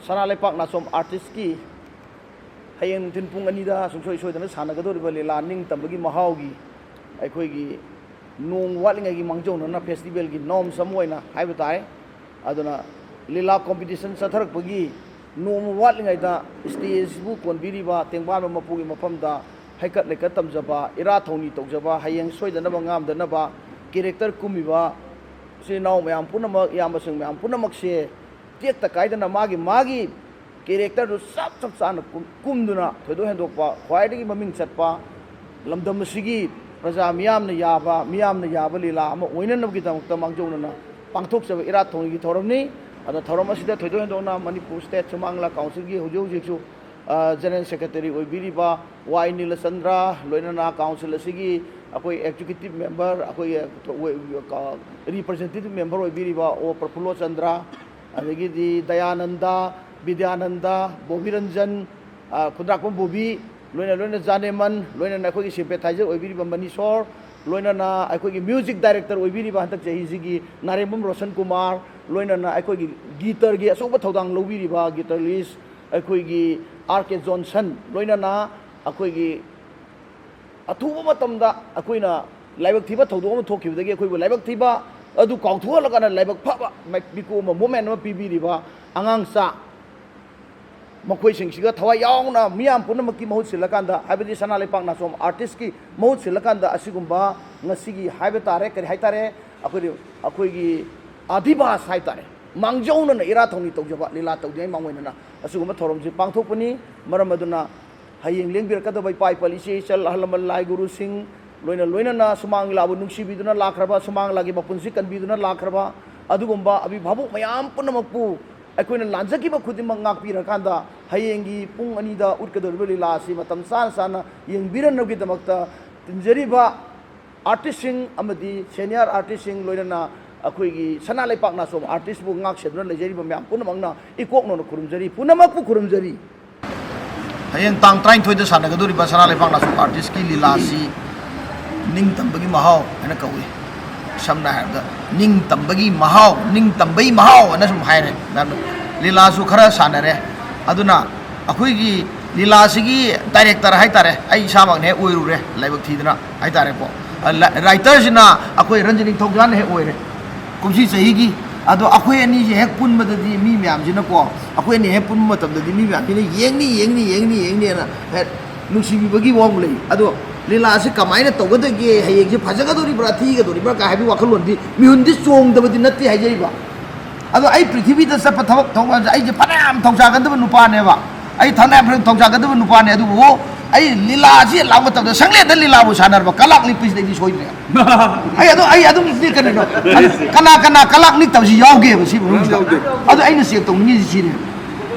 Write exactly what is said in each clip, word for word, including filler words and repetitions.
ꯁꯅꯥ ꯂꯩꯄꯥꯛ ꯅꯥꯆꯣꯝ ꯑꯥꯔꯇꯤꯁꯀꯤ ꯍꯌꯦꯡ ꯅꯨꯡꯊꯤꯜ ꯄꯨꯡ ꯑꯅꯤꯗ ꯁꯨꯡꯁꯣꯏ ꯁꯣꯏꯗꯅ ꯁꯥꯟꯅꯒꯗꯧꯔꯤꯕ ꯂꯤꯂꯥ ꯅꯤꯡꯇꯝꯕꯒꯤ ꯃꯍꯥꯎꯒꯤ ꯑꯩꯈꯣꯏꯒꯤ ꯅꯣꯡꯃ ꯋꯥꯠꯂꯤꯉꯩꯒꯤ ꯃꯥꯡꯖꯧꯅꯅ ꯐꯦꯁꯇꯤꯚꯦꯜꯒꯤ ꯅꯣꯝꯁ ꯑꯃ ꯑꯣꯏꯅ ꯍꯥꯏꯕ ꯇꯥꯏ꯫ ꯑꯗꯨꯅ ꯂꯤꯂꯥ ꯀꯣꯝꯄꯤꯇꯤꯁꯟ ꯆꯠꯊꯔꯛꯄꯒꯤ ꯅꯣꯡꯃ ꯋꯥꯠꯂꯤꯉꯩꯗ ꯁ꯭ꯇꯦꯖꯕꯨ ꯀꯣꯟꯕꯤꯔꯤꯕ ꯇꯦꯡꯕꯥꯟꯕ ꯃꯄꯨꯒꯤ ꯃꯐꯝꯗ ꯍꯩꯀꯠ ꯂꯩꯀꯠ ꯇꯝꯖꯕ, ꯏꯔꯥꯠ ꯊꯧꯅꯤ ꯇꯧꯖꯕ, ꯍꯌꯦꯡ ꯁꯣꯏꯗꯅꯕ ꯉꯥꯝꯗꯅꯕ ꯀꯦꯔꯦꯛꯇꯔ ꯀꯨꯝꯃꯤꯕ ꯏꯆꯤꯜ ꯏꯅꯥꯎ ꯃꯌꯥꯝ ꯄꯨꯝꯅꯃꯛ, ꯏꯌꯥꯝꯕꯁꯤꯡ ꯃꯌꯥꯝ ꯄꯨꯝꯅꯃꯛꯁꯦ ꯇꯦꯛꯇ ꯀꯥꯏꯗꯅ ꯃꯥꯒꯤ ꯃꯥꯒꯤ ꯀꯦꯔꯦꯛꯇꯔꯗꯨ ꯆꯞ ꯆꯞ ꯆꯥꯅ ꯀꯨꯝ-, ꯀꯨꯝꯗꯨꯅ ꯊꯣꯏꯗꯣꯛ ꯍꯦꯟꯗꯣꯛꯄ, ꯈ꯭ꯋꯥꯏꯗꯒꯤ ꯃꯃꯤꯡ ꯆꯠꯄ, ꯂꯝꯗꯝ ꯑꯁꯤꯒꯤ ꯄ꯭ꯔꯖꯥ ꯃꯤꯌꯥꯝꯅ ꯌꯥꯕ, ꯃꯤꯌꯥꯝꯅ ꯌꯥꯕ ꯂꯤꯂꯥ ꯑꯃ ꯑꯣꯏꯅꯅꯕꯒꯤꯗꯃꯛꯇ ꯃꯥꯡꯖꯧꯅꯅ ꯄꯥꯡꯊꯣꯛꯆꯕ ꯏꯔꯥꯠ ꯊꯧꯅꯤꯒꯤ ꯊꯧꯔꯝꯅꯤ꯫ ꯑꯗꯣ ꯊꯧꯔꯝ ꯑꯁꯤꯗ ꯊꯣꯏꯗꯣꯛ ꯍꯦꯟꯗꯣꯛꯅ ꯃꯅꯤꯄꯨꯔ ꯁ꯭ꯇꯦꯠ ꯁꯨꯃꯥꯡ ꯂꯤꯂꯥ ꯀꯥꯎꯟꯁꯤꯜꯒꯤ ꯍꯧꯖꯤꯛ ꯍꯧꯖꯤꯛꯁꯨ, ꯑ, ꯖꯦꯅꯔꯦꯜ ꯁꯦꯀ꯭ꯔꯦꯇꯔꯤ ꯑꯣꯏꯕꯤꯔꯤꯕ ꯋꯥꯏ ꯅꯤꯂꯆꯟꯗ꯭ꯔ, ꯂꯣꯏꯅꯅ ꯀꯥꯎꯟꯁꯤꯜ ꯑꯁꯤꯒꯤ ꯑꯩꯈꯣꯏ ꯑꯦꯛꯖꯤꯀ꯭ꯌꯨꯇꯤꯚ ꯃꯦꯝꯕꯔ, ꯑꯩꯈꯣꯏꯒꯤ ꯔꯤꯄ꯭ꯔꯖꯦꯟꯇꯦꯇꯤꯚ ꯃꯦꯝꯕꯔ ꯑꯣꯏꯕꯤꯔꯤꯕ ꯑꯣ ꯄ꯭ꯔꯐꯨꯜꯂꯣ ꯆꯟꯗ꯭ꯔ, ꯑꯗꯒꯤꯗꯤ ꯗꯌꯥꯅꯟꯗ, ꯕꯤꯗ꯭ꯌꯥꯅꯟꯗ, ꯕꯣꯕꯤꯔꯟꯖꯟ, ꯑ, ꯈꯨꯟꯗ꯭ꯔꯥꯛꯄꯝ ꯕꯣꯕꯤ, ꯂꯣꯏꯅ ꯂꯣꯏꯅ ꯖꯥꯅꯦꯃꯟ, ꯂꯣꯏꯅꯅ ꯑꯩꯈꯣꯏꯒꯤ ꯁꯤꯝꯄꯦꯊꯥꯏꯖꯔ ꯑꯣꯏꯕꯤꯔꯤꯕ ꯃꯅꯤꯁꯣꯔ, ꯂꯣꯏꯅꯅ ꯑꯩꯈꯣꯏꯒꯤ ꯃ꯭ꯌꯨꯖꯤꯛ ꯗꯥꯏꯔꯦꯛꯇꯔ ꯑꯣꯏꯕꯤꯔꯤꯕ ꯍꯟꯗꯛ ꯆꯍꯤꯁꯤꯒꯤ ꯅꯥꯔꯦꯡꯕꯝ ꯔꯣꯁꯟ ꯀꯨꯃꯥꯔ, ꯂꯣꯏꯅꯅ ꯑꯩꯈꯣꯏꯒꯤ ꯒꯤꯇꯔꯒꯤ ꯑꯆꯧꯕ ꯊꯧꯗꯥꯡ ꯂꯧꯕꯤꯔꯤꯕ ꯒꯤꯇꯔꯂꯤꯁ ꯑꯩꯈꯣꯏꯒꯤ ꯑꯥꯔ ꯀꯦ ꯖꯣꯟꯁꯟ, ꯂꯣꯏꯅꯅ ꯑꯩꯈꯣꯏꯒꯤ ꯑꯊꯨꯕ ꯃꯇꯝꯗ ꯑꯩꯈꯣꯏꯅ ꯂꯥꯏꯕꯛ ꯊꯤꯕ ꯊꯧꯗꯣꯛ ꯑꯃ ꯊꯣꯛꯈꯤꯕꯗꯒꯤ ꯑꯩꯈꯣꯏꯕꯨ ꯂꯥꯏꯕꯛ ꯊꯤꯕ ꯑꯗꯨ ꯀꯥꯎꯊꯣꯛꯍꯜꯂꯀꯥꯟꯗ ꯂꯥꯏꯕꯛ ꯐꯕ ꯃꯤꯀꯨꯞ ꯑꯃ, ꯃꯣꯃꯦꯟ ꯑꯃ ꯄꯤꯕꯤꯔꯤꯕ ꯑꯉꯥꯡ ꯃꯆꯥ ꯃꯈꯣꯏꯁꯤꯡꯁꯤꯒ ꯊꯋꯥꯏ ꯌꯥꯎꯅ ꯃꯤꯌꯥꯝ ꯄꯨꯝꯅꯃꯛꯀꯤ ꯃꯍꯨꯠ ꯁꯤꯜꯂꯀꯥꯟꯗ, ꯍꯥꯏꯕꯗꯤ ꯁꯅꯥ ꯂꯩꯄꯥꯛ ꯅꯥꯆꯣꯝ ꯑꯥꯔꯇꯤꯁꯀꯤ ꯃꯍꯨꯠ ꯁꯤꯜꯂꯀꯥꯟꯗ, ꯑꯁꯤꯒꯨꯝꯕ ꯉꯁꯤꯒꯤ ꯍꯥꯏꯕ ꯇꯥꯔꯦ, ꯀꯔꯤ ꯍꯥꯏ ꯇꯥꯔꯦ, ꯑꯩꯈꯣꯏꯒꯤ, ꯑꯩꯈꯣꯏꯒꯤ ꯑꯙꯤꯕꯥꯁ ꯍꯥꯏ ꯇꯥꯔꯦ, ꯃꯥꯡꯖꯧꯅꯅ ꯏꯔꯥꯠ ꯊꯧꯅꯤ ꯇꯧꯖꯕ, ꯂꯤꯂꯥ ꯇꯧꯗ꯭ꯔꯤꯉꯩ ꯃꯥꯡꯑꯣꯏꯅꯅ ꯑꯁꯤꯒꯨꯝꯕ ꯊꯧꯔꯝꯁꯤ ꯄꯥꯡꯊꯣꯛꯄꯅꯤ꯫ ꯃꯔꯝ ꯑꯗꯨꯅ ꯍꯌꯦꯡ ꯂꯦꯡꯕꯤꯔꯛꯀꯗꯕ ꯏꯄꯥ ꯏꯄꯥ, ꯏꯆꯦ ꯏꯆꯜ, ꯑꯍꯜ ꯂꯃꯟ, ꯂꯥꯏ ꯒꯨꯔꯨꯁꯤꯡ, ꯂꯣꯏꯅ ꯂꯣꯏꯅꯅ ꯁꯨꯃꯥꯡ ꯂꯤꯂꯥꯕꯨ ꯅꯨꯡꯁꯤꯕꯤꯗꯨꯅ ꯂꯥꯛꯈ꯭ꯔꯕ, ꯁꯨꯃꯥꯡ ꯂꯤꯂꯥꯒꯤ ꯃꯄꯨꯟꯁꯤ ꯀꯟꯕꯤꯗꯨꯅ ꯂꯥꯛꯈ꯭ꯔꯕ ꯑꯗꯨꯒꯨꯝꯕ ꯑꯕꯤ ꯚꯥꯕꯨꯛ ꯃꯌꯥꯝ ꯄꯨꯝꯅꯃꯛꯄꯨ ꯑꯩꯈꯣꯏꯅ ꯂꯥꯟꯖꯈꯤꯕ ꯈꯨꯗꯤꯡꯃꯛ ꯉꯥꯛꯄꯤꯔꯀꯥꯟꯗ, ꯍꯌꯦꯡꯒꯤ ꯄꯨꯡ ꯑꯅꯤꯗ ꯎꯠꯀꯗꯧꯔꯤꯕ ꯂꯤꯂꯥ ꯑꯁꯤ ꯃꯇꯝ ꯆꯥꯅ ꯆꯥꯅ ꯌꯦꯡꯕꯤꯔꯅꯕꯒꯤꯗꯃꯛꯇ ꯇꯤꯟꯖꯔꯤꯕ ꯑꯥꯔꯇꯤꯁꯁꯤꯡ ꯑꯃꯗꯤ ꯁꯦꯅꯤꯌꯔ ꯑꯥꯔꯇꯤꯁꯁꯤꯡ, ꯂꯣꯏꯅꯅ ꯑꯩꯈꯣꯏꯒꯤ ꯁꯅꯥ ꯂꯩꯄꯥꯛ ꯅꯥꯆꯣꯝ ꯑꯥꯔꯇꯤꯁꯄꯨ ꯉꯥꯛ ꯁꯦꯟꯗꯨꯅ ꯂꯩꯖꯔꯤꯕ ꯃꯌꯥꯝ ꯄꯨꯝꯅꯃꯛꯅ ꯏꯀꯣꯛꯅꯧꯅ ꯈꯨꯔꯨꯝꯖꯔꯤ, ꯄꯨꯝꯅꯃꯛꯄꯨ ꯈꯨꯔꯨꯝꯖꯔꯤ꯫ ꯍꯌꯦꯡ ꯇꯥꯡ ꯇꯔꯥꯅꯤꯊꯣꯏꯗ ꯁꯥꯟꯅꯒꯗꯧꯔꯤꯕ ꯁꯅꯥ ꯂꯩꯄꯥꯛ ꯅꯥꯆꯣꯝ ꯑꯥꯔꯇꯤꯁꯀꯤ ꯂꯤꯂꯥꯁꯤ ꯅꯤꯡꯇꯝꯕꯒꯤ ꯃꯍꯥꯎ ꯍꯥꯏꯅ ꯀꯧꯏ꯫ ꯁꯝꯅ ꯍꯥꯏꯔꯕꯗ, ꯅꯤꯡꯇꯝꯕꯒꯤ ꯃꯍꯥꯎ, ꯅꯤꯡꯇꯝꯕꯒꯤ ꯃꯍꯥꯎ ꯍꯥꯏꯅ ꯁꯨꯝ ꯍꯥꯏꯔꯦ꯫ ꯃꯌꯥꯝꯅ ꯂꯤꯂꯥꯁꯨ ꯈꯔ ꯁꯥꯟꯅꯔꯦ꯫ ꯑꯗꯨꯅ ꯑꯩꯈꯣꯏꯒꯤ ꯂꯤꯂꯥꯁꯤꯒꯤ ꯗꯥꯏꯔꯦꯛꯇꯔ ꯍꯥꯏꯇꯥꯔꯦ, ꯑꯩ ꯏꯁꯥꯃꯛꯅ ꯍꯦꯛ ꯑꯣꯏꯔꯨꯔꯦ, ꯂꯥꯏꯕꯛ ꯊꯤꯗꯅ ꯍꯥꯏꯇꯥꯔꯦꯀꯣ꯫ ꯑ, ꯂ-, ꯔꯥꯏꯇꯔꯁꯤꯅ ꯑꯩꯈꯣꯏ ꯔꯟꯖꯤꯠ ꯅꯤꯡꯊꯧꯖꯥꯅ ꯍꯦꯛ ꯑꯣꯏꯔꯦ ꯀꯨꯝꯁꯤ ꯆꯍꯤꯒꯤ꯫ ꯑꯗꯣ ꯑꯩꯈꯣꯏ ꯑꯅꯤꯁꯦ ꯍꯦꯛ ꯄꯨꯟꯕꯗꯗꯤ ꯃꯤ ꯃꯌꯥꯝꯁꯤꯅꯀꯣ, ꯑꯩꯈꯣꯏ ꯑꯅꯤ ꯍꯦꯛ ꯄꯨꯟꯕ ꯃꯇꯝꯗꯗꯤ ꯃꯤ ꯃꯌꯥꯝꯁꯤꯅ ꯌꯦꯡꯅꯤ, ꯌꯦꯡꯅꯤ, ꯌꯦꯡꯅꯤ, ꯌꯦꯡꯅꯤꯅ ꯍꯦꯛ ꯅꯨꯡꯁꯤꯕꯤꯕꯒꯤ ꯋꯥ ꯑꯃ ꯂꯩ꯫ ꯑꯗꯣ ꯂꯤꯂꯥꯁꯤ ꯀꯃꯥꯏꯅ ꯇꯧꯒꯗꯒꯦ, ꯍꯌꯦꯡꯁꯤ ꯐꯖꯒꯗꯣꯔꯤꯕ꯭ꯔꯥ ꯊꯤꯒꯗꯣꯔꯤꯕ꯭ꯔꯥ ꯀꯥꯏ ꯍꯥꯏꯕꯒꯤ ꯋꯥꯈꯜꯂꯣꯟꯗꯤ ꯃꯤꯍꯨꯟꯗꯤ ꯆꯣꯡꯗꯕꯗꯤ ꯅꯠꯇꯦ ꯍꯥꯏꯖꯔꯤꯕ꯫ ꯑꯗꯣ ꯑꯩ ꯄ꯭ꯔꯤꯊꯤꯕꯤꯗ ꯆꯠꯄ ꯊꯕꯛ ꯊꯧꯕ ꯀꯥꯟꯗ ꯑꯩꯁꯦ ꯐꯅꯌꯥꯝ ꯊꯧꯁꯥꯒꯟꯗꯕ ꯅꯨꯄꯥꯅꯦꯕ꯫ ꯑꯩ ꯐꯅꯌꯥꯝ ꯊꯧꯁꯥꯒꯟꯗꯕ ꯅꯨꯄꯥꯅꯦ, ꯑꯗꯨꯕꯨ ꯑꯩ ꯂꯤꯂꯥꯁꯤ ꯂꯥꯛꯄ ꯃꯇꯝꯗ ꯁꯪꯂꯦꯟꯗ ꯂꯤꯂꯥꯕꯨ ꯁꯥꯟꯅꯔꯕ ꯀꯂꯥꯛ ꯅꯤꯛꯄꯁꯤꯗ ꯑꯩꯗꯤ ꯁꯣꯏꯗ꯭ꯔꯦ꯫ ꯑꯩ ꯑꯗꯨ, ꯑꯩ ꯑꯗꯨꯝ ꯅꯤꯛꯀꯅꯤꯅꯣ꯫ ꯑꯗꯨ ꯀꯅꯥ ꯀꯅꯥ ꯀꯂꯥꯛ ꯅꯤꯛꯇꯕꯁꯤ ꯌꯥꯎꯒꯦꯕ ꯁꯤ ꯃꯅꯨꯡꯁꯤꯗ? ꯌꯥꯎꯗꯦ꯫ ꯑꯗꯨ ꯑꯩꯅ ꯆꯦꯛ ꯇꯧꯅꯤꯡꯉꯤꯁꯤ ꯁꯤꯅꯦ꯫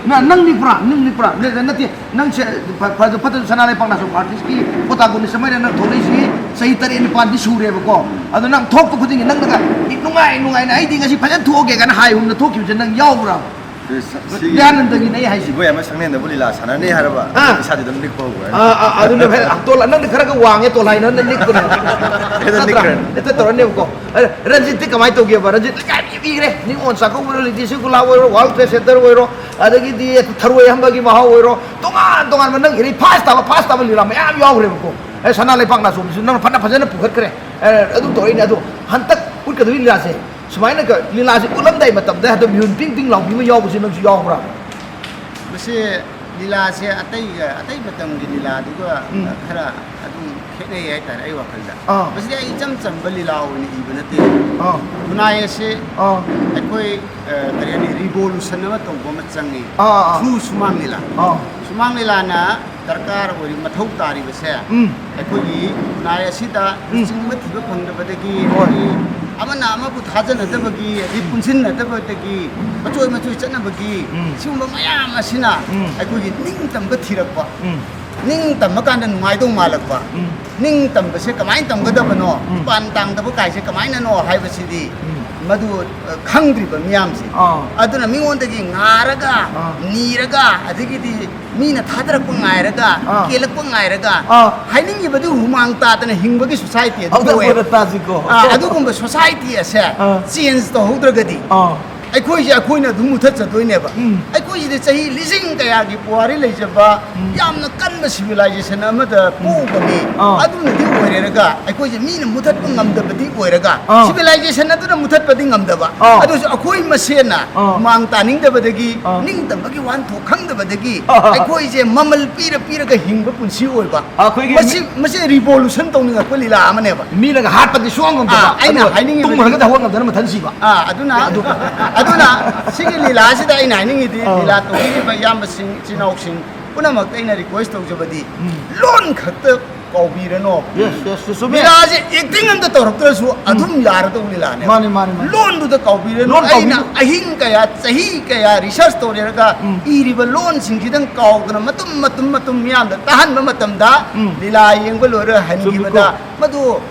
ꯅ-, ꯅꯪ ꯅꯤꯛꯄ꯭ꯔꯥ? ꯅꯪ ꯅꯤꯛꯄ꯭ꯔꯥ? ꯅ-, ꯅꯠꯇꯦ, ꯅꯪꯁꯦ ꯐ-, ꯐ-, ꯐꯠꯇ ꯁꯅꯥ ꯂꯩꯄꯥꯛ ꯅꯥꯁꯨ ꯑꯥꯔꯇꯤꯁꯀꯤ ꯄ꯭ꯔꯣꯇꯥꯒꯣꯅꯤꯁ ꯑꯃ ꯑꯣꯏꯅ ꯅꯪ ꯊꯣꯛꯂꯛꯏꯁꯤ ꯆꯍꯤ ꯇꯔꯦꯠ ꯅꯤꯄꯥꯜꯗꯤ ꯁꯨꯔꯦꯕꯀꯣ꯫ ꯑꯗꯣ ꯅꯪ ꯊꯣꯛꯄ ꯈꯨꯗꯤꯡꯒꯤ ꯅꯪꯅꯒ ꯅꯨꯡꯉꯥꯏ ꯅꯨꯡꯉꯥꯏꯅ "ꯑꯩꯗꯤ ꯉꯁꯤ ꯐꯖꯅ ꯊꯣꯛꯑꯒꯦ" ꯀꯥꯏꯅ ꯍꯥꯏ ꯍꯨꯝꯅ ꯊꯣꯛꯈꯤꯕꯁꯦ ꯅꯪ ꯌꯥꯎꯕ꯭ꯔꯥ? ꯁꯤ-, ꯁꯤ-, ꯁꯤ-, ꯗꯌꯥꯅꯟꯗꯒꯤꯅꯦ ꯑꯩ ꯍꯥꯏꯁꯦ꯫ ꯁꯤꯕꯣꯏ ꯑꯃ ꯁꯪꯂꯦꯟꯗꯕꯨ ꯂꯤꯂꯥ ꯁꯥꯟꯅꯅꯤ ꯍꯥꯏꯔꯕ ꯑꯥ꯫ ꯏꯁꯥꯗꯤ ꯑꯗꯨꯝ ꯅꯤꯛꯄ ꯍꯧꯈ꯭ꯔꯦ꯫ ꯑꯥ, ꯑꯥ, ꯑꯗꯨꯅꯦ ꯐꯩ, ꯇꯣꯜ-, ꯅꯪꯗꯤ ꯈꯔꯒ ꯋꯥꯡꯉꯦ, ꯇꯣꯜꯍꯥꯏꯅ ꯅꯪ ꯅꯤꯛꯄꯅꯦ꯫ ꯍꯦꯛꯇ ꯅꯠꯇ꯭ꯔꯥ? ꯅꯤꯛꯈ꯭ꯔꯦ꯫ ꯍꯦꯛꯇ ꯇꯧꯔꯅꯦꯕꯀꯣ꯫ ꯑꯦ, ꯔꯟꯖꯤꯠꯇꯤ ꯀꯃꯥꯏꯅ ꯇꯧꯒꯦꯕ? ꯔꯟꯖꯤꯠ ꯂꯩꯀꯥꯏ ꯃꯤ ꯄꯤꯈ꯭ꯔꯦ꯫ ꯅꯤꯉꯣꯜ ꯆꯥꯛꯀꯧꯕ ꯑꯣꯏꯔꯣ, ꯂꯤꯇꯤ ꯁꯤꯒꯨꯂꯥ ꯑꯣꯏꯔꯣ, ꯋꯥꯔꯜ ꯇ꯭ꯔꯦꯗ ꯁꯦꯟꯇꯔ ꯑꯣꯏꯔꯣ, ꯑꯗꯒꯤꯗꯤ ꯊꯔꯣꯏ ꯍꯝꯕꯒꯤ ꯃꯍꯥꯎ ꯑꯣꯏꯔꯣ, ꯇꯣꯉꯥꯟ ꯇꯣꯉꯥꯟꯕ ꯅꯪ ꯏꯔꯩ ꯐꯥꯁ ꯇꯥꯕ, ꯐꯥꯁ ꯇꯥꯕ ꯂꯤꯂꯥ ꯃꯌꯥꯝ ꯌꯥꯎꯈ꯭ꯔꯦꯕꯀꯣ꯫ ꯑꯦ, ꯁꯅꯥ ꯂꯩꯄꯥꯛ ꯅꯥꯆꯣꯝꯁꯨ ꯅꯪꯅ ꯐꯅ ꯐꯖꯅ ꯄꯨꯈꯠꯈ꯭ꯔꯦ꯫ ꯑꯦ, ꯑꯗꯨ ꯇꯧꯔꯛꯏꯅꯦ꯫ ꯑꯗꯣ ꯍꯟꯗꯛ ꯎꯠꯀꯗꯧꯔꯤ ꯂꯤꯂꯥꯁꯦ ꯁꯨꯃꯥꯏꯅꯒ ꯂꯤꯂꯥꯁꯦ ꯎꯠꯂꯝꯗꯥꯏ ꯃꯇꯝꯗ ꯍꯟꯗꯛ ꯃꯤꯍꯨꯟ ꯄꯤꯡ ꯄꯤꯡ ꯂꯥꯎꯕꯤ ꯑꯃ ꯌꯥꯎꯕꯁꯦ ꯅꯪꯁꯨ ꯌꯥꯎꯕ꯭ꯔꯥ? ꯃꯁꯤ ꯂꯤꯂꯥꯁꯦ ꯑꯇꯩꯒ, ꯑꯇꯩ ꯃꯇꯝꯒꯤ ꯂꯤꯂꯥꯗꯨꯒ ꯎꯝ꯫ ꯈꯔ ꯑꯗꯨꯝ ꯈꯦꯠꯅꯩ ꯍꯥꯏꯇꯥꯔꯦ ꯑꯩ ꯋꯥꯈꯜꯗ꯫ ꯑꯥ꯫ ꯃꯁꯤꯗꯤ ꯑꯩ ꯏꯆꯝ ꯆꯝꯕ ꯂꯤꯂꯥ ꯑꯣꯏꯅ ꯏꯕ ꯅꯠꯇꯦ꯫ ꯑꯥ꯫ ꯈꯨꯟꯅꯥꯏ ꯑꯁꯤ ꯑꯥ꯫ ꯑꯩꯈꯣꯏ, ꯑ, ꯀꯔꯤ ꯍꯥꯏꯅꯤ, ꯔꯤꯚꯣꯂꯨꯁꯟ ꯑꯃ ꯇꯧꯕ ꯑꯃ ꯆꯪꯉꯤ꯫ ꯑꯥ, ꯑꯥ, ꯑꯥ꯫ Through ꯁꯨꯃꯥꯡ ꯂꯤꯂꯥ꯫ ꯑꯥ꯫ ꯁꯨꯃꯥꯡ ꯂꯤꯂꯥꯅ ꯗꯔꯀꯥꯔ ꯑꯣꯏꯔꯤ, ꯃꯊꯧ ꯇꯥꯔꯤꯕꯁꯦ ꯎꯝ꯫ ꯑꯩꯈꯣꯏꯒꯤ ꯈꯨꯟꯅꯥꯏ ꯑꯁꯤꯗ ꯎꯝ꯫ ꯂꯨꯆꯤꯡꯕ ꯊꯤꯕ ꯐꯪꯗꯕꯗꯒꯤ, ꯍꯣꯏ꯫ ꯑꯗꯒꯤ ꯑꯃꯅ ꯑꯃꯕꯨ ꯊꯥꯖꯅꯗꯕꯒꯤ, ꯑꯗꯒꯤ ꯎꯝ꯫ ꯄꯨꯟꯁꯤꯟꯅꯗꯕꯗꯒꯤ, ꯃꯆꯣꯏ ꯃꯆꯣꯏ ꯆꯠꯅꯕꯒꯤ ꯎꯝ꯫ ꯁꯤꯒꯨꯝꯕ ꯃꯌꯥꯝ ꯑꯁꯤꯅ ꯎꯝ꯫ ꯑꯩꯈꯣꯏꯒꯤ ꯅꯤꯡꯇꯝꯕ ꯊꯤꯔꯛꯄ, ꯎꯝ꯫ ꯅꯤꯡ ꯇꯝꯕ ꯀꯥꯟꯗ ꯅꯨꯡꯉꯥꯏꯗꯧ ꯃꯥꯜꯂꯛꯄ, ꯎꯝ꯫ ꯅꯤꯡ ꯇꯝꯕꯁꯦ ꯀꯃꯥꯏꯅ ꯇꯝꯒꯗꯕꯅꯣ, ꯎꯝ꯫ ꯃꯄꯥꯟ ꯇꯥꯡꯗꯕ ꯀꯥꯏꯁꯦ ꯀꯃꯥꯏꯅꯅꯣ ꯍꯥꯏꯕꯁꯤꯗꯤ ꯎꯝ꯫ ꯃꯗꯨ, ꯑ, ꯈꯪꯗ꯭ꯔꯤꯕ ꯃꯤꯌꯥꯝꯁꯦ꯫ ꯑꯥ꯫ ꯑꯗꯨꯅ ꯃꯤꯉꯣꯟꯗꯒꯤ ꯉꯥꯔꯒ, ꯑꯥ꯫ ꯅꯤꯔꯒ, ꯑꯗꯒꯤꯗꯤ ꯃꯤꯅ ꯊꯥꯗꯔꯛꯄ ꯉꯥꯏꯔꯒ, ꯑꯥ꯫ ꯀꯦꯜꯂꯛꯄ ꯉꯥꯏꯔꯒ, ꯑꯥ꯫ ꯍꯥꯏꯅꯤꯡꯉꯤꯕꯗꯨ ꯍꯨꯃꯥꯡ ꯇꯥꯗꯅ ꯍꯤꯡꯕꯒꯤ ꯁꯣꯁꯥꯏꯇꯤ ꯑꯗꯨ ꯑꯝꯇ ꯑꯣꯏꯌꯦꯕ꯫ ꯑꯣꯏꯅ ꯇꯥꯁꯤꯀꯣ꯫ ꯑꯥ, ꯑꯗꯨꯒꯨꯝꯕ ꯁꯣꯁꯥꯏꯇꯤ ꯑꯁꯦ ꯑꯥ꯫ ꯆꯦꯟꯖ ꯇꯧꯍꯧꯗ꯭ꯔꯒꯗꯤ ꯑꯥ꯫ ꯑꯩꯈꯣꯏꯁꯦ ꯑꯩꯈꯣꯏꯅ ꯑꯗꯨꯝ ꯃꯨꯊꯠꯆꯗꯣꯏꯅꯦꯕ꯫ ꯎꯝ꯫ ꯑꯩꯈꯣꯏꯁꯤꯗꯤ ꯆꯍꯤ ꯂꯤꯁꯤꯡ ꯀꯌꯥꯒꯤ ꯄꯨꯋꯥꯔꯤ ꯂꯩꯖꯕ, ꯎꯝ, ꯌꯥꯝꯅ ꯀꯟꯕ civilization ꯑꯃꯗ ꯄꯣꯛꯎꯕꯅꯤ꯫ ꯑꯥ꯫ ꯑꯗꯨꯅꯗꯤ ꯑꯣꯏꯔꯦꯔꯒ ꯑꯩꯈꯣꯏꯁꯦ ꯃꯤꯅ ꯃꯨꯊꯠꯄ ꯉꯝꯗꯕꯗꯤ ꯑꯣꯏꯔꯒ, ꯑꯥ, civilization ꯑꯗꯨꯅ ꯃꯨꯊꯠꯄꯗꯤ ꯉꯝꯗꯕ꯫ ꯑꯥ꯫ ꯑꯗꯨꯁꯨ ꯑꯩꯈꯣꯏ ꯃꯁꯦꯟꯅ, ꯑꯥ, ꯃꯥꯡ ꯇꯥꯅꯤꯡꯗꯕꯗꯒꯤ, ꯑꯥ, ꯅꯤꯡꯇꯝꯕꯒꯤ ꯋꯥꯍꯟꯊꯣꯛ ꯈꯪꯗꯕꯗꯒꯤ, ꯑꯥ, ꯑꯩꯈꯣꯏꯁꯦ ꯃꯃꯜ ꯄꯤꯔ ꯄꯤꯔꯒ ꯍꯤꯡꯕ ꯄꯨꯟꯁꯤ ꯑꯣꯏꯕ꯫ ꯑꯩꯈꯣꯏꯒꯤ ꯃꯁꯤ, ꯃꯁꯤ revolution ꯇꯧꯅꯤꯡꯉꯛꯄ ꯂꯤꯂꯥ ꯑꯃꯅꯦꯕ꯫ ꯃꯤꯅꯒ ꯍꯥꯠꯄꯗꯤ ꯁꯨꯡꯉꯝ ꯉꯝꯗꯕ, ꯑꯥ, ꯑꯩꯅ ꯑꯗꯨꯒ ꯍꯥꯏꯅꯤꯡꯉꯤꯕꯗꯤ ꯇꯨꯝꯈ꯭ꯔꯒꯗꯤ ꯍꯧꯒꯠ ꯉꯝꯗꯅ ꯃꯊꯟ ꯁꯤꯕ꯫ ꯑꯥ, ꯑꯗꯨꯅ, ꯑꯗꯨ ꯑꯗꯨꯅ ꯁꯤꯒꯤ ꯂꯤꯂꯥꯁꯤꯗ ꯑꯩꯅ ꯍꯥꯏꯅꯤꯡꯉꯤꯗꯤ, ꯑꯥ, ꯂꯤꯂꯥ ꯇꯧꯕꯤꯔꯤꯕ ꯏꯌꯥꯝꯕꯁꯤꯡ, ꯏꯆꯤꯟ ꯏꯅꯥꯎꯁꯤꯡ ꯄꯨꯝꯅꯃꯛꯇ ꯑꯩꯅ request ꯇꯧꯖꯕꯗꯤ, ꯎꯝ, ꯂꯣꯟ ꯈꯛꯇ ꯀꯥꯎꯕꯤꯔꯅꯣ꯫ Yes, yes, yes, ꯆꯨꯝꯃꯦ꯫ ꯂꯤꯂꯥꯁꯦ acting ꯑꯝꯇ ꯇꯧꯔꯛꯇ꯭ꯔꯁꯨ, ꯎꯝ, ꯑꯗꯨꯝ ꯌꯥꯔꯗꯧꯕ ꯂꯤꯂꯥꯅꯦ꯫ ꯃꯥꯅꯤ, ꯃꯥꯅꯤ, ꯃꯥꯅꯤ꯫ ꯂꯣꯟꯗꯨꯗ ꯀꯥꯎꯕꯤꯔꯅꯨ꯫ ꯂꯣꯟ ꯀꯥꯎꯕꯤꯔꯅꯨ꯫ ꯑꯩꯅ ꯑꯍꯤꯡ ꯀꯌꯥ, ꯆꯍꯤ ꯀꯌꯥ research ꯇꯧꯔꯦꯔꯒ, ꯎꯝ, ꯏꯔꯤꯕ ꯂꯣꯟꯁꯤꯡꯁꯤꯗꯪ ꯀꯥꯎꯗꯅ ꯃꯇꯨꯝ, ꯃꯇꯨꯝ, ꯃꯇꯨꯝ ꯃꯤꯌꯥꯝꯗ ꯇꯥꯍꯟꯕ ꯃꯇꯝꯗ, ꯎꯝ, ꯂꯤꯂꯥ ꯌꯦꯡꯕ ꯂꯣꯏꯔ ꯍꯟꯈꯤꯕꯗ, ꯆꯨꯝꯃꯤꯀꯣ, ꯃꯗꯨ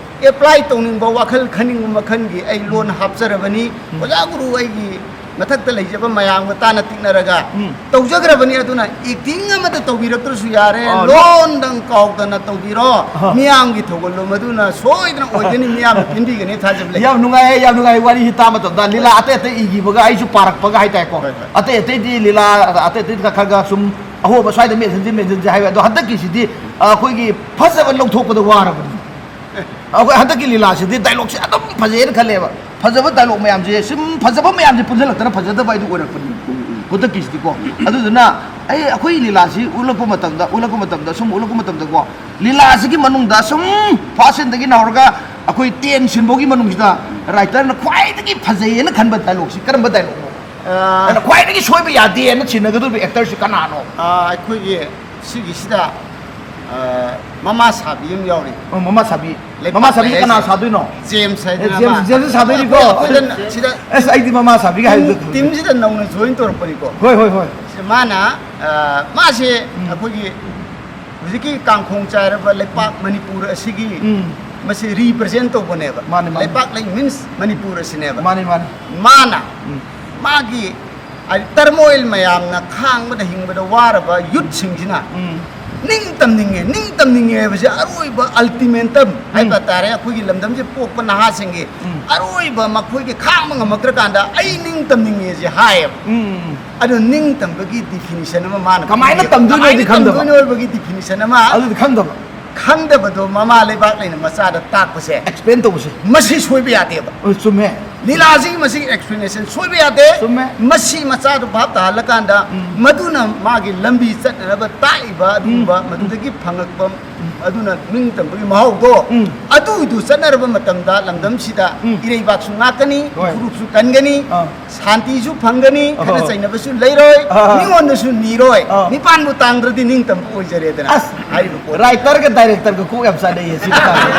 apply ꯇꯧꯅꯤꯡꯕ, ꯋꯥꯈꯜ ꯈꯟꯅꯤꯡꯕ ꯃꯈꯜꯒꯤ ꯑꯩ ꯂꯣꯟ ꯍꯥꯞꯆꯔꯕꯅꯤ꯫ ꯎꯝ꯫ ꯑꯣꯖꯥ ꯒꯨꯔꯨ ꯑꯩꯒꯤ ꯃꯊꯛꯇ ꯂꯩꯖꯕ ꯃꯌꯥꯝꯒ ꯇꯥꯅ ꯇꯤꯛꯅꯔꯒ, ꯎꯝ, ꯇꯧꯖꯈ꯭ꯔꯕꯅꯤ꯫ ꯑꯗꯨꯅ acting ꯑꯃꯗ ꯇꯧꯕꯤꯔꯛꯇ꯭ꯔꯁꯨ ꯌꯥꯔꯦ, ꯑꯥ, ꯂꯣꯟꯗꯪ ꯀꯥꯎꯗꯅ ꯇꯧꯕꯤꯔꯣ꯫ ꯑꯍꯥ꯫ ꯃꯤꯌꯥꯝꯒꯤ ꯊꯧꯒꯜꯂꯣꯟ ꯑꯗꯨꯅ ꯁꯣꯏꯗꯅ ꯑꯣꯏꯒꯅꯤ, ꯃꯤꯌꯥꯝꯅ ꯄꯦꯟꯕꯤꯒꯅꯤ ꯊꯥꯖꯕ ꯂꯩ꯫ ꯌꯥꯝ ꯅꯨꯡꯉꯥꯏꯌꯦ, ꯌꯥꯝ ꯅꯨꯡꯉꯥꯏ ꯋꯥꯔꯤꯁꯤ ꯇꯥꯕ ꯃꯇꯝꯗ꯫ ꯂꯤꯂꯥ ꯑꯇꯩ ꯑꯇꯩ ꯏꯈꯤꯕꯒ ꯑꯩꯁꯨ ꯄꯥꯔꯛꯄꯒ ꯍꯥꯏꯇꯥꯔꯦꯀꯣ꯫ ꯍꯣꯏ, ꯍꯣꯏ꯫ ꯑꯇꯩ ꯑꯇꯩꯗꯤ ꯂꯤꯂꯥ ꯑꯇꯩ ꯑꯇꯩꯗꯤ ꯈꯔ ꯈꯔ ꯁꯨꯝ ꯑꯍꯣꯕ ꯁ꯭ꯋꯥꯏꯗ ꯃꯦꯟꯁꯤꯟꯁꯤ, ꯃꯦꯟꯁꯤꯟꯁꯤ ꯍꯥꯏꯕ, ꯑꯗꯣ ꯍꯟꯗꯛꯀꯤꯁꯤꯗꯤ, ꯑ, ꯑꯩꯈꯣꯏꯒꯤ ꯐꯖꯕ ꯂꯧꯊꯣꯛꯄꯗ ꯋꯥꯔꯕꯅꯤ꯫ ꯑꯩꯈꯣꯏ ꯍꯟꯗꯛꯀꯤ ꯂꯤꯂꯥꯁꯤꯗꯤ dialogueꯁꯦ ꯑꯗꯨꯝ ꯐꯖꯩꯅ ꯈꯜꯂꯦꯕ꯫ ꯐꯖꯕ dialogue ꯃꯌꯥꯝꯁꯦ, ꯁꯨꯝ ꯐꯖꯕ ꯃꯌꯥꯝꯁꯦ ꯄꯨꯟꯁꯤꯜꯂꯛꯇꯅ ꯐꯖꯗꯕ ꯍꯥꯏꯗꯨ ꯑꯣꯏꯔꯛꯄꯅꯤ꯫ ꯎꯝ, ꯎꯝ, ꯎꯝ꯫ ꯍꯟꯗꯛꯀꯤꯁꯤꯗꯤꯀꯣ꯫ ꯑꯗꯨꯗꯨꯅ ꯑꯩ, ꯑꯩꯈꯣꯏ ꯂꯤꯂꯥꯁꯤ ꯎꯠꯂꯛꯄ ꯃꯇꯝꯗ, ꯎꯠꯂꯛꯄ ꯃꯇꯝꯗꯀꯣ, ꯂꯤꯂꯥꯁꯤꯒꯤ ꯃꯅꯨꯡꯗ ꯁꯨꯝ first sceneꯗꯒꯤꯅ ꯍꯧꯔꯒ ꯑꯩꯈꯣꯏ ten sceneꯐꯥꯎꯒꯤ ꯃꯅꯨꯡꯁꯤꯗ writerꯅ ꯈ꯭ꯋꯥꯏꯗꯒꯤ ꯐꯖꯩꯌꯦꯅ ꯈꯟꯕ dialogueꯁꯤ ꯀꯔꯝꯕ dialogueꯅꯣ? ꯑꯥ, ꯑꯗꯨꯅ ꯈ꯭ꯋꯥꯏꯗꯒꯤ ꯁꯣꯏꯕ ꯌꯥꯗꯦꯅ ꯆꯤꯡꯅꯒꯗꯧꯔꯤꯕ actorꯁꯤ ꯀꯅꯥꯅꯣ? ꯑꯥ, ꯑꯩꯈꯣꯏꯒꯤ ꯁꯤꯒꯤꯁꯤꯗ, ꯑꯥ, ꯃꯃꯥ ꯁꯥꯕꯤ ꯑꯃ ꯌꯥꯎꯔꯤ꯫ ꯑꯣ, ꯃꯃꯥ ꯁꯥꯕꯤ꯫ ꯂꯩꯄꯥꯛ ꯃꯃꯥ ꯁꯥꯕꯤꯁꯦ ꯂꯩ ꯀꯅꯥ ꯍꯥꯏꯁꯦ꯫ ꯁꯥꯗꯣꯏꯅꯣ? ꯖꯦꯝꯁ ꯍꯥꯏꯗꯅ ꯑꯦ, ꯖꯦꯝꯁ, ꯑꯃ꯫ ꯖꯦꯝꯁꯁꯨ ꯁꯥꯗꯣꯏꯅꯤꯀꯣ? ꯑꯩꯈꯣꯏ, ꯑꯩꯈꯣꯏꯗ ꯁꯤꯗ ꯑꯁ, ꯑꯩꯗꯤ ꯃꯃꯥ ꯁꯥꯕꯤꯒ ꯍꯥꯏꯕꯗꯣ team, ꯈꯪꯗꯦ꯫ Teamꯁꯤꯗ ꯅꯧꯅ join ꯇꯧꯔꯛꯄꯅꯤꯀꯣ꯫ ꯍꯣꯏ, ꯍꯣꯏ, ꯍꯣꯏ꯫ ꯁꯤ ꯃꯥꯅ, ꯑ, ꯃꯥꯁꯦ ꯎꯝ꯫ ꯑꯩꯈꯣꯏꯒꯤ ꯍꯧꯖꯤꯛꯀꯤ ꯀꯥꯡꯈꯣꯡ ꯆꯥꯏꯔꯕ ꯂꯩꯄꯥꯛ ꯃꯅꯤꯄꯨꯔ ꯑꯁꯤꯒꯤ ꯎꯝ꯫ ꯃꯁꯤ represent ꯇꯧꯕꯅꯦꯕ꯫ ꯃꯥꯅꯦ, ꯃꯥꯅꯦ꯫ ꯂꯩꯄꯥꯛ ꯂꯩ means ꯃꯅꯤꯄꯨꯔ ꯑꯁꯤꯅꯦꯕ꯫ ꯃꯥꯅꯦ, ꯃꯥꯅꯦ꯫ ꯃꯥꯅ ꯎꯝ꯫ ꯃꯥꯒꯤ ꯍꯥꯏꯗꯤ turmoil ꯃꯌꯥꯝꯅ ꯈꯥꯡꯕꯗ ꯍꯤꯡꯕꯗ ꯋꯥꯔꯕ youthꯁꯤꯡꯁꯤꯅ ꯎꯝ꯫ ꯅꯤꯡ ꯇꯝꯅꯤꯡꯉꯦ, ꯅꯤꯡ ꯇꯝꯅꯤꯡꯉꯦ ꯍꯥꯏꯕꯁꯦ ꯑꯔꯣꯏꯕ ꯑꯜꯇꯤꯃꯦꯇꯝ ꯍꯥꯏꯕ ꯇꯥꯔꯦ꯫ ꯑꯩꯈꯣꯏꯒꯤ ꯂꯝꯗꯝꯁꯦ ꯄꯣꯛꯄ ꯅꯍꯥꯁꯤꯡꯒꯤ ꯑꯔꯣꯏꯕ, ꯃꯈꯣꯏꯒꯤ ꯈꯥꯡꯕ ꯉꯝꯃꯛꯇ꯭ꯔꯀꯥꯟꯗ ꯑꯩ ꯅꯤꯡ ꯇꯝꯅꯤꯡꯉꯦꯁꯦ ꯍꯥꯏꯌꯦꯕ꯫ ꯎꯝ꯫ ꯑꯗꯣ ꯅꯤꯡ ꯇꯝꯕꯒꯤ ꯗꯤꯐꯤꯅꯤꯁꯟ ꯑꯃ ꯃꯥꯅ ꯀꯃꯥꯏꯅ ꯈꯪꯗꯦꯕ꯫ ꯇꯝꯗꯣꯏꯅꯣꯗꯤ ꯀꯃꯥꯏꯅ ꯈꯪꯗꯕ꯫ ꯇꯝꯗꯣꯏꯅꯣ ꯍꯥꯏꯕꯒꯤ ꯗꯤꯐꯤꯅꯤꯁꯟ ꯑꯃ ꯑꯗꯨꯗꯤ ꯈꯪꯗꯕ꯫ ꯈꯪꯗꯕꯗꯣ ꯃꯃꯥ ꯂꯩꯕꯥꯛ ꯂꯩꯅ ꯃꯆꯥꯗ ꯇꯥꯛꯄꯁꯦ ꯑꯦꯛꯁꯄ꯭ꯂꯦꯟ ꯇꯧꯕꯁꯦ꯫ ꯃꯁꯤ ꯁꯣꯏꯕ ꯌꯥꯗꯦꯕ꯫ ꯑꯣ, ꯆꯨꯝꯃꯦ꯫ ꯂꯤꯂꯥꯁꯤꯒꯤ ꯃꯁꯤꯒꯤ ꯑꯦꯛꯁꯄ꯭ꯂꯦꯅꯦꯁꯟ ꯁꯣꯏꯕ ꯌꯥꯗꯦ꯫ ꯆꯨꯝꯃꯦ꯫ ꯃꯁꯤ ꯃꯆꯥꯗꯨ ꯚꯥꯞ ꯇꯥꯍꯜꯂꯀꯥꯟꯗ ꯎꯝ꯫ ꯃꯗꯨꯅ ꯃꯥꯒꯤ ꯂꯝꯕꯤ ꯆꯠꯅꯅꯕ ꯇꯥꯛꯏꯕ ꯑꯗꯨꯒꯨꯝꯕ ꯎꯝ꯫ ꯃꯗꯨꯗꯒꯤ ꯐꯪꯉꯛꯄ ꯎꯝ꯫ ꯑꯗꯨꯅ ꯅꯤꯡꯇꯝꯕꯒꯤ ꯃꯍꯥꯎꯗꯣ ꯎꯝ꯫ ꯑꯗꯨꯗꯨ ꯆꯠꯅꯔꯕ ꯃꯇꯝꯗ ꯂꯝꯗꯝꯁꯤꯗ ꯎꯝ꯫ ꯏꯔꯩꯕꯥꯛꯁꯨ ꯉꯥꯛꯀꯅꯤ, ꯍꯣꯏ꯫ ꯐꯨꯔꯨꯞꯁꯨ ꯀꯟꯒꯅꯤ, ꯑꯥ꯫ ꯁꯥꯟꯇꯤꯁꯨ ꯐꯪꯒꯅꯤ, ꯑꯍꯣ꯫ ꯈꯠꯅ ꯆꯩꯅꯕꯁꯨ ꯂꯩꯔꯣꯏ, ꯑꯥ꯫ ꯃꯤꯉꯣꯟꯗꯁꯨ ꯅꯤꯔꯣꯏ, ꯑꯥ꯫ ꯃꯤꯄꯥꯟꯕꯨ ꯇꯥꯡꯗ꯭ꯔꯗꯤ ꯅꯤꯡꯇꯝꯕ ꯑꯣꯏꯖꯔꯦꯗꯅ ꯑꯁ, ꯍꯥꯏꯔꯤꯕ ꯄꯣꯠ꯫ ꯔꯥꯏꯇꯔꯒ ꯗꯥꯏꯔꯦꯛꯇꯔꯒ ꯀꯣꯛ ꯌꯥꯝ ꯆꯥꯅꯩꯌꯦ ꯁꯤ ꯃꯇꯥꯡꯁꯦ꯫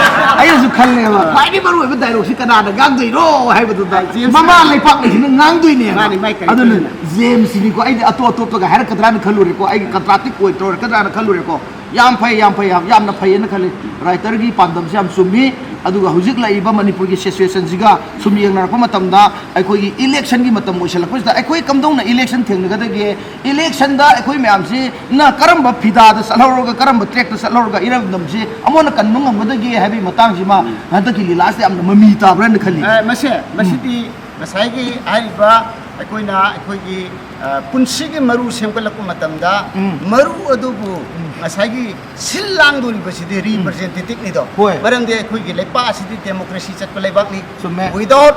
ꯑꯩꯅꯁꯨ ꯈꯜꯂꯦꯕ, ꯈ꯭ꯋꯥꯏꯗꯒꯤ ꯃꯔꯨꯑꯣꯏꯕ ꯗꯥꯏꯂꯣꯛꯁꯤ ꯀꯅꯥꯅ ꯉꯥꯡꯗꯣꯏꯅꯣ ꯍꯥꯏꯕꯗꯨꯗ ꯖꯦꯝꯁ ꯃꯃꯥ ꯂꯩꯄꯥꯛ ꯂꯩꯁꯤꯅ ꯉꯥꯡꯗꯣꯏꯅꯦꯕ꯫ ꯃꯥꯅꯤ, ꯃꯥꯏ ꯀꯔꯤ ꯑꯗꯨꯅ ꯈꯜꯂꯤꯅꯣ? ꯖꯦꯝꯁꯁꯤꯗꯤꯀꯣ ꯑꯩꯗꯤ ꯑꯇꯣꯞ ꯑꯇꯣꯞꯄꯒ ꯍꯥꯏꯔꯛꯀꯗ꯭ꯔꯥꯅ ꯈꯜꯂꯨꯔꯦꯀꯣ, ꯑꯩꯒꯤ ꯀꯟꯇ꯭ꯔꯥꯗꯤꯛ ꯑꯣꯏꯗ꯭ꯔꯣꯏꯔꯀꯗ꯭ꯔꯥꯅ ꯈꯜꯂꯨꯔꯦꯀꯣ꯫ ꯌꯥꯝ ꯐꯩ, ꯌꯥꯝ ꯐꯩ, ꯌꯥꯝ, ꯌꯥꯝꯅ ꯐꯩꯌꯦꯅ ꯈꯜꯂꯤ꯫ ꯔꯥꯏꯇꯔꯒꯤ ꯄꯥꯟꯗꯝꯁꯦ ꯌꯥꯝ ꯆꯨꯝꯃꯤ꯫ ꯑꯗꯨꯒ ꯍꯧꯖꯤꯛ ꯂꯩꯔꯤꯕ ꯃꯅꯤꯄꯨꯔꯒꯤ ꯁꯤꯆꯨꯋꯦꯁꯟꯁꯤꯒ ꯁꯨꯝ ꯌꯦꯡꯅꯔꯛꯄ ꯃꯇꯝꯗ ꯑꯩꯈꯣꯏꯒꯤ ꯏꯂꯦꯛꯁꯟꯒꯤ ꯃꯇꯝ ꯑꯣꯏꯁꯜꯂꯛꯄꯁꯤꯗ ꯑꯩꯈꯣꯏ ꯀꯝꯗꯧꯅ ꯏꯂꯦꯛꯁꯟ ꯊꯦꯡꯅꯒꯗꯒꯦ? ꯏꯂꯦꯛꯁꯟꯗ ꯑꯩꯈꯣꯏ ꯃꯌꯥꯝꯁꯤꯅ ꯀꯔꯝꯕ ꯐꯤꯗꯥꯗ ꯆꯠꯍꯧꯔꯒ, ꯀꯔꯝꯕ ꯇ꯭ꯔꯦꯛꯇ ꯆꯠꯍꯧꯔꯒ ꯏꯔꯝꯗꯝꯁꯤ ꯑꯃꯨꯛ ꯍꯟꯅ ꯀꯟꯕ ꯉꯝꯒꯗꯒꯦ ꯍꯥꯏꯕꯒꯤ ꯃꯇꯥꯡꯁꯤꯃ ꯍꯟꯗꯛꯀꯤ ꯂꯤꯂꯥꯁꯤꯗ ꯌꯥꯝꯅ ꯃꯃꯤ ꯇꯥꯕ꯭ꯔꯥꯅ ꯈꯜꯂꯤ꯫ ꯑ, ꯃꯁꯦ, ꯎꯝ꯫ ꯃꯁꯤꯗꯤ ꯉꯁꯥꯏꯒꯤ ꯍꯥꯏꯔꯤꯕ ꯑꯩꯈꯣꯏꯅ ꯑꯩꯈꯣꯏꯒꯤ, ꯑ, ꯄꯨꯟꯁꯤꯒꯤ ꯃꯔꯨ ꯁꯦꯝꯒꯠꯂꯛꯄ ꯃꯇꯝꯗ ꯎꯝ꯫ ꯃꯔꯨ ꯑꯗꯨꯕꯨ ꯎꯝ꯫ ꯉꯁꯥꯏꯒꯤ ꯁꯤꯜ ꯂꯥꯡꯗꯣꯔꯤꯕꯁꯤꯗꯤ ꯎꯝ꯫ ꯔꯤꯄ꯭ꯔꯖꯦꯟꯇꯦꯇꯤꯚꯅꯤꯗꯣ꯫ ꯍꯣꯏ꯫ ꯃꯔꯝꯗꯤ ꯑꯩꯈꯣꯏꯒꯤ ꯂꯩꯄꯥꯛ ꯑꯁꯤꯗꯤ ꯗꯦꯃꯣꯀ꯭ꯔꯦꯁꯤ ꯆꯠꯄ ꯂꯩꯕꯥꯛꯅꯤ꯫ ꯆꯨꯝꯃꯦ꯫ Without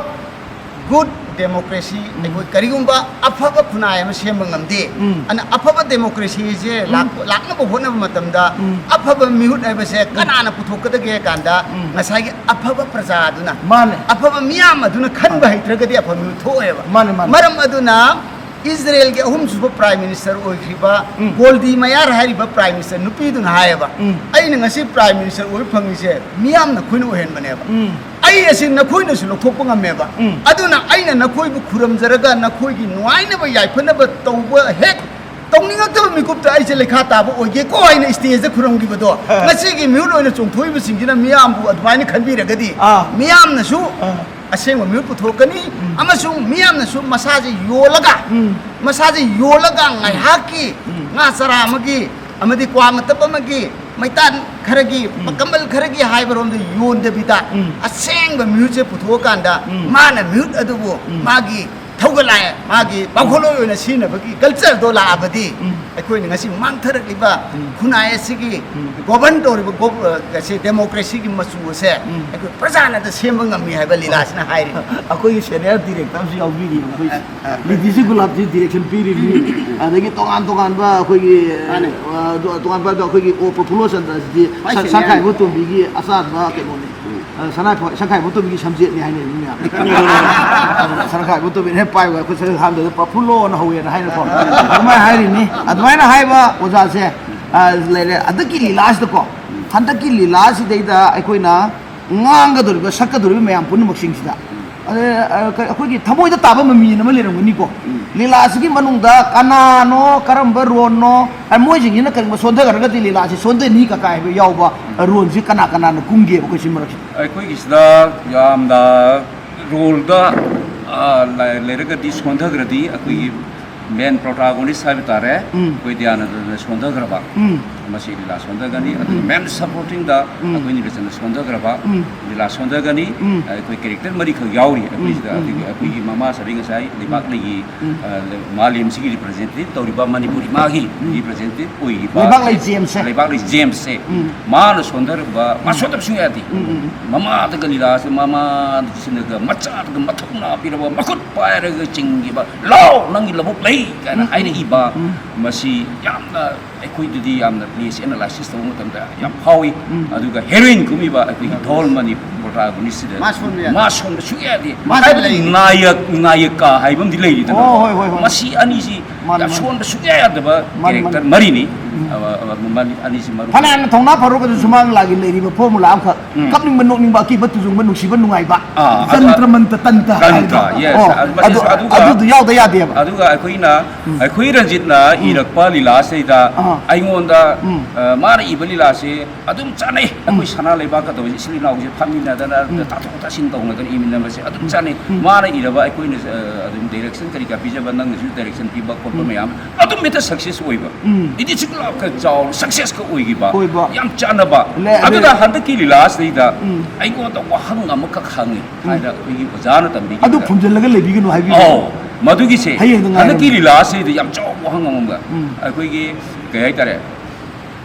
good democracy ꯎꯝ꯫ ꯑꯩꯈꯣꯏ ꯀꯔꯤꯒꯨꯝꯕ ꯑꯐꯕ ꯈꯨꯟꯅꯥꯏ ꯑꯃ ꯁꯦꯝꯕ ꯉꯝꯗꯦ꯫ ꯎꯝ꯫ ꯑꯗꯨꯅ ꯑꯐꯕ ꯗꯦꯃꯣꯀ꯭ꯔꯦꯁꯤꯁꯦ ꯎꯝ꯫ ꯂꯥꯛ-, ꯂꯥꯛꯅꯕ ꯍꯣꯠꯅꯕ ꯃꯇꯝꯗ ꯎꯝ꯫ ꯑꯐꯕ ꯃꯤꯍꯨꯠ ꯍꯥꯏꯕꯁꯦ ꯎꯝ꯫ ꯀꯅꯥꯅ ꯄꯨꯊꯣꯛꯀꯗꯒꯦ ꯍꯥꯏ ꯀꯥꯟꯗ ꯎꯝ꯫ ꯉꯁꯥꯏꯒꯤ ꯑꯐꯕ ꯄ꯭ꯔꯖꯥ ꯑꯗꯨꯅ, ꯃꯥꯅꯦ꯫ ꯑꯐꯕ ꯃꯤꯌꯥꯝ ꯑꯗꯨꯅ ꯈꯟꯕ ꯑꯥ꯫ ꯍꯩꯇ꯭ꯔꯒꯗꯤ ꯑꯐꯕ ꯃꯤꯍꯨꯠ ꯊꯣꯛꯑꯣꯏꯕ꯫ ꯃꯥꯅꯦ, ꯃꯥꯅꯦ꯫ ꯃꯔꯝ ꯑꯗꯨꯅ ꯏꯖꯔꯦꯜꯒꯤ ꯑꯍꯨꯝꯁꯨꯕ ꯄ꯭ꯔꯥꯏꯝ ꯃꯤꯅꯤꯁꯇꯔ ꯑꯣꯏꯈ꯭ꯔꯤꯕ ꯎꯝ꯫ ꯒꯣꯜꯗꯤ ꯃꯌꯥꯔ ꯍꯥꯏꯔꯤꯕ ꯄ꯭ꯔꯥꯏꯝ ꯃꯤꯅꯤꯁꯇꯔ ꯅꯨꯄꯤꯗꯨꯅ ꯍꯥꯏꯌꯦꯕ, ꯎꯝ꯫ "ꯑꯩꯅ ꯉꯁꯤ ꯄ꯭ꯔꯥꯏꯝ ꯃꯤꯅꯤꯁꯇꯔ ꯑꯣꯏꯕ ꯐꯪꯉꯤꯁꯦ ꯃꯤꯌꯥꯝꯅ ꯑꯩꯈꯣꯏꯅ ꯑꯣꯏꯍꯟꯕꯅꯦꯕ꯫ ꯎꯝ꯫ ꯑꯩ ꯑꯁꯤ ꯅꯈꯣꯏꯅꯁꯨ ꯂꯧꯊꯣꯛꯄ ꯉꯝꯃꯦꯕ꯫ ꯎꯝ꯫ ꯑꯗꯨꯅ ꯑꯩꯅ ꯅꯈꯣꯏꯕꯨ ꯈꯨꯔꯨꯝꯖꯔꯒ ꯅꯈꯣꯏꯒꯤ ꯅꯨꯡꯉꯥꯏꯅꯕ ꯌꯥꯏꯐꯅꯕ ꯇꯧꯕ ꯍꯦꯛ ꯇꯧꯅꯤꯡꯉꯛꯇꯕ ꯃꯤꯀꯨꯞꯇ ꯑꯩꯁꯦ ꯂꯩꯈꯥ ꯇꯥꯕ ꯑꯣꯏꯒꯦꯀꯣ" ꯍꯥꯏꯅ ꯁ꯭ꯇꯦꯖꯇ ꯈꯨꯔꯨꯝꯈꯤꯕꯗꯣ, ꯍꯥ꯫ ꯉꯁꯤꯒꯤ ꯃꯤꯍꯨꯠ ꯑꯣꯏꯅ ꯆꯣꯡꯊꯣꯛꯏꯕꯁꯤꯡꯁꯤꯅ ꯃꯤꯌꯥꯝꯕꯨ ꯑꯗꯨꯃꯥꯏꯅ ꯈꯟꯕꯤꯔꯒꯗꯤ, ꯑꯥ꯫ ꯃꯤꯌꯥꯝꯅꯁꯨ ꯑꯥ꯫ ꯑꯁꯦꯡꯕ ꯃꯤꯍꯨꯠ ꯄꯨꯊꯣꯛꯀꯅꯤ, ꯎꯝ꯫ ꯑꯃꯁꯨꯡ ꯃꯤꯌꯥꯝꯅꯁꯨ ꯃꯁꯥꯁꯦ ꯌꯣꯜꯂꯒ, ꯎꯝ꯫ ꯃꯁꯥꯁꯦ ꯌꯣꯜꯂꯒ ꯉꯥꯏꯍꯥꯛꯀꯤ ꯎꯝ꯫ ꯉꯥ ꯆꯔꯥ ꯑꯃꯒꯤ ꯑꯃꯗꯤ ꯀ꯭ꯋꯥ ꯃꯇꯞ ꯑꯃꯒꯤ ꯃꯩꯇꯥꯟ ꯈꯔꯒꯤ, ꯀꯝꯕꯜ ꯈꯔꯒꯤ ꯍꯥꯏꯕꯔꯣꯝꯗ ꯌꯣꯟꯗꯕꯤꯗ, ꯑꯁꯦꯡꯕ ꯃꯤꯍꯨꯠꯁꯦ ꯄꯨꯊꯣꯛꯑꯀꯥꯟꯗ, ꯃꯥꯅ ꯃꯤꯍꯨꯠ ꯑꯗꯨꯕꯨ ꯃꯥꯒꯤ ꯊꯧꯒꯠꯂꯥꯏ, ꯃꯥꯒꯤ ꯄꯥꯡꯈꯣꯜꯂꯣꯏ ꯑꯣꯏꯅ ꯁꯤꯖꯤꯟꯅꯕꯒꯤ ꯀꯜꯆꯔꯗꯣ ꯂꯥꯛꯑꯕꯗꯤ, ꯑꯩꯈꯣꯏꯅ ꯉꯁꯤ ꯃꯥꯡꯊꯔꯛꯂꯤꯕ ꯈꯨꯟꯅꯥꯏ ꯑꯁꯤꯒꯤ ꯒꯣꯕꯔꯟ ꯇꯧꯔꯤꯕ ꯒꯣ-, ꯑ, ꯁꯤ ꯗꯦꯃꯣꯀ꯭ꯔꯦꯁꯤꯒꯤ ꯃꯆꯨ ꯑꯁꯦ ꯑꯩꯈꯣꯏ ꯄ꯭ꯔꯖꯥꯅꯗ ꯁꯦꯝꯕ ꯉꯝꯃꯤ ꯍꯥꯏꯕ ꯂꯤꯂꯥꯁꯤꯅ ꯍꯥꯏꯔꯤ꯫ ꯑꯩꯈꯣꯏꯒꯤ ꯁꯦꯅꯤꯌꯔ ꯗꯤꯔꯦꯛꯇꯔꯁꯨ ꯌꯥꯎꯕꯤꯔꯤ, ꯑꯩꯈꯣꯏ ꯂꯤꯗꯤꯁꯤ ꯒꯨꯂꯥꯞꯁꯤ ꯗꯤꯔꯦꯛꯁꯟ ꯄꯤꯔꯤꯕꯅꯤ꯫ ꯑꯗꯒꯤ ꯇꯣꯉꯥꯟ ꯇꯣꯉꯥꯟꯕ ꯑꯩꯈꯣꯏꯒꯤ, ꯃꯥꯅꯦ꯫ ꯑ, ꯇꯣꯉꯥꯟ ꯇꯣꯉꯥꯟꯕ ꯑꯩꯈꯣꯏꯒꯤ ꯑꯣ ꯄ꯭ꯔꯐꯨꯜꯂꯣ ꯆꯟꯗ꯭ꯔꯁꯤꯗꯤ ꯈ꯭ꯋꯥꯏ ꯁ-, ꯁꯦꯅꯤꯌꯔ꯫ ꯁꯪꯈꯥꯏꯕ ꯇꯣꯝꯕꯤꯒꯤ ꯑꯆꯥꯟꯕ ꯀꯩꯅꯣꯅꯤ꯫ ꯑ, ꯁꯅꯥ-, ꯁꯪꯈꯥꯏꯕ ꯇꯣꯝꯕꯤꯒꯤ ꯁꯝꯖꯦꯠꯅꯤ ꯍꯥꯏꯅꯔꯤ ꯃꯤ ꯃꯌꯥꯝ꯫ ꯁꯪꯈꯥꯏꯕ ꯇꯣꯝꯕꯤꯅ ꯍꯦꯛ ꯄꯥꯏꯕ ꯑꯩꯈꯣꯏ ꯁꯔ ꯍꯥꯝꯗꯗ ꯄ꯭ꯔꯐꯨꯜꯂꯣꯅ ꯍꯧꯋꯦꯅ ꯍꯥꯏꯅꯀꯣ꯫ ꯑꯗꯨꯃꯥꯏꯅ ꯍꯥꯏꯔꯤꯅꯤ꯫ ꯑꯗꯨꯃꯥꯏꯅ ꯍꯥꯏꯕ ꯑꯣꯖꯥꯁꯦ, ꯑ, ꯂꯩꯔꯦ꯫ ꯍꯟꯗꯛꯀꯤ ꯂꯤꯂꯥꯁꯤꯗꯀꯣ, ꯍꯟꯗꯛꯀꯤ ꯂꯤꯂꯥꯁꯤꯗꯩꯗ ꯑꯩꯈꯣꯏꯅ ꯉꯥꯡꯒꯗꯧꯔꯤꯕ, ꯁꯛꯀꯗꯧꯔꯤꯕ ꯃꯌꯥꯝ ꯄꯨꯝꯅꯃꯛꯁꯤꯡꯁꯤꯗ, ꯑꯗ, ꯑ, ꯀ-, ꯑꯩꯈꯣꯏꯒꯤ ꯊꯃꯣꯏꯗ ꯇꯥꯕ ꯃꯃꯤ ꯑꯃ ꯂꯩꯔꯝꯒꯅꯤꯀꯣ꯫ ꯂꯤꯂꯥꯁꯤꯒꯤ ꯃꯅꯨꯡꯗ ꯀꯅꯥꯅꯣ, ꯀꯔꯝꯕ ꯔꯣꯜꯅꯣ, ꯑ, ꯃꯣꯏꯁꯤꯡꯁꯤꯅ ꯀꯔꯤꯒꯨꯝꯕ ꯁꯣꯟꯊꯈ꯭ꯔꯒꯗꯤ ꯂꯤꯂꯥꯁꯤ ꯁꯣꯟꯊꯅꯤ ꯀ ꯀꯥꯏ ꯍꯥꯏꯕ ꯌꯥꯎꯕ, ꯑ, ꯔꯣꯜꯁꯤ ꯀꯅꯥ ꯀꯅꯥꯅ ꯀꯨꯝꯒꯦꯕ ꯑꯩꯈꯣꯏ ꯁꯤ ꯃꯔꯛꯁꯤꯗ? ꯑꯩꯈꯣꯏꯒꯤꯁꯤꯗ ꯌꯥꯝꯅ ꯔꯣꯜꯗ, ꯑ, ꯂꯩ-, ꯂꯩꯔꯒꯗꯤ ꯁꯣꯟꯊꯈ꯭ꯔꯗꯤ ꯑꯩꯈꯣꯏꯒꯤ ꯃꯦꯟ ꯄ꯭ꯔꯣꯇꯥꯒꯣꯅꯤꯁ ꯍꯥꯏꯕ ꯇꯥꯔꯦ, ꯎꯝ꯫ ꯑꯩꯈꯣꯏ ꯗꯌꯥꯅꯟꯗꯅ ꯁꯣꯟꯊꯈ꯭ꯔꯕ꯫ ꯎꯝ꯫ ꯃꯁꯤ ꯂꯤꯂꯥ ꯁꯣꯟꯊꯒꯅꯤ꯫ ꯑꯗꯨꯒ ꯎꯝ꯫ ꯃꯦꯟ ꯁꯄꯣꯔꯇꯤꯡꯗ ꯎꯝ꯫ ꯑꯩꯈꯣꯏ ꯅꯤꯔꯖꯟꯅ ꯁꯣꯟꯊꯈ꯭ꯔꯕ꯫ ꯎꯝ꯫ ꯂꯤꯂꯥ ꯁꯣꯟꯊꯒꯅꯤ꯫ ꯎꯝ꯫ ꯑꯩꯈꯣꯏ ꯀꯦꯔꯦꯛꯇꯔ ꯃꯔꯤꯈꯛ ꯌꯥꯎꯔꯤ ꯎꯝ꯫ ꯑꯩꯈꯣꯏꯁꯤꯗ꯫ ꯎꯝ꯫ ꯑꯗꯒꯤ ꯑꯩꯈꯣꯏꯒꯤ ꯃꯃꯥ ꯁꯥꯕꯤ ꯉꯁꯥꯏ ꯂꯩꯕꯥꯛ ꯂꯩꯒꯤ, ꯎꯝ꯫ ꯑ, ꯂꯩ-, ꯃꯥꯂꯦꯝꯁꯤꯒꯤ ꯔꯤꯄ꯭ꯔꯖꯦꯟꯇꯦꯇꯤꯚ ꯇꯧꯔꯤꯕ, ꯃꯅꯤꯄꯨꯔ ꯏꯃꯥꯒꯤ ꯎꯝ꯫ ꯔꯤꯄ꯭ꯔꯖꯦꯟꯇꯦꯇꯤꯚ ꯑꯣꯏꯔꯤꯕ ꯂꯩꯕꯥꯛꯂꯩ ꯖꯦꯝꯁꯁꯦ꯫ ꯂꯩꯕꯥꯛꯂꯩ ꯖꯦꯝꯁꯁꯦ꯫ ꯎꯝ꯫ ꯃꯥꯅ ꯁꯣꯟꯊꯔꯕ, ꯃꯥ ꯎꯝ꯫ ꯁꯣꯟꯊꯕ ꯁꯨꯡꯌꯥ ꯌꯥꯗꯦ꯫ ꯎꯝ, ꯎꯝ, ꯎꯝ꯫ ꯃꯃꯥꯗꯒ ꯂꯤꯂꯥꯁꯦ, ꯃꯃꯥꯁꯤꯅꯒ ꯃꯆꯥꯗꯒ ꯃꯊꯧꯅꯥ ꯄꯤꯔꯕ, ꯃꯈꯨꯠ ꯄꯥꯏꯔꯒ ꯆꯤꯡꯈꯤꯕ, "ꯂꯥꯎ, ꯅꯪꯒꯤ ꯂꯧꯕꯨꯛ ꯂꯩ" ꯀꯥꯏꯅ ꯎꯝ, ꯎꯝ, ꯍꯥꯏꯔꯛꯏꯕ, ꯎꯝ꯫ ꯃꯁꯤ ꯌꯥꯝꯅ ꯑꯩꯈꯣꯏꯗꯗꯤ ꯌꯥꯝꯅ ꯄ꯭ꯂꯦꯁꯦ ꯑꯦꯅꯥꯂꯥꯏꯁꯤꯁ ꯇꯧꯕ ꯃꯇꯝꯗ ꯌꯥꯝ ꯐꯥꯎꯏ꯫ ꯎꯝ꯫ ꯑꯗꯨꯒ ꯍꯦꯔꯣꯏꯟ ꯀꯨꯝꯃꯤꯕ ꯑꯩꯈꯣꯏꯒꯤ ꯙꯣꯜꯃꯅꯤ ꯄ꯭ꯔꯣꯇꯥꯒꯣꯅꯤꯁꯁꯤꯗ ꯃꯥ ꯁꯣꯟꯕ ꯌꯥꯗꯦ꯫ ꯃꯥ ꯁꯣꯟꯕ ꯁꯨꯡꯌꯥ ꯌꯥꯗꯦ꯫ ꯃꯥ ꯍꯥꯏꯕꯗꯤ ꯂꯩ꯫ ꯅꯥꯌꯛ, ꯅꯥꯌꯀꯥ ꯍꯥꯏꯕ ꯑꯃꯗꯤ ꯂꯩꯔꯤꯗꯅ꯫ ꯑꯣ, ꯍꯣꯏ, ꯍꯣꯏ, ꯍꯣꯏ꯫ ꯃꯁꯤ ꯑꯅꯤꯁꯤ ꯃꯥꯅꯤ, ꯌꯥꯝ ꯃꯥꯅꯤ꯫ ꯁꯣꯟꯕ ꯁꯨꯡꯌꯥ ꯌꯥꯗꯕ ꯃꯥꯅꯤ, ꯀꯦꯔꯦꯛꯇꯔ ꯃꯥꯅꯤ꯫ ꯃꯔꯤꯅꯤ꯫ ꯎꯝ꯫ ꯑ, ꯑ, ꯃꯔꯤ-, ꯑꯅꯤꯁꯤ ꯃꯔꯨꯞ ꯐꯅꯌꯥꯝꯅ ꯊꯧꯅꯥ ꯐꯔꯨꯔꯒꯁꯨ ꯁꯨꯃꯥꯡ ꯂꯤꯂꯥꯒꯤ ꯂꯩꯔꯤꯕ ꯐꯣꯔꯃꯨꯂꯥ ꯑꯃꯈꯛ, ꯎꯝ꯫ ꯀꯞꯅꯤꯡꯕ, ꯅꯣꯛꯅꯤꯡꯕ, ꯑꯀꯤꯕ, ꯇꯨꯖꯨꯡꯕ, ꯅꯨꯡꯁꯤꯕ, ꯅꯨꯡꯉꯥꯏꯕ꯫ ꯑꯥ, ꯑꯗꯨ ꯖꯟꯇ꯭ꯔ ꯃꯟꯇ꯭ꯔ ꯇꯟꯇ꯭ꯔ ꯇꯟꯇ꯭ꯔ, ꯍꯥꯏꯕꯗꯣ꯫ Yes, ꯑꯣ, ꯑꯗꯨ, ꯑꯗꯨ, ꯑꯗꯨꯒ, ꯑꯗꯨꯗꯣ ꯌꯥꯎꯗ ꯌꯥꯗꯦꯕ꯫ ꯑꯗꯨꯒ ꯑꯩꯈꯣꯏꯅ, ꯎꯝ꯫ ꯑꯩꯈꯣꯏ ꯔꯟꯖꯤꯠꯅ ꯎꯝ꯫ ꯏꯔꯛꯄ ꯂꯤꯂꯥꯁꯤꯗ ꯑꯥ꯫ ꯑꯩꯉꯣꯟꯗ, ꯎꯝ꯫ ꯑ, ꯃꯥꯅ ꯏꯕ ꯂꯤꯂꯥꯁꯦ ꯑꯗꯨꯝ ꯆꯥꯅꯩ꯫ ꯎꯝ꯫ ꯑꯩꯈꯣꯏ ꯁꯅꯥ ꯂꯩꯕꯥꯛꯀ ꯇꯧꯕꯁꯦ ꯏꯆꯤꯜ ꯏꯅꯥꯎꯁꯦ ꯐꯝꯃꯤꯟꯅꯗꯅ ꯎꯝ꯫ ꯇꯥꯊꯣꯛ ꯇꯥꯁꯤꯟ ꯇꯧꯅꯗꯅ ꯏꯃꯤꯟꯅꯕꯁꯦ ꯑꯗꯨꯝ ꯆꯥꯅꯩ꯫ ꯎꯝ꯫ ꯃꯥꯅ ꯏꯔꯕ ꯑꯩꯈꯣꯏꯅ, ꯑ, ꯑꯗꯨꯝ ꯗꯥꯏꯔꯦꯛꯁꯟ ꯀꯔꯤ ꯀꯔꯥ ꯄꯤꯖꯕ, ꯅꯪꯅꯁꯨ ꯗꯥꯏꯔꯦꯛꯁꯟ ꯄꯤꯕ ꯈꯣꯠꯄ ꯎꯝ꯫ ꯃꯌꯥꯝ ꯑꯗꯨꯝ ꯍꯦꯛꯇ ꯁꯛꯁꯦꯁ ꯑꯣꯏꯕ꯫ ꯎꯝ꯫ ꯏꯗꯤꯠꯁꯨ ꯈꯔ ꯆꯥꯎꯅ ꯁꯛꯁꯦꯁꯀ ꯑꯣꯏꯈꯤꯕ, ꯑꯣꯏꯕ꯫ ꯌꯥꯝ ꯆꯥꯟꯅꯕ꯫ ꯂꯩ, ꯑꯗꯩ ꯑꯗꯨꯗ ꯍꯟꯗꯛꯀꯤ ꯂꯤꯂꯥꯁꯤꯗꯩꯗ ꯎꯝ꯫ ꯑꯩꯉꯣꯟꯗ ꯋꯥꯍꯪ ꯑꯃꯈꯛ ꯍꯪꯉꯤ ꯍꯥꯏꯅ ꯑꯩꯈꯣꯏꯒꯤ ꯑꯣꯖꯥꯅ ꯇꯝꯕꯤꯈꯤꯕ꯫ ꯑꯗꯨ ꯐꯨꯝꯖꯤꯜꯂꯒ ꯂꯩꯕꯤꯒꯅꯨ ꯍꯥꯏꯕꯤꯌꯨ꯫ ꯑꯧ, ꯃꯗꯨꯒꯤꯁꯦ ꯍꯌꯦꯡꯗ ꯉꯥꯏꯔꯝꯃꯨ꯫ ꯍꯟꯗꯛꯀꯤ ꯂꯤꯂꯥꯁꯤꯗ ꯌꯥꯝ ꯆꯥꯎꯕ ꯋꯥꯍꯪ ꯑꯃꯒ ꯎꯝ꯫ ꯑꯩꯈꯣꯏꯒꯤ ꯀꯩ ꯍꯥꯏꯇꯥꯔꯦ,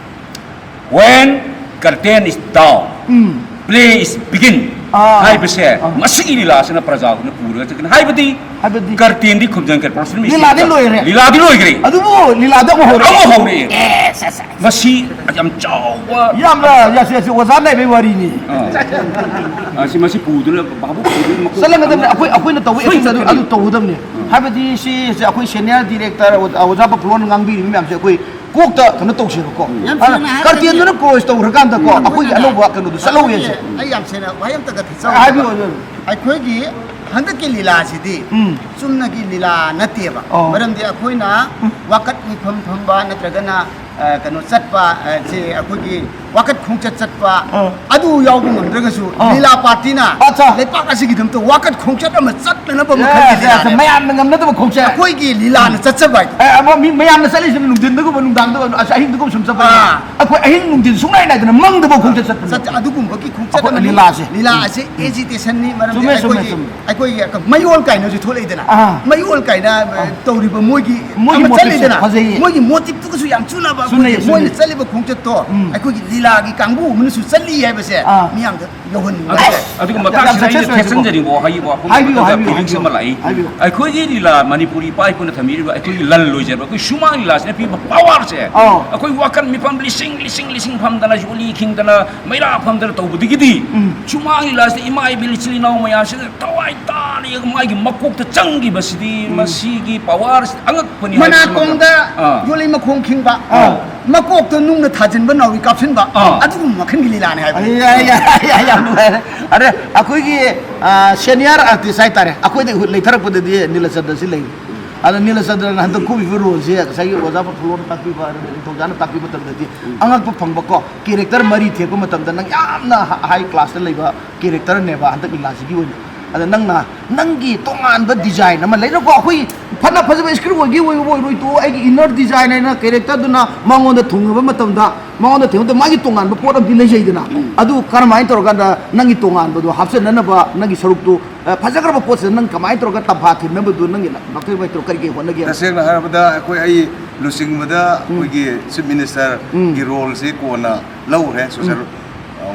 When curtain is down, um. Play is begin ꯑꯥ꯫ ꯍꯥꯏꯕꯁꯦ ꯑꯥ꯫ ꯃꯁꯤꯒꯤ ꯂꯤꯂꯥꯁꯤꯅ ꯄ꯭ꯔꯖꯥ ꯑꯩꯈꯣꯏꯅ ꯄꯨꯔꯒ ꯆꯠꯀꯅꯤ꯫ ꯍꯥꯏꯕꯗꯤ ꯍꯥꯏꯕꯗꯤ ꯀꯔꯇꯦꯟꯗꯤ ꯈꯨꯝꯖꯤꯟꯈ꯭ꯔꯦ, ꯄ꯭ꯔꯣꯁꯦꯁ ꯂꯤꯂꯥꯗꯤ ꯂꯣꯏꯔꯦ꯫ ꯂꯤꯂꯥꯗꯤ ꯂꯣꯏꯈ꯭ꯔꯦ꯫ ꯑꯗꯨꯕꯨ ꯂꯤꯂꯥꯗ ꯑꯃꯨꯛ ꯍꯧꯔꯛꯑꯦ꯫ ꯑꯃꯨꯛ ꯍꯧꯔꯛꯑꯦ꯫ ꯃꯁꯤ ꯌꯥꯝ ꯆꯥꯎꯕ ꯌꯥꯝꯅ ꯌꯥꯁꯤ ꯌꯥꯁꯤ ꯑꯣꯖꯥ ꯅꯥꯏꯕꯩ ꯋꯥꯔꯤꯅꯤ꯫ ꯑꯥ꯫ ꯑꯥ, ꯁꯤ ꯃꯁꯤ ꯄꯨꯗꯨꯅ ꯚꯥꯕꯨ ꯄꯨꯗꯨꯅ ꯃꯀꯣꯛ ꯆꯠꯍꯟꯒꯗꯕꯅꯤ꯫ ꯑꯩꯈꯣꯏ ꯑꯩꯈꯣꯏꯅ ꯇꯧꯕ ꯁꯣꯏ ꯑꯦꯛꯁꯟ ꯑꯗꯨ ꯆꯠꯀꯅꯤ꯫ ꯑꯗꯨ ꯇꯧꯒꯗꯕꯅꯤ꯫ ꯍꯥꯏꯕꯗꯤ ꯁꯤ ꯁꯤ ꯑꯩꯈꯣꯏ ꯁꯦꯅꯤꯌꯔ ꯗꯤꯔꯦꯛꯇꯔ ꯑꯣꯖꯥ ꯕꯀꯂꯣꯟ ꯉꯥꯡꯕꯤꯔꯤꯕ ꯃꯌꯥꯝꯁꯦ ꯑꯩꯈꯣꯏ ꯀꯣꯛꯇ ꯀꯩꯅꯣ ꯇꯧꯁꯦꯕꯀꯣ꯫ ꯌꯥꯝ ꯁꯦꯡꯅ ꯍꯥꯏꯔꯒꯗꯤ ꯀꯔꯇꯦꯟꯗꯨꯅ ꯀ꯭ꯂꯣꯖ ꯇꯧꯈ꯭ꯔꯀꯥꯟꯗꯀꯣ ꯑꯩꯈꯣꯏꯒꯤ ꯑꯅꯧꯕ ꯀꯩꯅꯣꯗꯣ ꯆꯠꯍꯧꯋꯦ ꯍꯥꯏꯁꯦ꯫ ꯑꯩ ꯌꯥꯝ ꯁꯦꯡꯅ ꯋꯥꯍꯩ ꯑꯝꯇꯒ ꯍꯥꯏꯕꯤꯌꯨ, ꯊꯤꯖꯧ꯫ ꯍꯥꯏꯕꯤꯌꯨ꯫ ꯑꯩꯈꯣꯏꯒꯤ ꯍꯟꯗꯛꯀꯤ ꯂꯤꯂꯥꯁꯤꯗꯤ ꯎꯝ꯫ ꯆꯨꯝꯅꯒꯤ ꯂꯤꯂꯥ ꯅꯠꯇꯦꯕ꯫ ꯑꯣ꯫ ꯃꯔꯝꯗꯤ ꯑꯩꯈꯣꯏꯅ ꯋꯥꯀꯠ ꯃꯤꯐꯝ ꯐꯝꯕ ꯅꯠꯇ꯭ꯔꯒꯅ, ꯑ, ꯀꯩꯅꯣ ꯆꯠꯄ, ꯑ, ꯁꯤ ꯑꯩꯈꯣꯏꯒꯤ ꯋꯥꯀꯠ ꯈꯣꯡꯆꯠ ꯆꯠꯄ, ꯑꯣ꯫ ꯑꯗꯨ ꯌꯥꯎꯕ ꯉꯝꯗ꯭ꯔꯒꯁꯨ ꯑꯣ꯫ ꯂꯤꯂꯥ ꯄꯥꯔꯇꯤꯅ ꯑꯠꯆꯥ꯫ ꯂꯩꯄꯥꯛ ꯑꯁꯤꯒꯤꯗꯃꯛꯇ ꯋꯥꯀꯠ ꯈꯣꯡꯆꯠ ꯑꯃ ꯆꯠꯅꯅꯕ ꯌꯥ, ꯃꯈꯜꯒꯤ ꯌꯥ, ꯌꯥ, ꯂꯤꯂꯥꯅꯦ꯫ ꯃꯌꯥꯝꯅ ꯉꯝꯅꯗꯕ ꯈꯣꯡꯆꯠ꯫ ꯑꯩꯈꯣꯏꯒꯤ ꯂꯤꯂꯥꯅ ꯆꯠꯆꯕ ꯍꯥꯏꯗꯣ꯫ ꯑꯦ, ꯑꯃ ꯃꯤ ꯃꯌꯥꯝꯅ ꯆꯠꯂꯤꯁꯤꯅ ꯅꯨꯡꯊꯤꯟꯗꯒꯨꯝꯕ, ꯅꯨꯡꯗꯥꯡꯗꯒꯨꯝꯕ, ꯑꯁ, ꯑꯍꯤꯡꯗꯒꯨꯝꯕ ꯁꯨꯝ ꯆꯠꯄ꯫ ꯑꯥ꯫ ꯑꯩꯈꯣꯏ ꯑꯍꯤꯡ ꯅꯨꯡꯊꯤꯟ ꯁꯨꯡꯅꯥꯏ ꯅꯥꯏꯗꯅ ꯃꯪꯗꯐꯥꯎ ꯈꯣꯡꯆꯠ ꯆꯠꯄꯅꯦ꯫ ꯆꯠ-, ꯑꯗꯨꯒꯨꯝꯕꯒꯤ ꯈꯣꯡꯆꯠ ꯑꯩꯈꯣꯏ ꯑꯃꯅꯤ꯫ ꯂꯤꯂꯥꯁꯦ꯫ ꯂꯤꯂꯥ ꯑꯁꯤ ꯑꯦꯖꯤꯇꯦꯁꯟꯅꯤ꯫ ꯃꯔꯝꯗꯤ ꯆꯨꯝꯃꯦ, ꯆꯨꯝꯃꯦ, ꯑꯩꯈꯣꯏꯒꯤ, ꯆꯨꯝꯃꯦ꯫ ꯑꯩꯈꯣꯏꯒꯤ ꯃꯌꯣꯜ ꯀꯥꯏꯅꯁꯨ ꯊꯣꯛꯂꯛꯏꯗꯅ꯫ ꯑꯥ꯫ ꯃꯌꯣꯜ ꯀꯥꯏꯅ, ꯑ, ꯇꯧꯔꯤꯕ ꯃꯣꯏꯒꯤ ꯃꯣꯏꯒꯤ ꯑꯃ motiveꯁꯦ ꯆꯠꯂꯤꯗꯅ꯫ ꯐꯖꯩꯌꯦ꯫ ꯃꯣꯏꯒꯤ motiveꯇꯨꯒꯁꯨ ꯌꯥꯝ ꯆꯨꯅꯕ ꯆꯨꯅꯩꯌꯦ, ꯑꯩꯈꯣꯏꯒꯤ ꯃꯣꯏꯅ ꯆꯨꯅꯩꯌꯦ꯫ ꯆꯠꯂꯤꯕ ꯈꯣꯡꯆꯠꯇ ꯎꯝ꯫ ꯑꯩꯈꯣꯏꯒꯤ ꯂꯤꯂꯥꯒꯤ ꯀꯥꯡꯕꯨ ꯑꯃꯅꯁꯨ ꯆꯠꯂꯤ ꯍꯥꯏꯕꯁꯦ ꯑꯥ꯫ ꯃꯤꯌꯥꯝꯗ ꯌꯧꯍꯟꯅꯤꯡꯕ ꯑꯗꯨꯒ, ꯍꯥꯏꯇꯥꯔꯦ꯫ ꯑꯗꯨꯒ ꯌꯥꯝ ꯃꯇꯥꯡꯁꯤꯗ success ꯑꯩꯅ ꯑꯣꯏꯀꯣ꯫ ꯊꯦꯠꯆꯟꯖꯅꯤꯡꯕ ꯋꯥꯍꯩ, ꯋꯥꯐꯝ ꯍꯥꯏꯕꯤꯌꯨ, ꯑꯃꯇꯪꯒ ꯍꯥꯏꯕꯤꯌꯨ, feelings ꯍꯥꯏꯕꯤꯌꯨ꯫ ꯑꯃ ꯂꯥꯛꯏ꯫ ꯍꯥꯏꯕꯤꯌꯨ꯫ ꯑꯩꯈꯣꯏꯒꯤ ꯂꯤꯂꯥ, ꯃꯅꯤꯄꯨꯔꯤ ꯏꯄꯥ ꯏꯄꯨꯅ ꯊꯝꯕꯤꯔꯤꯕ ꯑꯩꯈꯣꯏꯒꯤ ꯂꯟ ꯂꯣꯏꯖꯕ, ꯑꯩꯈꯣꯏ ꯁꯨꯃꯥꯡ ꯂꯤꯂꯥꯁꯤꯅ ꯄꯤꯕ powerꯁꯦ, ꯑꯧ꯫ ꯑꯩꯈꯣꯏ ꯋꯥꯀꯠ ꯃꯤꯐꯝ ꯂꯤꯁꯤꯡ, ꯂꯤꯁꯤꯡ, ꯂꯤꯁꯤꯡ ꯐꯝꯗꯅ, ꯌꯣꯂꯤ ꯈꯤꯡꯗꯅ, ꯃꯩꯔꯥ ꯐꯝꯗꯅ ꯇꯧꯕꯗꯒꯤꯗꯤ, ꯎꯝ꯫ ꯁꯨꯃꯥꯡ ꯂꯤꯂꯥꯁꯤꯗ ꯏꯃꯥ ꯏꯕꯦꯜ ꯏꯆꯤꯜ ꯏꯅꯥꯎ ꯃꯌꯥꯝꯁꯤꯅ ꯊꯋꯥꯏ ꯇꯥꯅ ꯌꯦꯡꯉ ꯃꯥꯒꯤ ꯃꯀꯣꯛꯇ ꯆꯪꯈꯤꯕꯁꯤꯗꯤ, ꯃꯁꯤꯒꯤ power ꯑꯉꯛꯄꯅꯤ ꯍꯥꯏꯕꯁꯤꯃ ꯃꯅꯥꯀꯣꯡꯗ ꯑꯥ꯫ ꯌꯣꯂꯤ ꯃꯈꯣꯡ ꯈꯤꯡꯕ, ꯑꯥ꯫ ꯃꯀꯣꯛꯇ ꯅꯨꯡꯅ ꯊꯥꯖꯤꯟꯕ ꯅꯥꯎꯔꯤ ꯀꯥꯞꯁꯤꯟꯕ, ꯑꯥ꯫ ꯑꯗꯨꯒꯨꯝꯕ ꯃꯈꯜꯒꯤ ꯂꯤꯂꯥꯅꯤ ꯍꯥꯏꯕ꯫ ꯑꯩ, ꯑꯩ, ꯑꯩ, ꯑꯩ, ꯌꯥꯝ ꯅꯨꯡꯉꯥꯏꯔꯦ꯫ ꯑꯗ ꯑꯩꯈꯣꯏꯒꯤ, ꯑ, senior artist ꯍꯥꯏꯇꯥꯔꯦ, ꯑꯩꯈꯣꯏꯗ ꯂꯩꯊꯔꯛꯄꯗꯗꯤ ꯅꯤꯂꯆꯟꯗ꯭ꯔꯁꯤ ꯂꯩ꯫ ꯑꯗ ꯅꯤꯂꯆꯟꯗ꯭ꯔꯅ ꯍꯟꯗꯛ ꯀꯨꯝꯃꯤꯕ roleꯁꯦ ꯉꯁꯥꯏꯒꯤ ꯑꯣꯖꯥ ꯐꯨꯂꯣꯟ ꯇꯥꯛꯄꯤꯕ, ꯑꯗꯨꯒ ꯅꯤꯡꯊꯧꯖꯥꯅ ꯇꯥꯛꯄꯤꯕ ꯃꯇꯝꯗꯗꯤ ꯑꯉꯛꯄ ꯐꯪꯕꯀꯣ, character ꯃꯔꯤ ꯊꯦꯛꯄ ꯃꯇꯝꯗ ꯅꯪ ꯌꯥꯝꯅ high classꯇ ꯂꯩꯕ characterꯅꯦꯕ ꯍꯟꯗꯛ ꯂꯤꯂꯥꯁꯤꯒꯤ ꯑꯣꯏꯅ꯫ ꯑꯗ ꯅꯪꯅ ꯅꯪꯒꯤ ꯇꯣꯉꯥꯟꯕ ꯗꯤꯖꯥꯏꯟ ꯑꯃ ꯂꯩꯅꯀꯣ, ꯑꯩꯈꯣꯏ ꯐꯅ ꯐꯖꯕ ꯁ꯭ꯀ꯭ꯔꯤꯞ ꯑꯣꯏꯒꯦ ꯑꯣꯏꯔꯣꯏ ꯑꯣꯏꯔꯣꯏ ꯇꯣꯛꯑꯣ, ꯑꯩꯒꯤ ꯏꯟꯅꯔ ꯗꯤꯖꯥꯏꯟ ꯍꯥꯏꯅ ꯀꯦꯔꯦꯛꯇꯔꯗꯨꯅ ꯃꯉꯣꯟꯗ ꯊꯨꯡꯉꯕ ꯃꯇꯝꯗ, ꯃꯉꯣꯟꯗ ꯊꯦꯡꯅꯕꯗ ꯃꯥꯒꯤ ꯇꯣꯉꯥꯟꯕ ꯄꯣꯠ ꯑꯃꯗꯤ ꯂꯩꯖꯩꯗꯅ, ꯑꯗꯨ ꯀꯔꯝꯍꯥꯏꯅ ꯇꯧꯔꯀꯥꯟꯗ ꯅꯪꯒꯤ ꯇꯣꯉꯥꯟꯕꯗꯣ ꯍꯥꯞꯆꯟꯅꯅꯕ ꯅꯪꯒꯤ ꯁꯔꯨꯛꯇꯨ, ꯑ, ꯐꯖꯈ꯭ꯔꯕ ꯄꯣꯠꯁꯤꯗ ꯅꯪ ꯀꯃꯥꯏꯅ ꯇꯧꯔꯒ ꯇꯝꯐꯥ ꯊꯤꯟꯅꯕꯗꯨ ꯅꯪꯒꯤ ꯅꯥꯊꯣꯏ ꯀꯔꯤ ꯀꯔꯤ ꯍꯣꯠꯅꯒꯦ? ꯇꯁꯦꯡꯅ ꯍꯥꯏꯔꯕꯗ ꯑꯩꯈꯣꯏ, ꯑꯩ ꯂꯨꯆꯤꯡꯕꯗ ꯑꯩꯈꯣꯏꯒꯤ ꯆꯤꯐ ꯃꯤꯅꯤꯁꯇꯔꯒꯤ ꯔꯣꯜꯁꯦ ꯀꯣꯟꯅ ꯂꯧꯈ꯭ꯔꯦ, ꯁꯣꯁꯦꯜ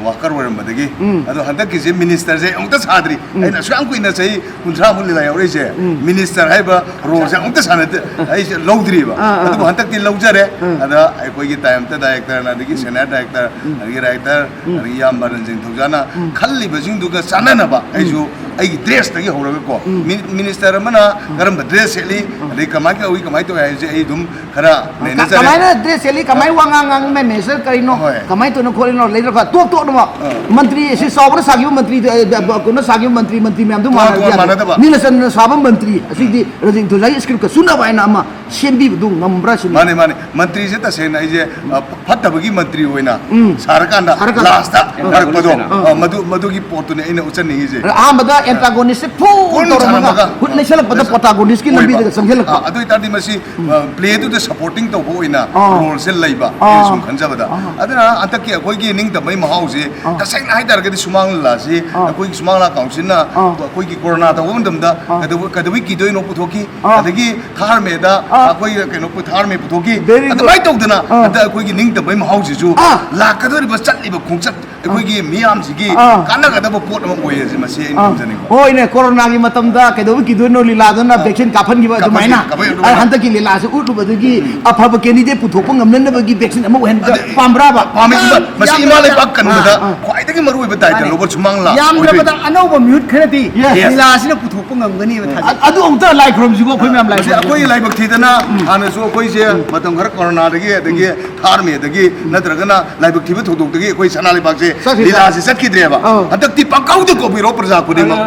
ꯋꯥꯀꯔ ꯑꯣꯏꯔꯝꯕꯗꯒꯤ꯫ ꯑꯗꯣ ꯍꯟꯗꯛꯀꯤꯁꯦ ꯃꯤꯅꯤꯁꯇꯔꯁꯦ ꯑꯃꯨꯛꯇ ꯁꯥꯗ꯭ꯔꯤ꯫ ꯑꯩꯅ ꯑꯁꯨꯛ ꯌꯥꯝ ꯀꯨꯏꯅ ꯆꯍꯤ ꯀꯨꯟꯊ꯭ꯔꯥꯃꯨꯛ ꯂꯤꯂꯥ ꯌꯥꯎꯔꯛꯏꯁꯦ, ꯃꯤꯅꯤꯁꯇꯔ ꯍꯥꯏꯕ ꯔꯣꯜꯁꯦ ꯑꯃꯨꯛꯇ ꯁꯥꯟꯅꯗꯦ, ꯑꯩꯁꯦ ꯂꯧꯗ꯭ꯔꯤꯕ꯫ ꯑꯥ, ꯑꯥ, ꯑꯗꯨꯕꯨ ꯑꯥ꯫ ꯍꯟꯗꯛꯇꯤ ꯂꯧꯖꯔꯦ꯫ ꯑꯗ ꯑꯩꯈꯣꯏꯒꯤ ꯇꯥꯏꯝꯇ ꯗꯥꯏꯔꯦꯛꯇꯔꯅ, ꯑꯗꯒꯤ ꯁꯦꯅꯤꯌꯔ ꯗꯥꯏꯔꯦꯛꯇꯔ, ꯑꯗꯒꯤ ꯔꯥꯏꯇꯔ, ꯑꯗꯒꯤ ꯏꯌꯥꯝꯕ ꯔꯟꯖꯤꯟ ꯊꯧꯖꯥꯅ ꯈꯜꯂꯤꯕꯁꯤꯡꯗꯨꯒ ꯆꯥꯟꯅꯅꯕ ꯑꯩꯁꯨ ꯑꯩꯒꯤ ꯗ꯭ꯔꯦꯁꯇꯒꯤ ꯍꯧꯔꯒꯀꯣ, ꯃꯤ-, ꯃꯤꯅꯤꯁꯇꯔ ꯑꯃꯅ ꯀꯔꯝꯕ ꯗ꯭ꯔꯦꯁ ꯁꯦꯠꯂꯤ, ꯑꯗꯩ ꯀꯃꯥꯏꯅ ꯇꯧꯏ, ꯀꯃꯥꯏꯅ ꯇꯧꯏ ꯍꯥꯏꯕꯁꯦ ꯑꯩ ꯑꯗꯨꯝ ꯈꯔ ꯅꯩꯅꯖꯔꯦ꯫ ꯀꯃꯥꯏꯅ ꯗ꯭ꯔꯦꯁ ꯁꯦꯠꯂꯤ, ꯀꯃꯥꯏꯅ ꯋꯥ ꯉꯥꯡ ꯉꯥꯡꯉꯤ, ꯃꯥꯏ ꯃꯦꯁꯦꯖ ꯀꯔꯤꯅꯣ, ꯍꯣꯏ꯫ ꯀꯃꯥꯏꯅ ꯇꯧꯅꯣ ꯈꯣꯠꯂꯤꯅꯣ, ꯂꯩꯔꯒ ꯇꯣꯞ ꯇꯣꯞꯅꯃꯛ ꯃꯟꯇ꯭ꯔꯤ ꯑꯁꯤ ꯆꯥꯎꯕꯅ ꯁꯥꯈꯤꯕ ꯃꯟꯇ꯭ꯔꯤ, ꯑ, ꯑ, ꯀꯩꯅꯣ ꯁꯥꯈꯤꯕ ꯃꯟꯇ꯭ꯔꯤ, ꯃꯟꯇ꯭ꯔꯤ ꯃꯌꯥꯝꯗꯨ ꯇꯣꯉꯥꯟ ꯇꯣꯉꯥꯟ ꯃꯥꯟꯅꯗꯕ꯫ ꯃꯥꯟꯅꯗꯕ꯫ ꯅꯤꯂꯆꯟꯗ꯭ꯔꯅ ꯁꯥꯕ ꯃꯟꯇ꯭ꯔꯤ ꯑꯁꯤꯗꯤ ꯔꯟꯖꯤꯟ ꯊꯣꯏꯖꯥꯒꯤ ꯁ꯭ꯀ꯭ꯔꯤꯞꯀ ꯆꯨꯅꯕ ꯍꯥꯏꯅ ꯑꯃ ꯁꯦꯝꯕꯤꯕꯗꯨ ꯉꯝꯕ꯭ꯔꯥ ꯁꯤꯅꯤ꯫ ꯃꯥꯅꯦ, ꯃꯥꯅꯦ꯫ ꯃꯟꯇ꯭ꯔꯤꯁꯦ ꯇꯁꯦꯡꯅ ꯑꯩꯁꯦ, ꯑ, ꯐꯠꯇꯕꯒꯤ ꯃꯟꯇ꯭ꯔꯤ ꯑꯣꯏꯅ ꯁꯥꯔꯀꯥꯟꯗ ꯁꯥꯔꯀꯥꯟꯗ꯫ ꯂꯥꯁꯇ ꯑ꯫ ꯐꯔꯛꯄꯗꯣ, ꯑ꯫ ꯑ, ꯃꯗꯨ, ꯃꯗꯨꯒꯤ ꯄꯣꯠꯇꯨꯅꯦ ꯑꯩꯅ ꯎꯠꯆꯅꯤꯡꯉꯤꯁꯦ꯫ ꯑꯍꯥꯟꯕꯗ ꯑꯦꯟꯇꯥꯒꯣꯅꯤꯁ꯭ꯠꯁꯦ ꯐꯨꯜ ꯄꯨꯟ ꯇꯧꯔꯝꯃꯒ ꯁꯥꯔꯝꯃꯒ꯫ ꯍꯨꯠ ꯂꯩꯁꯜꯂꯛꯄꯗ ꯑꯣꯏꯕ꯫ ꯄ꯭ꯔꯣꯇꯥꯒꯣꯅꯤꯁ꯭ꯠꯀꯤ ꯑꯣꯏꯕ꯫ ꯂꯝꯕꯤꯗꯒ ꯆꯪꯁꯤꯜꯂꯛꯄ꯫ ꯑ, ꯑꯗꯨ ꯑꯣꯏꯇꯥꯔꯗꯤ ꯃꯁꯤ, ꯑ, ꯄ꯭ꯂꯦꯗꯨꯗ ꯁꯄꯣꯔꯇꯤꯡ ꯇꯧꯕ ꯑꯣꯏꯅ ꯑ꯫ ꯔꯣꯜꯁꯦ ꯂꯩꯕ, ꯑ꯫ ꯑꯩꯅ ꯁꯨꯝ ꯈꯟꯖꯕꯗ꯫ ꯑ꯫ ꯑꯗꯨꯅ ꯍꯟꯗꯛꯀꯤ ꯑꯩꯈꯣꯏꯒꯤ ꯅꯤꯡꯇꯝꯕꯩ ꯃꯍꯥꯎꯁꯦ ꯑ꯫ ꯇꯁꯦꯡꯅ ꯍꯥꯏꯇꯥꯔꯒꯗꯤ ꯁꯨꯃꯥꯡ ꯂꯤꯂꯥꯁꯤ ꯑ꯫ ꯑꯩꯈꯣꯏꯒꯤ ꯁꯨꯃꯥꯡ ꯂꯤꯂꯥ ꯀꯥꯎꯟꯁꯤꯜꯅ ꯑ꯫ ꯑꯩꯈꯣꯏꯒꯤ ꯀꯣꯔꯣꯅꯥ ꯇꯧꯕ ꯃꯇꯝꯗ ꯑ꯫ ꯀꯩꯗꯧꯕ-, ꯀꯩꯗꯧꯕꯩ ꯀꯤꯗꯣꯏꯅꯣ ꯄꯨꯊꯣꯛꯈꯤ꯫ ꯑ꯫ ꯑꯗꯒꯤ ꯊꯥꯔꯃꯦꯗ ꯑ꯫ ꯑꯩꯈꯣꯏ ꯀꯩꯅꯣ ꯊꯥꯔꯃꯦ ꯄꯨꯊꯣꯛꯈꯤ꯫ Very good. ꯑꯗꯨꯃꯥꯏꯅ ꯇꯧꯗꯅ ꯑ꯫ ꯍꯟꯗꯛ ꯑꯩꯈꯣꯏꯒꯤ ꯅꯤꯡꯇꯝꯕꯩ ꯃꯍꯥꯎꯁꯤꯁꯨ ꯑ꯫ ꯂꯥꯛꯀꯗꯧꯔꯤꯕ ꯆꯠꯂꯤꯕ ꯈꯣꯡꯆꯠ ꯑꯩꯈꯣꯏꯒꯤ ꯃꯤꯌꯥꯝꯁꯤꯒꯤ ꯑꯥ꯫ ꯀꯥꯟꯅꯒꯗꯕ ꯄꯣꯠ ꯑꯃ ꯑꯣꯏ ꯍꯥꯏꯁꯦ ꯃꯁꯤ ꯑꯩꯅ ꯑꯥ꯫ ꯊꯝꯖꯅꯤꯡꯕ꯫ ꯍꯣꯏꯅꯦ, ꯀꯣꯔꯣꯅꯥꯒꯤ ꯃꯇꯝꯗ ꯀꯩꯗꯧꯕ ꯀꯤꯗꯣꯏꯅꯣ ꯂꯤꯂꯥꯗꯨꯅ ꯑꯥ꯫ ꯚꯦꯛꯁꯤꯟ ꯀꯥꯞꯍꯟꯈꯤꯕ ꯀꯥꯞꯍꯟꯈꯤ-, ꯑꯗꯨꯃꯥꯏꯅ꯫ ꯀꯥꯞꯍꯟꯈꯤ-, ꯑꯗꯨꯃꯥꯏꯅ꯫ ꯑ, ꯍꯟꯗꯛꯀꯤ ꯂꯤꯂꯥꯁꯦ ꯎꯠꯂꯨꯕꯗꯒꯤ ꯎꯝ꯫ ꯑꯐꯕ ꯀꯦꯟꯗꯤꯗꯦꯠ ꯄꯨꯊꯣꯛꯄ ꯉꯝꯅꯅꯕꯒꯤ ꯚꯦꯛꯁꯤꯟ ꯑꯃ ꯑꯣꯏꯍꯟꯕ ꯑꯗꯩ ꯄꯥꯝꯕ꯭ꯔꯥꯕ? ꯄꯥꯝꯃꯦ꯫ ꯌꯥꯝ ꯃꯁꯤ ꯏꯃꯥ ꯂꯩꯕꯥꯛ ꯀꯟꯕꯗ ꯑꯥ, ꯑꯥ꯫ ꯈ꯭ꯋꯥꯏꯗꯒꯤ ꯃꯔꯨꯑꯣꯏꯕ ꯗꯥꯏꯇ ꯃꯥꯅꯦ꯫ ꯂꯧꯕ ꯁꯨꯃꯥꯡ ꯂꯤꯂꯥ ꯌꯥꯝꯗ꯭ꯔꯕꯗ ꯑꯣꯏꯗꯣꯏꯅꯤ꯫ ꯑꯅꯧꯕ ꯃꯤꯍꯨꯠ ꯈꯔꯗꯤ Yes꯫ ꯂꯤꯂꯥꯁꯤꯅ ꯄꯨꯊꯣꯛꯄ ꯉꯝꯒꯅꯤꯕ ꯊꯥꯖꯩ꯫ ꯑ-, ꯑꯗꯨ ꯑꯃꯨꯛꯇ ꯂꯥꯏ ꯈꯨꯔꯨꯝꯁꯤꯀꯣ ꯑꯩꯈꯣꯏ ꯃꯌꯥꯝ ꯂꯥꯏ ꯃꯁꯤ ꯈꯨꯔꯨꯝꯁꯤ꯫ ꯑꯩꯈꯣꯏꯒꯤ ꯂꯥꯏꯕꯛ ꯊꯤꯗꯅ ꯎꯝ꯫ ꯍꯥꯟꯅꯁꯨ ꯑꯩꯈꯣꯏꯁꯦ ꯎꯝ꯫ ꯃꯇꯝ ꯈꯔ ꯀꯣꯔꯣꯅꯥꯗꯒꯤ ꯑꯗꯒꯤ ꯎꯝ꯫ ꯊꯥꯔꯝꯃꯤ, ꯑꯗꯒꯤ ꯎꯝ꯫ ꯅꯠꯇ꯭ꯔꯒꯅ ꯂꯥꯏꯕꯛ ꯊꯤꯕ ꯊꯧꯗꯣꯛꯇꯒꯤ ꯑꯩꯈꯣꯏ ꯁꯅꯥ ꯂꯩꯕꯥꯛꯁꯦ ꯆꯠꯈꯤꯗ꯭ꯔꯦ꯫ ꯂꯤꯂꯥꯁꯦ ꯆꯠꯈꯤꯗ꯭ꯔꯦꯕ꯫ ꯑꯧ꯫ ꯍꯟꯗꯛꯇꯤ ꯄꯪꯀꯧꯗ ꯀꯧꯕꯤꯔꯣ ꯄ꯭ꯔꯖꯥ ꯈꯨꯗꯤꯡꯃꯛ꯫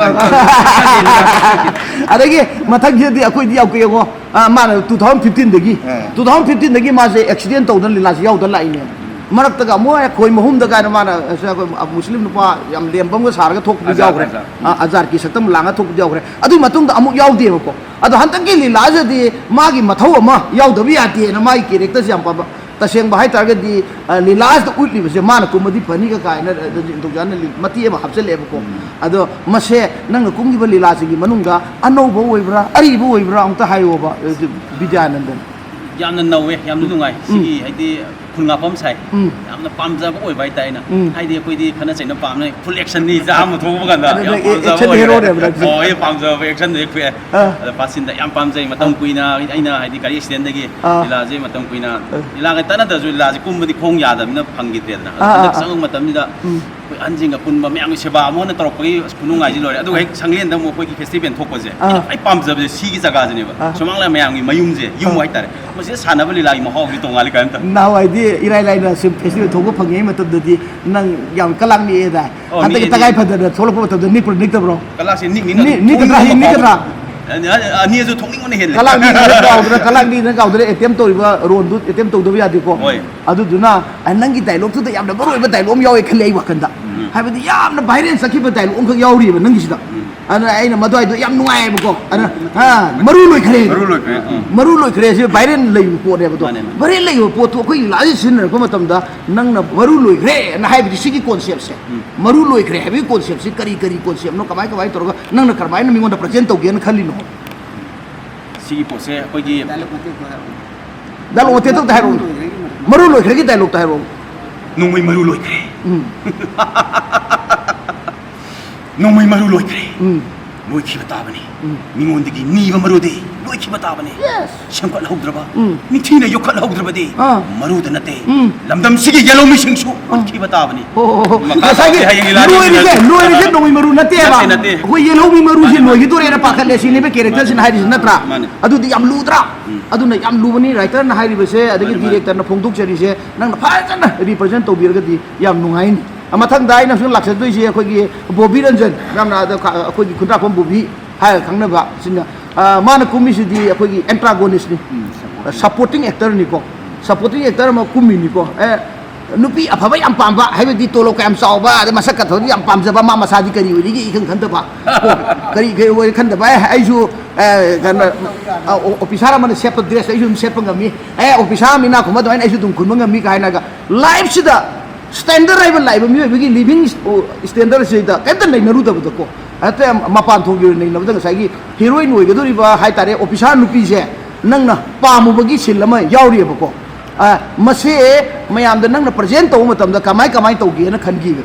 ꯑꯗꯒꯤ ꯃꯊꯪꯁꯤꯗꯤ ꯑꯩꯈꯣꯏꯗꯤ ꯌꯥꯎ ꯀꯨꯏ ꯌꯦꯡꯉꯣ꯫ ꯑ, ꯃꯥꯅ two thousand fifteen ꯗꯒꯤ, ꯑꯥ꯫ Two thousand fifteen ꯗꯒꯤ ꯃꯥꯁꯦ ꯑꯦꯛꯁꯤꯗꯦꯟ ꯇꯧꯗꯅ ꯂꯤꯂꯥꯁꯦ ꯌꯥꯎꯗ ꯂꯥꯛꯏꯅꯦ꯫ ꯃꯔꯛꯇꯒ ꯑꯃꯨꯛ ꯈꯣꯏ ꯃꯍꯨꯝꯗ ꯀꯥꯏꯅ ꯃꯥꯅ, ꯑ, ꯑꯩꯈꯣꯏ ꯃꯨꯁꯂꯤꯝ ꯅꯨꯄꯥ ꯌꯥꯝ ꯂꯦꯝꯕ ꯑꯃꯒ ꯁꯥꯔꯒ ꯊꯣꯛꯄꯗꯤ ꯑꯖꯥꯔ, ꯌꯥꯎꯈ꯭ꯔꯦ꯫ ꯑꯖꯥꯔ꯫ ꯑ, ꯑꯖꯥꯔꯀꯤ ꯁꯛꯇꯝ ꯂꯥꯡꯉ ꯊꯣꯛꯄꯗꯤ ꯌꯥꯎꯈ꯭ꯔꯦ꯫ ꯑꯗꯨꯏ ꯃꯇꯨꯡꯗ ꯑꯃꯨꯛ ꯌꯥꯎꯗꯦꯕꯀꯣ꯫ ꯑꯗꯣ ꯍꯟꯗꯛꯀꯤ ꯂꯤꯂꯥꯁꯤꯗꯤ ꯃꯥꯒꯤ ꯃꯊꯧ ꯑꯃ ꯌꯥꯎꯗꯕ ꯌꯥꯗꯦꯅ ꯃꯥꯒꯤ ꯀꯦꯔꯦꯛꯇꯔꯁꯦ ꯌꯥꯝ ꯄꯥꯝꯕ꯫ ꯇꯁꯦꯡꯕ ꯍꯥꯏꯇꯥꯔꯒꯗꯤ, ꯑ, ꯂꯤꯂꯥꯁꯤꯗ ꯎꯠꯂꯤꯕꯁꯦ ꯃꯥꯅ ꯀꯨꯝꯃꯗꯤ ꯐꯅꯤꯒ ꯀꯥꯏꯅ, ꯑ, ꯅꯤꯡꯊꯧꯖꯥꯅ ꯂꯤ-, ꯃꯇꯦꯛ ꯑꯃ ꯍꯥꯞꯆꯤꯜꯂꯛꯑꯦꯕꯀꯣ꯫ ꯑꯗꯣ ꯃꯁꯦ ꯅꯪꯅ ꯀꯨꯝꯈꯤꯕ ꯂꯤꯂꯥꯁꯤꯒꯤ ꯃꯅꯨꯡꯗ ꯑꯅꯧꯕ ꯑꯣꯏꯕ꯭ꯔꯥ, ꯑꯔꯤꯕ ꯑꯣꯏꯕ꯭ꯔꯥ ꯑꯃꯨꯛꯇ ꯍꯥꯏꯌꯣꯕ, ꯑ, ꯕꯤꯗ꯭ꯌꯥꯅꯟꯗꯟ꯫ ꯌꯥꯝꯅ ꯅꯧꯋꯦ, ꯌꯥꯝꯅ ꯅꯨꯡꯉꯥꯏ꯫ ꯁꯤꯒꯤ ꯍꯥꯏꯗꯤ ꯈꯨꯜ ꯉꯥꯛꯄꯝ ꯁꯥꯏ꯫ ꯎꯝ꯫ ꯌꯥꯝꯅ ꯄꯥꯝꯖꯕ ꯑꯣꯏꯕ ꯍꯥꯏꯇꯥꯔꯦ ꯑꯩꯅ꯫ ꯎꯝ꯫ ꯍꯥꯏꯗꯤ ꯑꯩꯈꯣꯏꯗꯤ ꯈꯠꯅ ꯆꯩꯅ ꯄꯥꯝꯅ ꯐꯨꯜ ꯑꯦꯛꯁꯟꯅꯤ ꯆꯥꯝꯃ ꯊꯣꯛꯄ ꯀꯥꯟꯗ ꯑꯗꯨꯅ ꯌꯥꯝ ꯑꯦ-, ꯄꯥꯝꯖꯕ action ꯑꯣꯏꯈ꯭ꯔꯦ꯫ hero ꯅꯦꯕ ꯅꯪꯁꯦ꯫ ꯑꯣ, ꯑꯩ ꯄꯥꯝꯖꯕ ꯑꯦꯛꯁꯟꯗꯣ ꯍꯦꯛ ꯊꯣꯛꯑꯦ꯫ ꯑꯥ꯫ ꯑꯗ ꯐꯥꯁꯤꯟꯗ ꯌꯥꯝ ꯄꯥꯝꯖꯩ꯫ ꯃꯇꯝ ꯀꯨꯏꯅ ꯑꯩꯅ ꯍꯥꯏꯗꯤ ꯒꯥꯔꯤ ꯑꯦꯛꯁꯤꯗꯦꯟꯗꯒꯤ ꯑꯥ꯫ ꯂꯤꯂꯥꯁꯦ ꯃꯇꯝ ꯀꯨꯏꯅ ꯑꯥ꯫ ꯂꯤꯂꯥꯒ ꯇꯠꯅꯗ꯭ꯔꯁꯨ ꯂꯤꯂꯥꯁꯦ ꯀꯨꯝꯕꯗꯤ ꯈꯣꯡ ꯌꯥꯗꯕꯅꯤꯅ ꯐꯪꯈꯤꯗ꯭ꯔꯦꯗꯅ꯫ ꯑꯗꯣ ꯑꯥ, ꯑꯥ, ꯍꯟꯗꯛ ꯑꯥ꯫ ꯆꯪꯉꯛꯄ ꯃꯇꯝꯁꯤꯗ ꯎꯝ꯫ ꯑꯩꯈꯣꯏ ꯑꯍꯟꯁꯤꯡꯒ ꯄꯨꯟꯕ ꯃꯌꯥꯝꯒꯤ ꯁꯦꯕꯥ ꯑꯃ ꯑꯣꯏꯅ ꯇꯧꯔꯛꯄꯒꯤ ꯑꯁ ꯈꯨꯅꯨꯡꯉꯥꯏꯁꯤ ꯂꯣꯏꯔꯦ꯫ ꯑꯗꯨꯒ ꯍꯦꯛ ꯁꯪꯂꯦꯟꯗ ꯑꯃꯨꯛ ꯑꯩꯈꯣꯏꯒꯤ ꯐꯦꯁꯇꯤꯚꯦꯜ ꯊꯣꯛꯄꯁꯦ ꯑꯥ꯫ ꯑꯩꯅ ꯈ꯭ꯋꯥꯏ ꯄꯥꯝꯖꯕꯁꯦ ꯁꯤꯒꯤ ꯖꯒꯥꯁꯤꯅꯦꯕ꯫ ꯑꯥ꯫ ꯁꯨꯃꯥꯡ ꯂꯤꯂꯥ ꯃꯌꯥꯝꯒꯤ ꯃꯌꯨꯝꯁꯦ, ꯌꯨꯝ ꯑꯥ꯫ ꯍꯥꯏꯇꯥꯔꯦ꯫ ꯃꯁꯤꯗ ꯁꯥꯟꯅꯕ ꯂꯤꯂꯥꯒꯤ ꯃꯍꯥꯎꯁꯤ ꯇꯣꯡꯉꯥꯜꯂꯤ ꯀꯥꯏꯅ ꯇꯧ- ꯅꯍꯥꯟꯋꯥꯏꯗꯤ ꯏꯔꯥꯏ ꯂꯥꯏꯅ ꯁꯨꯝ ꯐꯦꯁꯇꯤꯚꯦꯜ ꯊꯣꯛꯄ ꯐꯪꯉꯤꯉꯩ ꯃꯇꯝꯗꯗꯤ ꯅꯪ ꯌꯥꯝ ꯀꯂꯥꯛ ꯅꯤꯛꯑꯦꯗꯥꯏ? ꯑꯣ, ꯍꯟꯗꯛꯀꯤ ꯅꯤꯛꯑꯦ, ꯇꯉꯥꯏ ꯅꯤꯛꯑꯦ꯫ ꯐꯗꯅ ꯊꯣꯛꯂꯛꯄ ꯃꯇꯝꯗ ꯅꯤꯛꯄ꯭ꯔꯣ ꯅꯤꯛꯇꯕ꯭ꯔꯣ? ꯀꯂꯥꯛꯁꯦ ꯅꯤꯛꯅꯤꯡꯅ ꯅꯤ-, ꯑꯗꯨꯝ ꯅꯤꯛꯀꯗ꯭ꯔꯥ? ꯊꯣꯛꯅꯤꯡꯕ ꯅꯤꯛꯀꯗ꯭ꯔꯥ? ꯐꯥꯎꯕ꯫ ꯑꯅꯤ-, ꯑꯅꯤꯁꯨ ꯊꯣꯛꯅꯤꯡꯕꯅ ꯍꯦꯜꯂꯦ꯫ ꯀꯂꯥꯛ ꯅꯤꯛꯅ ꯀꯥꯎꯗꯅ, ꯀꯂꯥꯛ ꯅꯤꯛꯅ ꯀꯥꯎꯗꯅ ꯑꯦꯇꯦꯝ ꯇꯧꯔꯤꯕ ꯔꯣꯜꯗꯨ ꯑꯦꯇꯦꯝ ꯇꯧꯗꯕ ꯌꯥꯗꯦꯀꯣ꯫ ꯍꯣꯏ꯫ ꯑꯗꯨꯗꯨꯅ, ꯑ, ꯅꯪꯒꯤ ꯗꯥꯏꯂꯣꯛꯇꯨꯗ ꯌꯥꯝꯅ ꯃꯔꯨ ꯑꯣꯏꯕ ꯗꯥꯏꯂꯣꯛ ꯑꯃ ꯌꯥꯎꯋꯦ ꯈꯜꯂꯦ ꯑꯩ ꯋꯥꯈꯜꯗ꯫ ꯍꯥꯏꯕꯗꯤ ꯌꯥꯝꯅ ꯚꯥꯏꯔꯦꯜ ꯆꯠꯈꯤꯕ ꯗꯥꯏꯂꯣꯛ ꯑꯃꯈꯛ ꯌꯥꯎꯔꯤꯕ ꯅꯪꯒꯤꯁꯤꯗ꯫ ꯑꯗꯨꯅ ꯑꯩꯅ ꯃꯗꯨꯋꯥꯏꯗꯣ ꯌꯥꯝ ꯅꯨꯡꯉꯥꯏꯌꯦꯕꯀꯣ꯫ ꯑꯗꯨꯅ, ꯑ, ꯃꯔꯨ ꯂꯣꯏꯈ꯭ꯔꯦ꯫ ꯃꯔꯨ ꯂꯣꯏꯈ꯭ꯔꯦ, ꯎꯝ꯫ ꯃꯔꯨ ꯂꯣꯏꯈ꯭ꯔꯦ꯫ ꯁꯤ ꯚꯥꯏꯔꯦꯜ ꯂꯩꯕ ꯄꯣꯠꯅꯦꯕꯗꯣ꯫ ꯃꯥꯅꯦ, ꯃꯥꯅꯦ꯫ ꯚꯥꯏꯔꯦꯜ ꯂꯩꯕ ꯄꯣꯠꯇꯨ ꯑꯩꯈꯣꯏ ꯂꯥꯏꯁ ꯁꯤꯖꯤꯟꯅꯔꯛꯄ ꯃꯇꯝꯗ ꯅꯪꯅ ꯃꯔꯨ ꯂꯣꯏꯈ꯭ꯔꯦꯅ ꯍꯥꯏꯕꯗꯤ ꯁꯤꯒꯤ ꯀꯣꯟꯁꯦꯞꯁꯦ꯫ ꯎꯝ꯫ ꯃꯔꯨ ꯂꯣꯏꯈ꯭ꯔꯦ ꯍꯥꯏꯕꯒꯤ ꯀꯣꯟꯁꯦꯞꯁꯤ ꯀꯔꯤ ꯀꯔꯤ ꯀꯣꯟꯁꯦꯞꯅꯣ? ꯀꯃꯥꯏ ꯀꯃꯥꯏꯅ ꯇꯧꯔꯒ ꯅꯪꯅ ꯀꯔꯝꯍꯥꯏꯅ ꯃꯤꯉꯣꯟꯗ ꯄ꯭ꯔꯖꯦꯟ ꯇꯧꯒꯦꯅ ꯈꯜꯂꯤꯅꯣ? ꯁꯤꯒꯤ ꯄꯣꯠꯁꯦ ꯑꯩꯈꯣꯏꯒꯤ ꯗꯥꯏꯂꯣꯛ ꯃꯇꯦꯛꯇꯣ ꯑꯝꯇ ꯍꯥꯏꯔꯛꯑꯣ꯫ ꯃꯔꯨ ꯂꯣꯏꯈ꯭ꯔꯦꯒꯤ ꯗꯥꯏꯂꯣꯛꯇꯣ ꯍꯥꯏꯔꯛꯑꯣ꯫ ꯅꯣꯡꯃꯩ ꯃꯔꯨ ꯂꯣꯏꯈ꯭ꯔꯦ꯫ ꯎꯝ꯫ ꯅꯣꯡꯃꯩ ꯃꯔꯨ ꯂꯣꯏꯈ꯭ꯔꯦ꯫ ꯎꯝ꯫ ꯂꯣꯏꯈꯤꯕ ꯇꯥꯕꯅꯤ꯫ ꯎꯝ꯫ ꯃꯤꯉꯣꯟꯗꯒꯤ ꯅꯤꯕ ꯃꯔꯨꯗꯤ ꯂꯣꯏꯈꯤꯕ ꯇꯥꯕꯅꯤ꯫ Yes. ꯁꯦꯝꯒꯠꯍꯧꯗ꯭ꯔꯕ, ꯎꯝ꯫ ꯅꯤꯡꯊꯤꯅ ꯌꯣꯛꯈꯠꯍꯧꯗ꯭ꯔꯕꯗꯤ ꯑꯥ꯫ ꯃꯔꯨꯗ ꯅꯠꯇꯦ꯫ ꯎꯝ꯫ ꯂꯝꯗꯝꯁꯤꯒꯤ ꯌꯦꯜꯍꯧꯃꯤꯁꯤꯡꯁꯨ ꯍꯨꯟꯈꯤꯕ ꯇꯥꯕꯅꯤ꯫ ꯍꯣ, ꯍꯣ, ꯍꯣ, ꯍꯣ꯫ ꯃꯈꯥ ꯉꯁꯥꯏꯒꯤ ꯇꯥꯕꯗꯤ ꯍꯌꯦꯡ ꯂꯤꯂꯥ ꯂꯣꯏꯔꯤꯁꯦ, ꯂꯤꯂꯥ ꯂꯣꯏꯔꯤꯁꯦ ꯅꯣꯡꯃꯩ ꯃꯔꯨ ꯅꯠꯇꯦꯕ꯫ ꯅꯠꯇꯦ, ꯅꯠꯇꯦ꯫ ꯑꯩꯈꯣꯏ ꯌꯦꯜꯍꯧꯃꯤ ꯃꯔꯨꯁꯦ ꯃꯥꯅꯦ, ꯃꯥꯅꯦ꯫ ꯂꯣꯏꯈꯤꯗꯣꯔꯦꯅ ꯄꯥꯈꯠꯂꯦ ꯁꯤꯅꯦꯕ ꯀꯦꯔꯦꯛꯇꯔꯁꯤꯅ ꯍꯥꯏꯔꯤꯁꯤ ꯅꯠꯇ꯭ꯔꯥ? ꯃꯥꯅꯦ꯫ ꯑꯗꯨꯗꯤ ꯌꯥꯝ ꯂꯨꯗ꯭ꯔꯥ? ꯑꯗꯨꯅ ꯌꯥꯝ ꯂꯨꯕꯅꯤ ꯔꯥꯏꯇꯔꯅ ꯍꯥꯏꯔꯤꯕꯁꯦ, ꯑꯗꯒꯤ ꯃꯥꯅꯦ, ꯃꯥꯅꯦ꯫ ꯗꯤꯔꯦꯛꯇꯔꯅ ꯐꯣꯡꯗꯣꯛꯆꯔꯤꯁꯦ, ꯅꯪꯅ ꯐꯖꯅ ꯔꯤꯄ꯭ꯔꯖꯦꯟ ꯇꯧꯕꯤꯔꯒꯗꯤ ꯌꯥꯝ ꯅꯨꯡꯉꯥꯏꯅꯤ꯫ ꯑ, ꯃꯊꯪꯗ ꯑꯩꯅ ꯁꯨꯝ ꯂꯥꯛꯆꯗꯣꯏꯁꯦ ꯑꯩꯈꯣꯏꯒꯤ ꯕꯣꯕꯤ ꯔꯟꯖꯟ, ꯌꯥꯝꯅ ꯑꯗ ꯈ-, ꯑꯩꯈꯣꯏꯒꯤ ꯈꯨꯟꯗ꯭ꯔꯥꯛꯄꯝ ꯕꯣꯕꯤ ꯍꯥꯏꯔꯒ ꯈꯪꯅꯕ ꯁꯤꯅ, ꯑ, ꯃꯥꯅ ꯀꯨꯝꯃꯤꯁꯤꯗꯤ ꯑꯩꯈꯣꯏꯒꯤ ꯑꯦꯟꯇꯥꯒꯣꯅꯤꯁꯅꯤ, ꯁꯄꯣꯔꯇꯤꯡ ꯑꯦꯛꯇꯔꯅꯤꯀꯣ꯫ ꯁꯄꯣꯔꯇꯤꯡ ꯑꯦꯛꯇꯔ ꯑꯃ ꯀꯨꯝꯃꯤꯅꯤꯀꯣ꯫ ꯑꯦ, ꯅꯨꯄꯤ ꯑꯐꯕ ꯌꯥꯝ ꯄꯥꯝꯕ, ꯍꯥꯏꯕꯗꯤ ꯇꯣꯂꯣꯞ ꯀꯌꯥꯝ ꯆꯥꯎꯕ, ꯑꯗꯩ ꯃꯁꯛ ꯀ ꯊꯣꯛꯑꯗꯤ ꯌꯥꯝ ꯄꯥꯝꯖꯕ, ꯃꯥ ꯃꯁꯥꯗꯤ ꯀꯔꯤ ꯑꯣꯏꯔꯤꯒꯦ ꯏꯈꯪ ꯈꯪꯗꯕ꯫ ꯀꯣ, ꯀꯔꯤ ꯀꯔꯤ ꯑꯣꯏꯔꯦ ꯈꯟꯗꯕ꯫ ꯑꯦ, ꯑꯩꯁꯨ, ꯑꯦ, ꯀꯩꯅꯣ, ꯑ, ꯑꯣ-, ꯑꯣꯐꯤꯁꯥꯔ ꯑꯃꯅ ꯁꯦꯠꯄ ꯗ꯭ꯔꯦꯁ ꯑꯩꯁꯨ ꯑꯗꯨꯝ ꯁꯦꯠꯄ ꯉꯝꯃꯤ꯫ ꯑꯦ, ꯑꯣꯐꯤꯁꯥꯔ ꯑꯃ ꯏꯅꯥꯛ ꯈꯨꯟꯕ ꯑꯗꯨꯃꯥꯏꯅ ꯑꯩꯁꯨ ꯑꯗꯨꯝ ꯈꯨꯟꯕ ꯉꯝꯃꯤ ꯀꯥꯏꯅꯒ ꯂꯥꯏꯐꯁꯤꯗ ꯁ꯭ꯇꯦꯟꯗꯔꯗ ꯍꯥꯏꯕ ꯂꯥꯛꯏꯕ ꯃꯤꯑꯣꯏꯕꯒꯤ ꯂꯤꯚꯤꯡ ꯁ꯭ꯇꯦꯟꯗꯔꯗꯁꯤꯗ ꯀꯩꯝꯇ ꯂꯩꯅꯔꯨꯗꯕꯗꯀꯣ, ꯍꯦꯛꯇ ꯃꯄꯥꯟ ꯊꯣꯡꯒꯤ ꯑꯣꯏꯅ ꯅꯩꯅꯕꯗ ꯉꯁꯥꯏꯒꯤ ꯍꯤꯔꯣꯏꯟ ꯑꯣꯏꯒꯗꯧꯔꯤꯕ ꯍꯥꯏ ꯇꯥꯔꯦ, ꯑꯣꯐꯤꯁꯥꯔ ꯅꯨꯄꯤꯁꯦ ꯅꯪꯅ ꯄꯥꯝꯃꯨꯕꯒꯤ ꯁꯤꯟ ꯑꯃ ꯌꯥꯎꯔꯤꯑꯕꯀꯣ꯫ ꯑ, ꯃꯁꯦ ꯃꯌꯥꯝꯗ ꯅꯪꯅ ꯄ꯭ꯔꯖꯦꯟ ꯇꯧꯕ ꯃꯇꯝꯗ ꯀꯃꯥꯏ ꯀꯃꯥꯏ ꯇꯧꯒꯦꯅ ꯈꯟꯈꯤꯕ?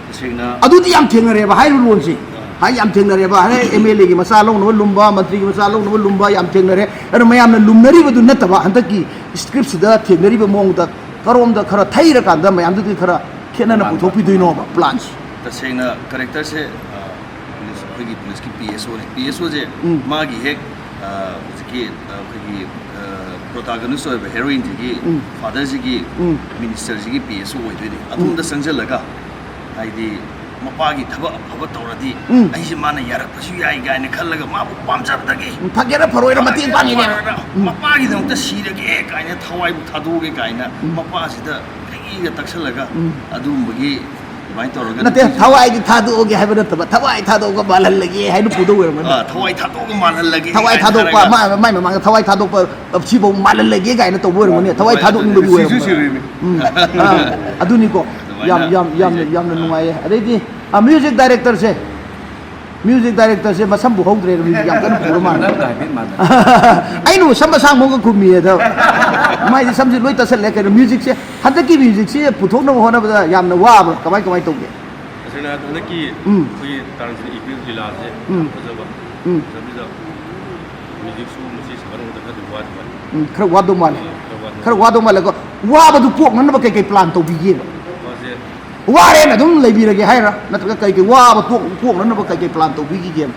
ꯇꯁꯦꯡꯅ ꯑꯗꯨꯗꯤ ꯌꯥꯝ ꯊꯦꯡꯅꯔꯦꯕ ꯍꯥꯏꯔꯤꯕ ꯂꯣꯟꯁꯦ꯫ ꯑꯥ꯫ ꯍꯥꯏ, ꯌꯥꯝ ꯊꯦꯡꯅꯔꯦꯕ꯫ ꯍꯥꯏ, ꯑꯦꯝ ꯑꯦꯜ ꯑꯦꯒꯤ ꯃꯆꯥ ꯂꯧꯅꯕ ꯂꯨꯝꯕ, ꯃꯟꯇ꯭ꯔꯤꯒꯤ ꯃꯆꯥ ꯂꯧꯅꯕ ꯂꯨꯝꯕ ꯌꯥꯝ ꯊꯦꯡꯅꯔꯦ꯫ ꯑꯗꯨꯅ ꯃꯌꯥꯝꯅ ꯂꯨꯝꯅꯔꯤꯕꯗꯨ ꯅꯠꯇꯕ, ꯍꯟꯗꯛꯀꯤ ꯁ꯭ꯀ꯭ꯔꯤꯞꯁꯤꯗ ꯊꯦꯡꯅꯔꯤꯕ ꯃꯑꯣꯡꯗ ꯀꯔꯣꯝꯗ ꯈꯔ ꯊꯩꯔꯀꯥꯟꯗ ꯃꯌꯥꯝꯗꯨꯗꯤ ꯈꯔ ꯈꯦꯠꯅꯅ ꯄꯨꯊꯣꯛꯄꯤꯗꯣꯏꯅꯣꯕ ꯄ꯭ꯂꯥꯟꯁꯦ? ꯇꯁꯦꯡꯅ ꯀꯦꯔꯦꯛꯇꯔꯁꯦ, ꯑ, ꯄꯨꯂꯤꯁ, ꯑꯩꯈꯣꯏꯒꯤ ꯄꯨꯂꯤꯁꯀꯤ ꯄꯤ ꯑꯦꯁ ꯑꯣꯅꯤ꯫ ꯄꯤ ꯑꯦꯁ ꯑꯣꯁꯦ ꯎꯝ꯫ ꯃꯥꯒꯤ ꯍꯦꯛ, ꯑ, ꯍꯧꯖꯤꯛꯀꯤ, ꯑ, ꯑꯩꯈꯣꯏꯒꯤ, ꯑ, ꯄ꯭ꯔꯣꯇꯥꯒꯅꯤꯁ ꯑꯣꯏꯕ ꯍꯦꯔꯣꯏꯟꯁꯤꯒꯤ ꯎꯝ꯫ ꯐꯥꯗꯔꯁꯤꯒꯤ ꯎꯝ꯫ ꯃꯤꯅꯤꯁꯇꯔꯁꯤꯒꯤ ꯄꯤ ꯑꯦꯁ ꯑꯣ ꯑꯣꯏꯗꯣꯏꯅꯦ꯫ ꯎꯝ꯫ ꯑꯗꯣꯝꯗ ꯆꯪꯁꯤꯜꯂꯒ, ꯍꯥꯏꯗꯤ, ꯃꯄꯥꯒꯤ ꯊꯕꯛ ꯑꯐꯕ ꯇꯧꯔꯗꯤ ꯎꯝ꯫ ꯑꯩꯁꯦ ꯃꯥꯅ ꯌꯥꯔꯛꯄꯁꯨ ꯌꯥꯏ ꯀꯥꯏꯅ ꯈꯜꯂꯒ ꯃꯥꯕꯨ ꯄꯥꯝꯖꯕꯗꯒꯤ ꯎꯝ, ꯐꯒꯦꯔꯥ ꯐꯔꯣꯏꯔꯥ ꯃꯇꯦꯡ ꯄꯥꯡꯉꯤꯅꯦ꯫ ꯐꯔꯣꯏꯔꯥ ꯎꯝ꯫ ꯃꯄꯥꯒꯤꯗꯃꯛꯇ ꯁꯤꯔꯒꯦ ꯀꯥꯏꯅ ꯊꯋꯥꯏꯕꯨ ꯊꯥꯗꯣꯛꯑꯒꯦ ꯀꯥꯏꯅ ꯎꯝ꯫ ꯃꯄꯥꯁꯤꯗ ꯀꯩꯒ ꯇꯛꯁꯜꯂꯒ ꯎꯝ꯫ ꯑꯗꯨꯒꯨꯝꯕꯒꯤ ꯑꯗꯨꯃꯥꯏꯅ ꯇꯧꯔꯒ ꯅꯠꯇꯦ, ꯅꯨꯄꯤꯁꯨ ꯊꯋꯥꯏꯗꯤ ꯊꯥꯗꯣꯛꯑꯒꯦ ꯍꯥꯏꯕ ꯅꯠꯇꯕ, ꯊꯋꯥꯏ ꯊꯥꯗꯣꯛꯑꯒ ꯃꯥꯜꯍꯜꯂꯒꯦ ꯍꯥꯏꯅ ꯄꯨꯗꯧ ꯑꯣꯏꯔꯝꯒꯅꯤ꯫ ꯑꯥ, ꯊꯋꯥꯏ ꯊꯥꯗꯣꯛꯑꯒ ꯃꯥꯜꯍꯜꯂꯒꯦ ꯊꯋꯥꯏ ꯀꯥꯏꯅ ꯊꯥꯗꯣꯛꯄ, ꯍꯥꯏꯔꯒ ꯃꯥ-, ꯃꯥꯏ ꯃꯃꯥꯡꯗ ꯊꯋꯥꯏ ꯊꯥꯗꯣꯛꯄ ꯁꯤꯐꯧ ꯃꯥꯜꯍꯜꯂꯒꯦ ꯀꯥꯏꯅ ꯇꯧꯕ ꯑꯣꯏꯔꯝꯒꯅꯤ꯫ ꯊꯋꯥꯏ ꯊꯥꯗꯣꯛꯅꯤꯡꯕꯗꯤ ꯁꯤꯁꯨ ꯑꯣꯏꯔꯝꯒꯅꯤ꯫ ꯁꯤꯔꯤꯅꯤ꯫ ꯎꯝ꯫ ꯑꯥ, ꯑꯗꯨꯅꯤꯀꯣ꯫ ꯑꯗꯨꯃꯥꯏꯅ ꯌꯥꯝ, ꯌꯥꯝ, ꯌꯥꯝꯅ, ꯑꯩꯁꯦ ꯌꯥꯝꯅ ꯅꯨꯡꯉꯥꯏꯌꯦ꯫ ꯑꯗꯩꯗꯤ, ꯑ, ꯃ꯭ꯌꯨꯖꯤꯛ ꯗꯥꯏꯔꯦꯛꯇꯔꯁꯦ, ꯃ꯭ꯌꯨꯖꯤꯛ ꯗꯥꯏꯔꯦꯛꯇꯔꯁꯦ ꯃꯁꯝꯕꯨ ꯍꯧꯗ꯭ꯔꯦ, ꯃ꯭ꯌꯨꯖꯤꯛ ꯌꯥꯝ ꯀꯟꯅ ꯄꯨꯔ ꯃꯥꯜꯂꯦ꯫ ꯅꯪꯒ ꯍꯥꯏꯐꯦꯠ ꯃꯥꯟꯅꯩ꯫ ꯑꯩꯅꯕꯨ ꯁꯝ ꯑꯁꯥꯡꯕ ꯑꯃꯒ ꯈꯨꯝꯃꯤꯌꯦ ꯑꯗ꯫ ꯃꯥꯏꯗꯤ ꯁꯝꯁꯤ ꯂꯣꯏ ꯇꯠꯁꯜꯂꯦ꯫ ꯀꯩꯅꯣ, ꯃ꯭ꯌꯨꯖꯤꯛꯁꯦ, ꯍꯟꯗꯛꯀꯤ ꯃ꯭ꯌꯨꯖꯤꯛꯁꯤ ꯄꯨꯊꯣꯛꯅꯕ ꯍꯣꯠꯅꯕꯗ ꯌꯥꯝꯅ ꯋꯥꯕ꯭ꯔꯥ? ꯀꯃꯥꯏ, ꯀꯃꯥꯏ ꯇꯧꯒꯦ? ꯇꯁꯦꯡꯅ ꯍꯟꯗꯛꯀꯤ ꯎꯝ꯫ ꯑꯩꯈꯣꯏꯒꯤ ꯇ꯭ꯔꯥꯟꯁꯤꯠ ꯏꯄꯤꯛ ꯂꯤꯂꯥꯁꯦ ꯎꯝ꯫ ꯌꯥꯝ ꯐꯖꯕ꯫ ꯎꯝ꯫ ꯐꯖꯕꯁꯤꯗ ꯃ꯭ꯌꯨꯖꯤꯛꯁꯨ ꯃꯁꯤ ꯁꯥꯒꯠꯅꯕꯗ ꯈꯔꯗꯤ ꯋꯥꯗꯤ ꯋꯥꯏ꯫ ꯎꯝ, ꯈꯔ ꯋꯥꯗꯧ ꯃꯥꯜꯂꯦ꯫ ꯈꯔ ꯋꯥꯗꯧ ꯈꯔ ꯋꯥꯗꯧ ꯃꯥꯜꯂꯦꯀꯣ꯫ ꯋꯥꯕꯗꯨ ꯀꯣꯛꯅꯅꯕ ꯀꯩꯀꯩ ꯄ꯭ꯂꯥꯟ ꯇꯧꯕꯤꯒꯦꯕ? ꯃꯥꯁꯦ ꯋꯥꯔꯦꯅ ꯑꯗꯨꯝ ꯂꯩꯕꯤꯔꯒꯦ ꯍꯥꯏꯔ? ꯅꯠꯇ꯭ꯔꯒ ꯀꯩꯀꯩ ꯋꯥꯕ ꯇꯣꯛ-, ꯀꯣꯛꯅꯅꯕ ꯀꯩꯀꯩ ꯄ꯭ꯂꯥꯟ ꯇꯧꯕꯤꯈꯤꯒꯦꯕ?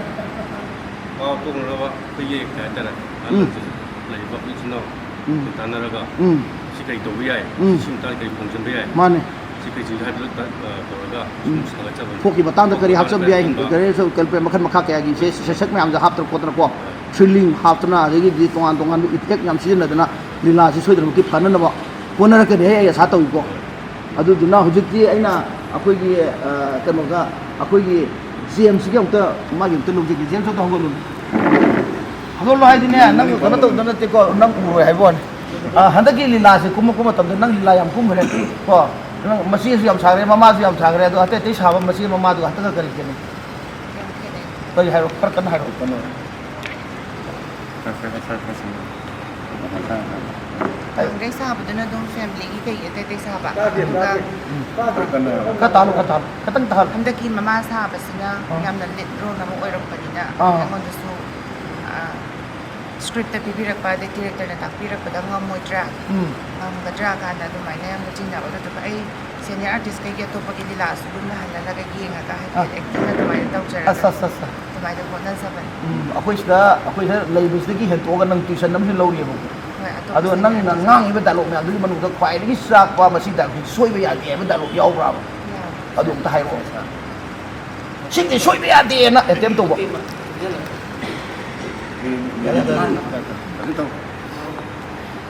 ꯋꯥꯕ ꯇꯣꯛꯅꯅꯕ ꯑꯩꯈꯣꯏꯒꯤ ꯀꯩ ꯍꯥꯏꯇꯥꯔꯦ, ꯎꯝ꯫ ꯑꯍꯜꯁꯤꯡ ꯂꯩꯔꯤꯕ ꯑꯩꯈꯣꯏ ꯏꯆꯤꯟ ꯏꯅꯥꯎ ꯎꯝ꯫ ꯈꯟꯊꯅꯔꯒ ꯎꯝ꯫ ꯁꯤ ꯀꯩ ꯇꯧꯕ ꯌꯥꯏ, ꯎꯝ꯫ ꯁꯤ ꯃꯇꯥꯡꯗ ꯀꯩ ꯈꯣꯡꯖꯤꯟꯕ ꯌꯥꯏ, ꯃꯥꯅꯦ꯫ ꯁꯤ ꯀꯩ ꯆꯤꯡ ꯍꯥꯏꯕꯗꯨ ꯇ-, ꯑ, ꯇꯧꯔꯒ ꯁꯨꯝ ꯎꯝ꯫ ꯁꯥꯒꯠꯆꯕꯅꯤ꯫ ꯊꯣꯛꯈꯤꯕ ꯃꯇꯥꯡꯗ ꯀꯔꯤ ꯊꯣꯛꯈꯤꯕ ꯍꯥꯞꯆꯤꯟꯕ ꯌꯥꯏ? ꯃꯇꯥꯡꯗ ꯀꯔꯤ ꯁꯨꯝ ꯀꯩ-, ꯃꯈꯜ ꯃꯈꯥ ꯀꯌꯥꯒꯤ ꯁꯦ-, ꯁꯩꯁꯛ ꯃꯌꯥꯝꯁꯦ ꯍꯥꯞꯇꯅ ꯈꯣꯠꯇꯅꯀꯣ, ꯊ꯭ꯔꯤꯂꯤꯡ ꯍꯥꯞꯇꯅ, ꯑꯗꯒꯤꯗꯤ ꯇꯣꯉꯥꯟ ꯇꯣꯉꯥꯟꯕ ꯏꯐꯦꯛ ꯌꯥꯝ ꯁꯤꯖꯤꯟꯅꯗꯅ ꯂꯤꯂꯥꯁꯤ ꯁꯣꯏꯗꯅꯃꯛꯀꯤ ꯐꯅꯅꯕ ꯍꯣꯠꯅꯔꯛꯀꯅꯤ, ꯑꯩ ꯑꯁꯥ ꯇꯧꯏꯀꯣ꯫ ꯑꯗꯨꯗꯨꯅ ꯍꯧꯖꯤꯛꯇꯤ ꯑꯩꯅ ꯑꯩꯈꯣꯏꯒꯤ, ꯑ, ꯀꯩꯅꯣꯗ, ꯑꯩꯈꯣꯏꯒꯤ ꯖꯦꯝꯁꯀꯤ ꯑꯃꯨꯛꯇ, ꯃꯥꯒꯤ ꯑꯃꯨꯛꯇ ꯂꯧꯖꯒꯦ꯫ ꯖꯦꯝꯁ, ꯑꯝꯇ ꯍꯧꯒꯠꯂꯨꯅꯦ꯫ ꯍꯧꯒꯠꯂꯣ ꯍꯥꯏꯗꯤꯅꯦ, ꯅꯪ ꯀꯩꯅꯣ ꯇꯧꯗ ꯅꯠꯇꯦꯀꯣ, ꯅꯪ ꯎꯔꯣꯏ ꯍꯥꯏꯕ ꯋꯥꯅꯤ꯫ ꯑ, ꯍꯟꯗꯛꯀꯤ ꯂꯤꯂꯥꯁꯦ ꯀꯨꯝꯕ, ꯀꯨꯝꯕ ꯃꯇꯝꯗ ꯅꯪ ꯂꯤꯂꯥ ꯌꯥꯝ ꯀꯨꯝꯈ꯭ꯔꯦ ꯀꯣ꯫ ꯅꯪ ꯃꯆꯦꯁꯨ ꯌꯥꯝ ꯁꯥꯈ꯭ꯔꯦ, ꯃꯃꯥꯁꯨ ꯌꯥꯝ ꯁꯥꯈ꯭ꯔꯦ, ꯑꯗꯣ ꯑꯇꯩ ꯑꯇꯩ ꯁꯥꯕ ꯃꯆꯦ ꯃꯃꯥꯗꯨꯒ ꯍꯟꯗꯛꯀ ꯀꯔꯤ ꯈꯦꯠꯅꯩ? ꯀꯔꯤ ꯍꯥꯏꯔꯣ? ꯈꯔ ꯀꯟꯅ ꯍꯥꯏꯔꯣ꯫ ꯈꯔ, ꯈꯔ, ꯈꯔ, ꯈꯔ ꯁꯤꯟꯅ꯫ ꯍꯥꯏꯌꯨ꯫ ꯅꯍꯥꯟꯈꯩ ꯁꯥꯕꯗꯨꯅ ꯑꯗꯨꯝ ꯐꯦꯃꯤꯂꯤꯒꯤ ꯀꯩꯒꯤ ꯑꯇꯩ ꯑꯇꯩ ꯁꯥꯕ? ꯇꯥꯗꯦ, ꯑꯗꯨꯒ ꯇꯥꯗꯦ꯫ ꯎꯝ꯫ ꯈꯔ ꯀꯟꯅ ꯍꯥꯏꯌꯨ꯫ ꯈꯔ ꯇꯥꯍꯜꯂꯨ, ꯈꯔ ꯇꯥꯍꯜꯂꯨ, ꯈꯤꯇꯪ ꯇꯥꯍꯜꯂꯨ꯫ ꯍꯟꯗꯛꯀꯤ ꯃꯃꯥ ꯁꯥꯕꯁꯤꯅ ꯑꯥ꯫ ꯌꯥꯝꯅ ꯂꯤꯗ ꯔꯣꯜ ꯑꯃ ꯑꯣꯏꯔꯛꯄꯅꯤꯅ ꯑꯥ꯫ ꯑꯩꯉꯣꯟꯗꯁꯨ, ꯑꯥ, ꯁ꯭ꯀ꯭ꯔꯤꯞꯇ ꯄꯤꯕꯤꯔꯛꯄ, ꯑꯗꯩ ꯗꯤꯔꯦꯛꯇꯔꯅ ꯇꯥꯛꯄꯤꯔꯛꯄꯗ ꯉꯝꯃꯣꯏꯗ꯭ꯔꯥ? ꯎꯝ꯫ ꯉꯝꯒꯗ꯭ꯔꯥ ꯀꯥꯟꯗ ꯑꯗꯨꯃꯥꯏꯅ ꯌꯥꯝꯅ ꯆꯤꯡꯅꯕ꯫ ꯑꯗꯨꯗꯨꯒ ꯑꯩ ꯁꯦꯅꯤꯌꯔ ꯑꯥꯔꯇꯤꯁꯈꯩꯒꯤ ꯑꯇꯣꯞꯄꯒꯤ ꯂꯤꯂꯥꯁꯨ ꯑꯗꯨꯝ ꯅꯍꯜꯂꯒ ꯌꯦꯡꯉꯒ ꯍꯥꯏꯗꯤ ꯑꯥ꯫ ꯑꯦꯛꯇꯤꯡ ꯑꯗꯨꯃꯥꯏꯅ ꯇꯧꯖꯔꯒ ꯑꯁ, ꯑꯁ, ꯑꯁ, ꯑꯁ꯫ ꯑꯗꯨꯃꯥꯏꯅ ꯍꯣꯠꯅꯖꯕꯅꯤ꯫ ꯎꯝ, ꯑꯩꯈꯣꯏ ꯁꯤꯗ, ꯑꯩꯈꯣꯏ ꯁꯤꯗ ꯂꯩꯕꯁꯤꯗꯒꯤ ꯍꯦꯟꯇꯣꯛꯑꯒ ꯅꯪ ꯇ꯭ꯌꯨꯁꯟ ꯑꯃꯁꯨ ꯂꯧꯔꯤꯑꯕꯀꯣ꯫ ꯍꯣꯏ, ꯑꯇꯣꯞꯄ ꯑꯗꯣ ꯅꯪꯅ ꯁꯦꯅꯤꯌꯔ ꯉꯥꯡꯉꯤꯕ ꯗꯥꯏꯂꯣꯛ ꯃꯌꯥꯝꯗꯨꯒꯤ ꯃꯅꯨꯡꯗ ꯈ꯭ꯋꯥꯏꯗꯒꯤ ꯆꯥꯛꯄ, ꯃꯁꯤ ꯗꯥꯏꯂꯣꯛꯁꯤ ꯁꯣꯏꯕ ꯌꯥꯗꯦ ꯍꯥꯏꯕ ꯗꯥꯏꯂꯣꯛ ꯌꯥꯎꯕ꯭ꯔꯥꯕ? ꯌꯥꯎꯋꯦ꯫ ꯑꯗꯨ ꯑꯝꯇ ꯍꯥꯏꯔꯛꯑꯣ꯫ ꯁꯤꯗꯤ ꯁꯣꯏꯕ ꯌꯥꯗꯦꯅ ꯑꯦꯇꯦꯝ ꯇꯧꯕ꯫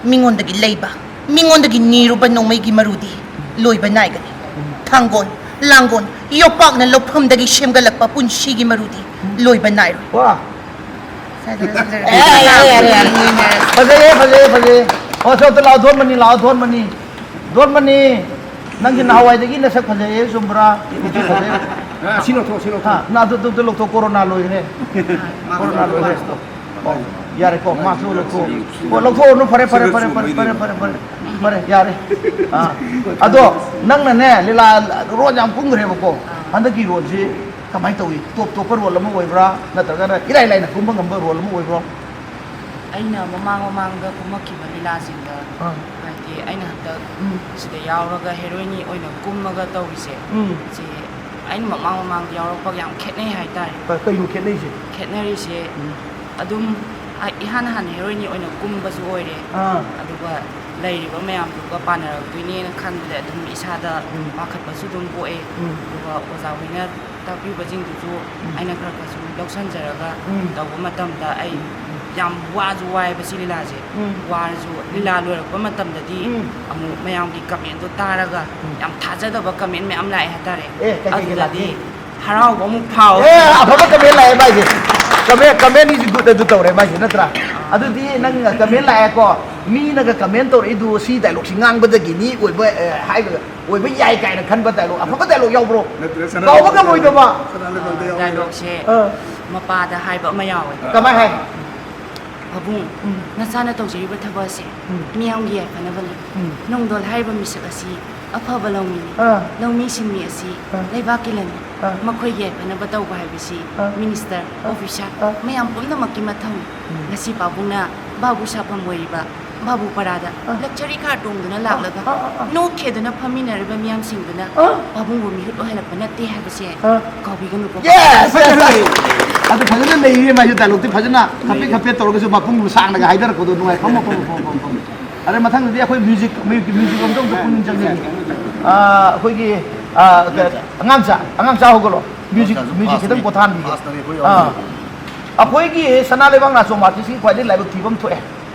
ꯃꯤꯉꯣꯟꯗꯒꯤ ꯂꯩꯕ, ꯃꯤꯉꯣꯟꯗꯒꯤ ꯅꯤꯔꯨꯕ ꯅꯣꯡꯃꯩꯒꯤ ꯃꯔꯨꯗꯤ ꯂꯣꯏꯕ ꯅꯥꯏꯒꯅꯤ꯫ ꯊꯥꯡꯒꯣꯟ, ꯂꯥꯡꯒꯣꯟ, ꯌꯣꯄꯥꯛꯅ ꯂꯧꯐꯝꯗꯒꯤ ꯁꯦꯝꯒꯠꯂꯛꯄ ꯄꯨꯟꯁꯤꯒꯤ ꯃꯔꯨꯗꯤ ꯂꯣꯏꯕ ꯅꯥꯏꯔꯣꯏ꯫ ꯋꯥ! ꯁ꯭ꯋꯥꯏꯗ ꯂꯣꯏꯁꯤꯟꯖꯔꯒꯦ꯫ ꯑꯦ, ꯌꯥꯔꯦ, ꯌꯥꯔꯦ, ꯌꯥꯔꯦ꯫ ꯐꯖꯩꯌꯦ, ꯐꯖꯩꯌꯦ, ꯐꯖꯩꯌꯦ꯫ ꯑꯣ, ꯁꯣꯝꯗ ꯂꯥꯛꯑꯣ, ꯙꯣꯟꯃꯅꯤ, ꯂꯥꯛꯑꯣ, ꯙꯣꯟꯃꯅꯤ꯫ ꯙꯣꯟꯃꯅꯤ, ꯅꯪꯁꯦ ꯅꯍꯥꯟꯋꯥꯏꯗꯒꯤ ꯅꯁꯛ ꯐꯖꯩꯌꯦ, ꯆꯨꯝꯕ꯭ꯔꯥ? ꯍꯧꯖꯤꯛ ꯐꯖꯩ꯫ ꯑꯁꯤ ꯂꯧꯊꯣꯛ, ꯑꯁꯤ ꯂꯧꯊꯣꯛ꯫ ꯍꯥ, ꯅꯪ ꯑꯗꯨ, ꯑꯗꯨ, ꯑꯗꯨ ꯂꯧꯊꯣꯛ, ꯀꯣꯔꯣꯅꯥ ꯂꯣꯏꯈ꯭ꯔꯦ꯫ ꯀꯣꯔꯣꯅꯥ ꯂꯣꯏꯈ꯭ꯔꯦ꯫ ꯑꯣ, ꯌꯥꯔꯦꯀꯣ, ꯃꯥꯁꯨ ꯂꯧꯊꯣꯛ꯫ ꯑꯣ, ꯂꯧꯊꯣꯛꯑꯣꯅꯨ, ꯐꯔꯦ, ꯐꯔꯦ, ꯐꯔꯦ, ꯌꯥꯔꯦ꯫ ꯑꯥ, ꯑꯗꯣ ꯅꯪꯅꯅꯦ, ꯂꯤꯂꯥ ꯔꯣꯜ ꯌꯥꯝ ꯀꯨꯝꯈ꯭ꯔꯦꯕꯀꯣ꯫ ꯍꯟꯗꯛꯀꯤ ꯔꯣꯜꯁꯤ ꯀꯃꯥꯏꯅ ꯇꯧꯏ? ꯇꯣꯞ ꯇꯣꯞꯄ ꯔꯣꯜ ꯑꯃ ꯑꯣꯏꯕ꯭ꯔꯥ? ꯅꯠꯇ꯭ꯔꯒꯅ ꯏꯔꯥꯏ ꯂꯥꯏꯅ ꯀꯨꯝꯕ ꯉꯝꯕ ꯔꯣꯜ ꯑꯃ ꯑꯣꯏꯕ꯭ꯔꯣ? ꯑꯩꯅ ꯃꯃꯥꯡ ꯃꯃꯥꯡꯗ ꯀꯨꯝꯃꯛꯈꯤꯕ ꯂꯤꯂꯥꯁꯤꯡꯗ, ꯑꯥ꯫ ꯍꯥꯏꯗꯤ, ꯑꯩꯅ ꯍꯟꯗꯛ ꯎꯝ꯫ ꯁꯤꯗ ꯌꯥꯎꯔꯒ ꯍꯦꯔꯣꯏꯟ ꯑꯣꯏꯅ ꯀꯨꯝꯃꯒ ꯇꯧꯔꯤꯁꯦ, ꯎꯝ꯫ ꯁꯤ ꯑꯩꯅ ꯃꯃꯥꯡ ꯃꯃꯥꯡꯗ ꯌꯥꯎꯔꯛꯄꯒ ꯌꯥꯝ ꯈꯦꯠꯅꯩ ꯍꯥꯏꯇꯥꯔꯦ꯫ ꯀ-, ꯀꯩꯅꯣ ꯈꯦꯠꯅꯩꯁꯦ? ꯈꯦꯠꯅꯔꯤꯁꯦ, ꯎꯝ꯫ ꯑꯗꯨꯝ, ꯑ, ꯏꯍꯥꯟ ꯍꯥꯟꯅ ꯍꯦꯔꯣꯏꯟ ꯑꯣꯏꯅ ꯀꯨꯝꯕꯁꯨ ꯑꯣꯏꯔꯦ꯫ ꯑꯥ꯫ ꯑꯗꯨꯒ ꯂꯩꯔꯤꯕ ꯃꯌꯥꯝꯗꯨꯒ ꯄꯥꯟꯅꯔꯛꯇꯣꯏꯅꯦꯅ ꯈꯟꯕꯗ ꯑꯗꯨꯝ ꯏꯁꯥꯗ ꯎꯝ꯫ ꯄꯥꯈꯠꯄꯁꯨ ꯑꯗꯨꯝ ꯄꯣꯛꯑꯦ꯫ ꯎꯝ꯫ ꯑꯗꯨꯒ ꯑꯣꯖꯥ ꯍꯣꯏꯅ ꯇꯥꯛꯄꯤꯕꯁꯤꯡꯗꯨꯁꯨ ꯎꯝ꯫ ꯑꯩꯅ ꯈꯔ ꯈꯔ ꯁꯨꯝ ꯂꯧꯁꯟꯖꯔꯒ ꯎꯝ꯫ ꯇꯧꯕ ꯃꯇꯝꯗ ꯑꯩ ꯎꯝ꯫ ꯌꯥꯝ ꯋꯥꯁꯨ ꯋꯥꯏꯑꯦꯕ ꯁꯤ ꯂꯤꯂꯥꯁꯦ꯫ ꯎꯝ꯫ ꯋꯥꯔꯁꯨ ꯂꯤꯂꯥ ꯂꯣꯏꯔꯛꯄ ꯃꯇꯝꯗꯗꯤ ꯎꯝ꯫ ꯑꯃꯨꯛ ꯃꯌꯥꯝꯒꯤ ꯀꯃꯦꯟꯗꯣ ꯇꯥꯔꯒ ꯎꯝ꯫ ꯌꯥꯝ ꯊꯥꯖꯗꯕ ꯀꯃꯦꯟ ꯃꯌꯥꯝ ꯂꯥꯛꯑꯦ ꯍꯥꯏꯇꯥꯔꯦ꯫ ꯑꯦ, ꯀꯩ ꯀꯩ ꯑꯗꯨꯗꯗꯤ ꯂꯥꯛꯀꯦ? ꯍꯔꯥꯎꯕ ꯑꯃꯨꯛ ꯐꯥꯎꯋꯦ꯫ ꯑꯦ, ꯑꯐꯕ ꯀꯃꯦꯟ ꯂꯥꯛꯑꯦ ꯃꯥꯏꯁꯦ꯫ ꯀꯃꯦꯟ, ꯀꯃꯦꯟ is good ꯑꯗꯨ ꯇꯧꯔꯦ ꯃꯥꯏꯁꯦ, ꯅꯠꯇ꯭ꯔꯥ? ꯑꯗꯨꯗꯤ ꯅꯪ ꯀꯃꯦꯟ ꯂꯥꯛꯑꯦꯀꯣ, ꯃꯤꯅꯒ ꯀꯃꯦꯟ ꯇꯧꯔꯛꯏꯗꯨ ꯁꯤ ꯗꯥꯏꯂꯣꯛꯁꯤ ꯉꯥꯡꯕꯗꯒꯤꯅꯤ ꯑꯣꯏꯕ, ꯑꯦ, ꯍꯥꯏꯕ ꯑꯣꯏꯕ ꯌꯥꯏ ꯀꯥꯏꯅ ꯈꯟꯕ ꯗꯥꯏꯂꯣꯛ, ꯑꯐꯕ ꯗꯥꯏꯂꯣꯛ ꯌꯥꯎꯕ꯭ꯔꯣ? ꯅꯠꯇ꯭ꯔꯦ, ꯁꯅꯥ ꯀꯥꯎꯕ ꯂꯩꯕꯥꯛꯇ ꯉꯝꯃꯣꯏꯗꯕ꯫ ꯁꯅꯥ ꯂꯩꯕꯥꯛꯇ ꯌꯥꯎꯕ ꯗꯥꯏꯂꯣꯛꯁꯦ ꯑꯥ꯫ ꯃꯄꯥꯗ ꯍꯥꯏꯕ ꯑꯃ ꯌꯥꯎꯋꯦ꯫ ꯀꯃꯥꯏ ꯍꯥꯏ? "ꯄꯥꯕꯨꯡ, ꯎꯝ꯫ ꯅꯆꯥꯅ ꯇꯧꯖꯔꯤꯕ ꯊꯕꯛ ꯑꯁꯤ ꯎꯝ꯫ ꯃꯤꯌꯥꯝꯒꯤ ꯌꯥꯏꯐꯅꯕꯅꯤ꯫ ꯎꯝ꯫ ꯅꯣꯡꯗꯣꯜ ꯍꯥꯏꯔꯤꯕ ꯃꯤꯁꯛ ꯑꯁꯤ ꯑꯐꯕ ꯂꯧꯃꯤꯅꯤ꯫ ꯑꯥ꯫ ꯂꯧꯃꯤ ꯁꯤꯟꯃꯤ ꯑꯁꯤ ꯑꯥ꯫ ꯂꯩꯕꯥꯛꯀꯤ ꯂꯟꯅꯤ꯫ ꯑꯥ꯫ ꯃꯈꯣꯏꯒꯤ ꯌꯥꯏꯐꯅꯕ ꯇꯧꯕ ꯍꯥꯏꯕꯁꯤ ꯑꯥ꯫ ꯃꯤꯅꯤꯁꯇꯔ, ꯑꯥ꯫ ꯑꯣꯐꯤꯁꯔ ꯑꯥ꯫ ꯃꯌꯥꯝ ꯄꯨꯝꯅꯃꯛꯀꯤ ꯃꯊꯧꯅꯤ꯫ ꯎꯝ꯫ ꯉꯁꯤ ꯄꯥꯕꯨꯡꯅ ꯕꯥꯕꯨ ꯁꯥꯐꯝ ꯑꯣꯏꯔꯤꯕ ꯕꯥꯕꯨ ꯄꯔꯥꯗ ꯑꯥ꯫ ꯂꯛꯖꯔꯤ ꯀꯥꯔ ꯇꯣꯡꯗꯨꯅ ꯑꯥ, ꯂꯥꯛꯂꯒ ꯑꯥ, ꯑꯥ, ꯑꯥ꯫ ꯅꯣꯛꯈꯦꯗꯅ ꯐꯝꯃꯤꯟꯅꯔꯤꯕ ꯃꯤꯌꯥꯝꯁꯤꯡꯗꯨꯅ ꯑꯥ꯫ ꯄꯥꯕꯨꯡꯕꯨ ꯃꯤꯍꯨꯠ ꯑꯣꯏꯍꯜꯂꯛꯄ ꯅꯠꯇꯦ ꯍꯥꯏꯕꯁꯦ ꯑꯥ꯫ ꯀꯥꯎꯕꯤꯒꯅꯨꯀꯣ." Yes, yes, yes. ꯑꯗꯨ ꯐꯖꯅ ꯅꯩꯔꯦ ꯃꯥꯏꯁꯨ, ꯗꯥꯏꯂꯣꯛꯇꯤ ꯐꯖꯅ ꯈꯞꯄꯦ ꯈꯞꯄꯦ ꯇꯧꯔꯒꯁꯨ ꯃꯄꯨꯡ ꯁꯥꯡꯅꯒ ꯍꯥꯏꯗꯔꯛꯄꯗꯣ ꯅꯨꯡꯉꯥꯏ꯫ ꯐꯝꯃꯣ, ꯐꯝꯃꯣ, ꯐꯝꯃꯣ, ꯐꯝꯃꯣ, ꯐꯝꯃꯣ꯫ ꯑꯗꯩ ꯃꯊꯪꯗꯗꯤ ꯑꯩꯈꯣꯏ ꯃ꯭ꯌꯨꯖꯤꯛ, ꯃ꯭ꯌꯨꯖꯤꯛ, ꯃ꯭ꯌꯨꯖꯤꯛ ꯑꯝꯇ, ꯑꯝꯇ ꯄꯨꯛꯅꯤꯡ ꯆꯪꯖꯒꯦ꯫ ꯑꯥ, ꯑꯩꯈꯣꯏꯒꯤ, ꯑꯥ, ꯑꯉꯥꯡꯆꯥ, ꯑꯉꯥꯡꯆꯥ ꯍꯧꯒꯠꯂꯣ꯫ ꯃ꯭ꯌꯨꯖꯤꯛ, ꯑꯉꯥꯡꯆꯥꯁꯨ ꯃ꯭ꯌꯨꯖꯤꯛ ꯈꯤꯇꯪ ꯐꯥꯁꯅꯦ, ꯄꯣꯊꯥꯍꯟꯕꯤꯒꯦ꯫ ꯐꯥꯁꯅꯦ ꯑꯩꯈꯣꯏ ꯑꯥ꯫ ꯌꯥꯎꯔꯤꯁꯦ꯫ ꯑꯩꯈꯣꯏꯒꯤ ꯁꯅꯥ ꯂꯩꯕꯥꯛ ꯅꯥꯆꯣꯝ ꯑꯥꯔꯇꯤꯁꯀꯤ ꯈ꯭ꯋꯥꯏꯗꯒꯤ ꯂꯥꯏꯕꯛ ꯊꯤꯕ ꯑꯃ ꯊꯣꯛꯑꯦ꯫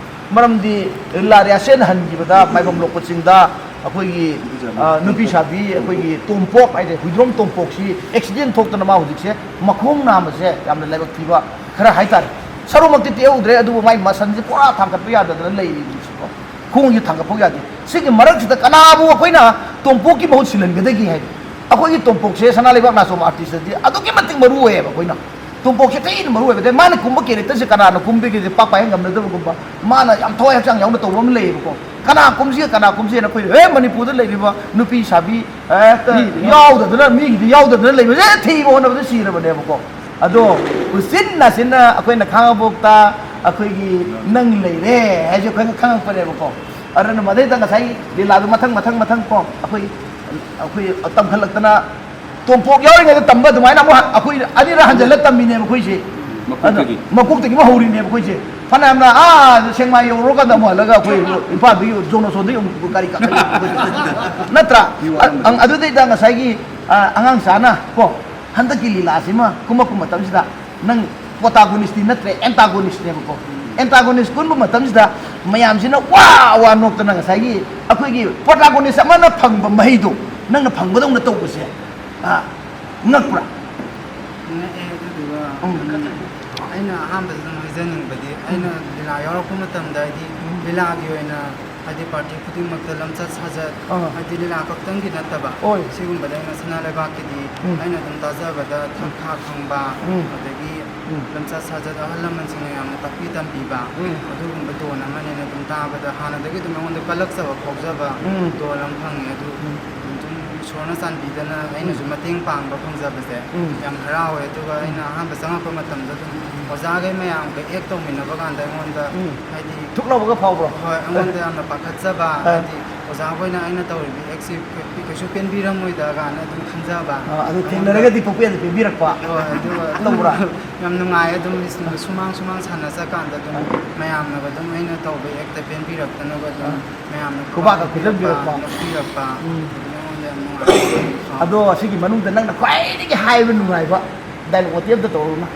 ꯃꯔꯝꯗꯤ ꯂꯤꯂꯥ ꯔꯤꯍꯥꯔꯁꯦꯜ ꯍꯟꯈꯤꯕꯗ ꯃꯥꯏꯕꯝ ꯂꯣꯛꯄ ꯆꯤꯡꯗ ꯑꯩꯈꯣꯏꯒꯤ, ꯅꯨꯄꯤ ꯁꯥꯕꯤ, ꯑ, ꯅꯨꯄꯤ ꯁꯥꯕꯤ, ꯑꯩꯈꯣꯏꯒꯤ ꯇꯣꯝꯄꯣꯛ ꯍꯥꯏꯗꯤ ꯍꯨꯏꯗ꯭ꯔꯣꯝ ꯇꯣꯝꯄꯣꯛꯁꯤ ꯑꯦꯛꯁꯤꯗꯦꯟ ꯊꯣꯛꯇꯅ ꯃꯥ ꯍꯧꯖꯤꯛꯁꯦ ꯃꯈꯣꯡ ꯅꯥꯝꯃꯁꯦ ꯌꯥꯝꯅ ꯂꯥꯏꯕꯛ ꯊꯤꯕ ꯈꯔ ꯍꯥꯏꯇꯥꯔꯦ꯫ ꯁꯔꯨꯃꯛꯇꯤ ꯇꯦꯛꯍꯧꯗ꯭ꯔꯦ, ꯑꯗꯨꯕꯨ ꯃꯥꯏ ꯃꯁꯟꯁꯦ ꯄꯨꯔꯥ ꯊꯥꯡꯒꯠꯄ ꯌꯥꯗꯗꯅ ꯂꯩꯔꯤꯕꯁꯤꯀꯣ꯫ ꯈꯣꯡꯁꯦ ꯊꯥꯡꯒꯠꯄ ꯌꯥꯗꯦ꯫ ꯁꯤꯒꯤ ꯃꯔꯛꯁꯤꯗ ꯀꯅꯥꯕꯨ ꯑꯩꯈꯣꯏꯅ ꯇꯣꯝꯄꯣꯛꯀꯤ ꯃꯍꯨꯠ ꯁꯤꯜꯍꯟꯒꯗꯒꯦ ꯍꯥꯏꯗꯤ ꯑꯩꯈꯣꯏꯒꯤ ꯇꯣꯝꯄꯣꯛꯁꯦ ꯁꯅꯥ ꯂꯩꯕꯥꯛ ꯅꯥꯆꯣꯝ ꯑꯥꯔꯇꯤꯁꯇꯗꯤ ꯑꯗꯨꯛꯀꯤ ꯃꯇꯤꯛ ꯃꯔꯨ ꯑꯣꯏꯌꯦꯕ ꯑꯩꯈꯣꯏꯅ꯫ ꯇꯣꯝꯄꯣꯛꯁꯦ ꯊꯤꯅ ꯃꯔꯨ ꯑꯣꯏꯕ꯫ ꯑꯗꯩ ꯃꯥꯅ ꯀꯨꯝꯕ ꯀꯦꯔꯦꯛꯇꯔꯁꯦ ꯀꯅꯥꯅ ꯀꯨꯝꯕꯤꯒꯦꯁꯦ ꯄꯥꯛ ꯄꯥꯛ ꯍꯦꯛ ꯉꯝꯅꯗꯕꯒꯨꯝꯕ꯫ ꯃꯥꯅ ꯌꯥꯝ ꯊꯋꯥꯏ ꯍꯛꯆꯥꯡ ꯌꯥꯎꯅ ꯇꯧꯕ ꯑꯃ ꯂꯩꯌꯦꯕꯀꯣ꯫ ꯀꯅꯥ ꯀꯨꯝꯁꯤꯒꯦ, ꯀꯅꯥ ꯀꯨꯝꯁꯤꯒꯦꯅ ꯑꯩꯈꯣꯏ, ꯍꯦ, ꯃꯅꯤꯄꯨꯔꯗ ꯂꯩꯔꯤꯕ ꯅꯨꯄꯤ ꯁꯥꯕꯤ ꯍꯦꯛꯇ ꯃꯤꯒꯤꯗꯤ ꯌꯥꯎꯗꯕꯅ, ꯃꯤꯒꯤꯗꯤ ꯌꯥꯎꯗꯗꯅ ꯂꯩꯕꯁꯦ ꯊꯤꯕ ꯍꯣꯠꯅꯕꯗ ꯁꯤꯔꯕꯅꯦꯕꯀꯣ꯫ ꯑꯗꯣ ꯎꯆꯤꯟ ꯅꯥꯆꯤꯟꯅ ꯑꯩꯈꯣꯏꯅ ꯈꯥꯡꯉꯕꯣꯛꯇ ꯑꯩꯈꯣꯏꯒꯤ ꯅꯪ ꯂꯩꯔꯦ ꯍꯥꯏꯁꯦ ꯑꯩꯈꯣꯏꯅ ꯈꯪꯉꯛꯄꯅꯦꯕꯀꯣ꯫ ꯑꯗꯨꯅ ꯃꯗꯩꯗ ꯉꯁꯥꯏ ꯂꯤꯂꯥꯗꯣ ꯃꯊꯪ, ꯃꯊꯪ, ꯃꯊꯪ ꯀꯣ ꯑꯩꯈꯣꯏ, ꯑꯩꯈꯣꯏ ꯇꯝꯈꯠꯂꯛꯇꯅ ꯇꯣꯝꯄꯣꯛ ꯌꯥꯎꯔꯤꯉꯩꯗ ꯇꯝꯕ ꯑꯗꯨꯃꯥꯏꯅ ꯑꯃꯨꯛ ꯍ-, ꯑꯩꯈꯣꯏ ꯑꯅꯤꯔꯛ ꯍꯟꯖꯜꯂ ꯇꯝꯃꯤꯅꯦꯕ ꯑꯩꯈꯣꯏꯁꯦ꯫ ꯃꯀꯣꯛꯇꯒꯤ꯫ ꯑꯗꯣ ꯃꯀꯣꯛꯇꯒꯤ ꯑꯃꯨꯛ ꯍꯧꯔꯤꯅꯦꯕ ꯑꯩꯈꯣꯏꯁꯦ꯫ ꯐꯅꯌꯥꯝꯅ ꯑꯥ ꯁꯦꯛꯃꯥꯏ ꯌꯧꯔꯨꯔꯀꯥꯟꯗ ꯑꯃꯨꯛ ꯍꯜꯂꯒ ꯑꯩꯈꯣꯏ ꯏꯝꯐꯥꯜꯗꯒꯤ ꯖꯣꯅꯣꯁꯣꯟꯗꯒꯤ ꯑꯃꯨꯛ ꯒꯥꯔꯤ ꯀꯥꯈꯠꯂꯛꯄ ꯑꯩꯈꯣꯏꯁꯦ꯫ ꯅꯠꯇ꯭ꯔꯥ? ꯃꯤ ꯋꯥꯔꯝꯕꯅꯤ꯫ ꯑ-, ꯑ-, ꯑꯗꯨꯗꯩꯗ ꯉꯁꯥꯏꯒꯤ, ꯑ, ꯑꯉꯥꯡ ꯁꯥꯅ ꯀꯣ ꯍꯟꯗꯛꯀꯤ ꯂꯤꯂꯥꯁꯤꯃ ꯀꯨꯝꯃꯛꯄ ꯃꯇꯝꯁꯤꯗ ꯅꯪ protagonist ꯅꯠꯇ꯭ꯔꯦ, antagonist ꯅꯦꯕꯀꯣ꯫ ꯑꯦꯟꯇꯥꯒꯣꯅꯤꯁ ꯀꯨꯟꯕ ꯃꯇꯝꯁꯤꯗ ꯃꯌꯥꯝꯁꯤꯅ ꯋꯥ ꯋꯥ ꯅꯣꯛꯇꯅ ꯉꯁꯥꯏꯒꯤ ꯑꯩꯈꯣꯏꯒꯤ ꯄ꯭ꯔꯣꯇꯥꯒꯣꯅꯤꯁ ꯑꯃꯅ ꯐꯪꯕ ꯃꯍꯩꯗꯣ ꯅꯪꯅ ꯐꯪꯕꯗꯧꯅ ꯇꯧꯕꯁꯦ, ꯑ, ꯉꯛꯄ꯭ꯔꯥ? ꯉꯛꯑꯦ꯫ ꯑꯗꯨꯗꯨꯒ ꯎꯝ꯫ ꯑꯩꯅ ꯑꯍꯥꯟꯕꯗ ꯑꯗꯨꯝ ꯍꯥꯏꯖꯅꯤꯡꯕꯗꯤ, ꯑꯩꯅ ꯂꯤꯂꯥ ꯌꯥꯎꯔꯛꯄ ꯃꯇꯝꯗ ꯍꯥꯏꯗꯤ ꯂꯤꯂꯥꯒꯤ ꯑꯣꯏꯅ ꯍꯥꯏꯗꯤ ꯄꯥꯔꯇꯤ ꯈꯨꯗꯤꯡꯃꯛꯇ ꯂꯝꯆꯠ ꯁꯥꯖꯠ, ꯑꯥ꯫ ꯍꯥꯏꯗꯤ ꯂꯤꯂꯥ ꯈꯛꯇꯪꯒꯤ ꯅꯠꯇꯕ, ꯍꯣꯏ꯫ ꯁꯤꯒꯨꯝꯕꯗ ꯑꯩꯅ ꯁꯅꯥ ꯂꯩꯕꯥꯛꯀꯤꯗꯤ ꯎꯝ꯫ ꯑꯩꯅ ꯑꯗꯨꯝ ꯇꯥꯖꯕꯗ ꯊꯛ ꯈꯥ ꯈꯪꯕ, ꯎꯝ꯫ ꯑꯗꯒꯤ ꯎꯝ꯫ ꯂꯝꯆꯠ ꯁꯥꯖꯠ ꯑꯍꯜ ꯂꯃꯟꯁꯤꯡꯅ ꯌꯥꯝꯅ ꯇꯥꯛꯄꯤ ꯇꯝꯕꯤꯕ, ꯎꯝ꯫ ꯑꯗꯨꯒꯨꯝꯕ ꯗꯣꯟ ꯑꯃꯅꯦꯅ ꯑꯗꯨꯝ ꯇꯥꯕꯗ ꯍꯥꯟꯅꯗꯒꯤ ꯑꯗꯨꯝ ꯑꯩꯉꯣꯟꯗ ꯀꯜꯂꯛꯆꯕ ꯐꯥꯎꯖꯕ ꯎꯝ꯫ ꯗꯣꯟ ꯑꯃ ꯐꯪꯉꯦ꯫ ꯑꯗꯨ ꯎꯝ꯫ ꯑꯗꯨꯝ ꯏꯁꯣꯔꯅ ꯆꯥꯟꯕꯤꯗꯅ ꯑꯩꯅꯁꯨ ꯃꯇꯦꯡ ꯄꯥꯡꯕ ꯐꯪꯖꯕꯁꯦ ꯎꯝ꯫ ꯌꯥꯝ ꯍꯔꯥꯎꯋꯦ꯫ ꯑꯗꯨꯒ ꯑꯩꯅ ꯑꯍꯥꯟꯕ ꯆꯪꯉꯛꯄ ꯃꯇꯝꯗ ꯑꯗꯨꯝ ꯑꯣꯖꯥꯈꯩ ꯃꯌꯥꯝꯒ ꯑꯦꯛ ꯇꯧꯃꯤꯟꯅꯕ ꯀꯥꯟꯗ ꯑꯩꯉꯣꯟꯗ ꯎꯝ꯫ ꯍꯥꯏꯗꯤ ꯊꯨꯛ ꯂꯥꯎꯕꯒ ꯐꯥꯎꯕ꯭ꯔꯣ? ꯍꯣꯏ, ꯑꯩꯉꯣꯟꯗ ꯌꯥꯝꯅ ꯄꯥꯈꯠꯆꯕ, ꯑꯥ꯫ ꯍꯥꯏꯗꯤ ꯑꯣꯖꯥꯈꯣꯏꯅ ꯑꯩꯅ ꯇꯧꯔꯤꯕ ꯑꯦꯛꯁꯤ ꯀꯩꯁꯨ ꯄꯦꯟꯕꯤꯔꯝꯃꯣꯏꯗ ꯀꯥꯏꯅ ꯑꯗꯨꯝ ꯈꯟꯖꯕ꯫ ꯑꯥ, ꯑꯗꯨ ꯑꯩꯉꯣꯟꯗ ꯊꯦꯡꯅꯔꯒꯗꯤ ꯄꯪꯄꯦꯟꯗ ꯄꯦꯟꯕꯤꯔꯛꯄ꯫ ꯍꯣꯏ, ꯑꯗꯨꯒ ꯑꯗꯨꯝ ꯇꯧꯕ꯭ꯔꯥ? ꯌꯥꯝ ꯅꯨꯡꯉꯥꯏ꯫ ꯑꯗꯨꯝ ꯁꯨꯃꯥꯡ ꯁꯨꯃꯥꯡ ꯁꯥꯟꯅ ꯆꯠꯀꯥꯟꯗ ꯑꯗꯨꯝ ꯃꯌꯥꯝꯅꯒ ꯑꯗꯨꯝ ꯑꯩꯅ ꯇꯧꯕ ꯑꯦꯛꯇ ꯄꯦꯟꯕꯤꯔꯛꯇꯅꯕ ꯑꯗꯨꯝ ꯑꯥ꯫ ꯃꯌꯥꯝꯅ ꯈꯨꯕꯥꯛꯀ ꯈꯨꯕꯥꯛ ꯈꯨꯖꯟꯕꯤꯔꯛꯄ꯫ ꯅꯣꯛꯄꯤꯔꯛꯄ, ꯎꯝ꯫ ꯑꯗꯨꯝ ꯑꯩꯉꯣꯟꯗ ꯌꯥꯝ ꯅꯨꯡꯉꯥꯏ꯫ ꯑꯗꯣ ꯑꯁꯤꯒꯤ ꯃꯅꯨꯡꯗ ꯅꯪꯅ ꯈ꯭ꯋꯥꯏꯗꯒꯤ ꯍꯥꯏꯕ ꯅꯨꯡꯉꯥꯏꯕ ꯗꯥꯏꯂꯣꯛ ꯃꯇꯦꯛ ꯑꯝꯇ ꯇꯧꯔꯛꯎꯅ꯫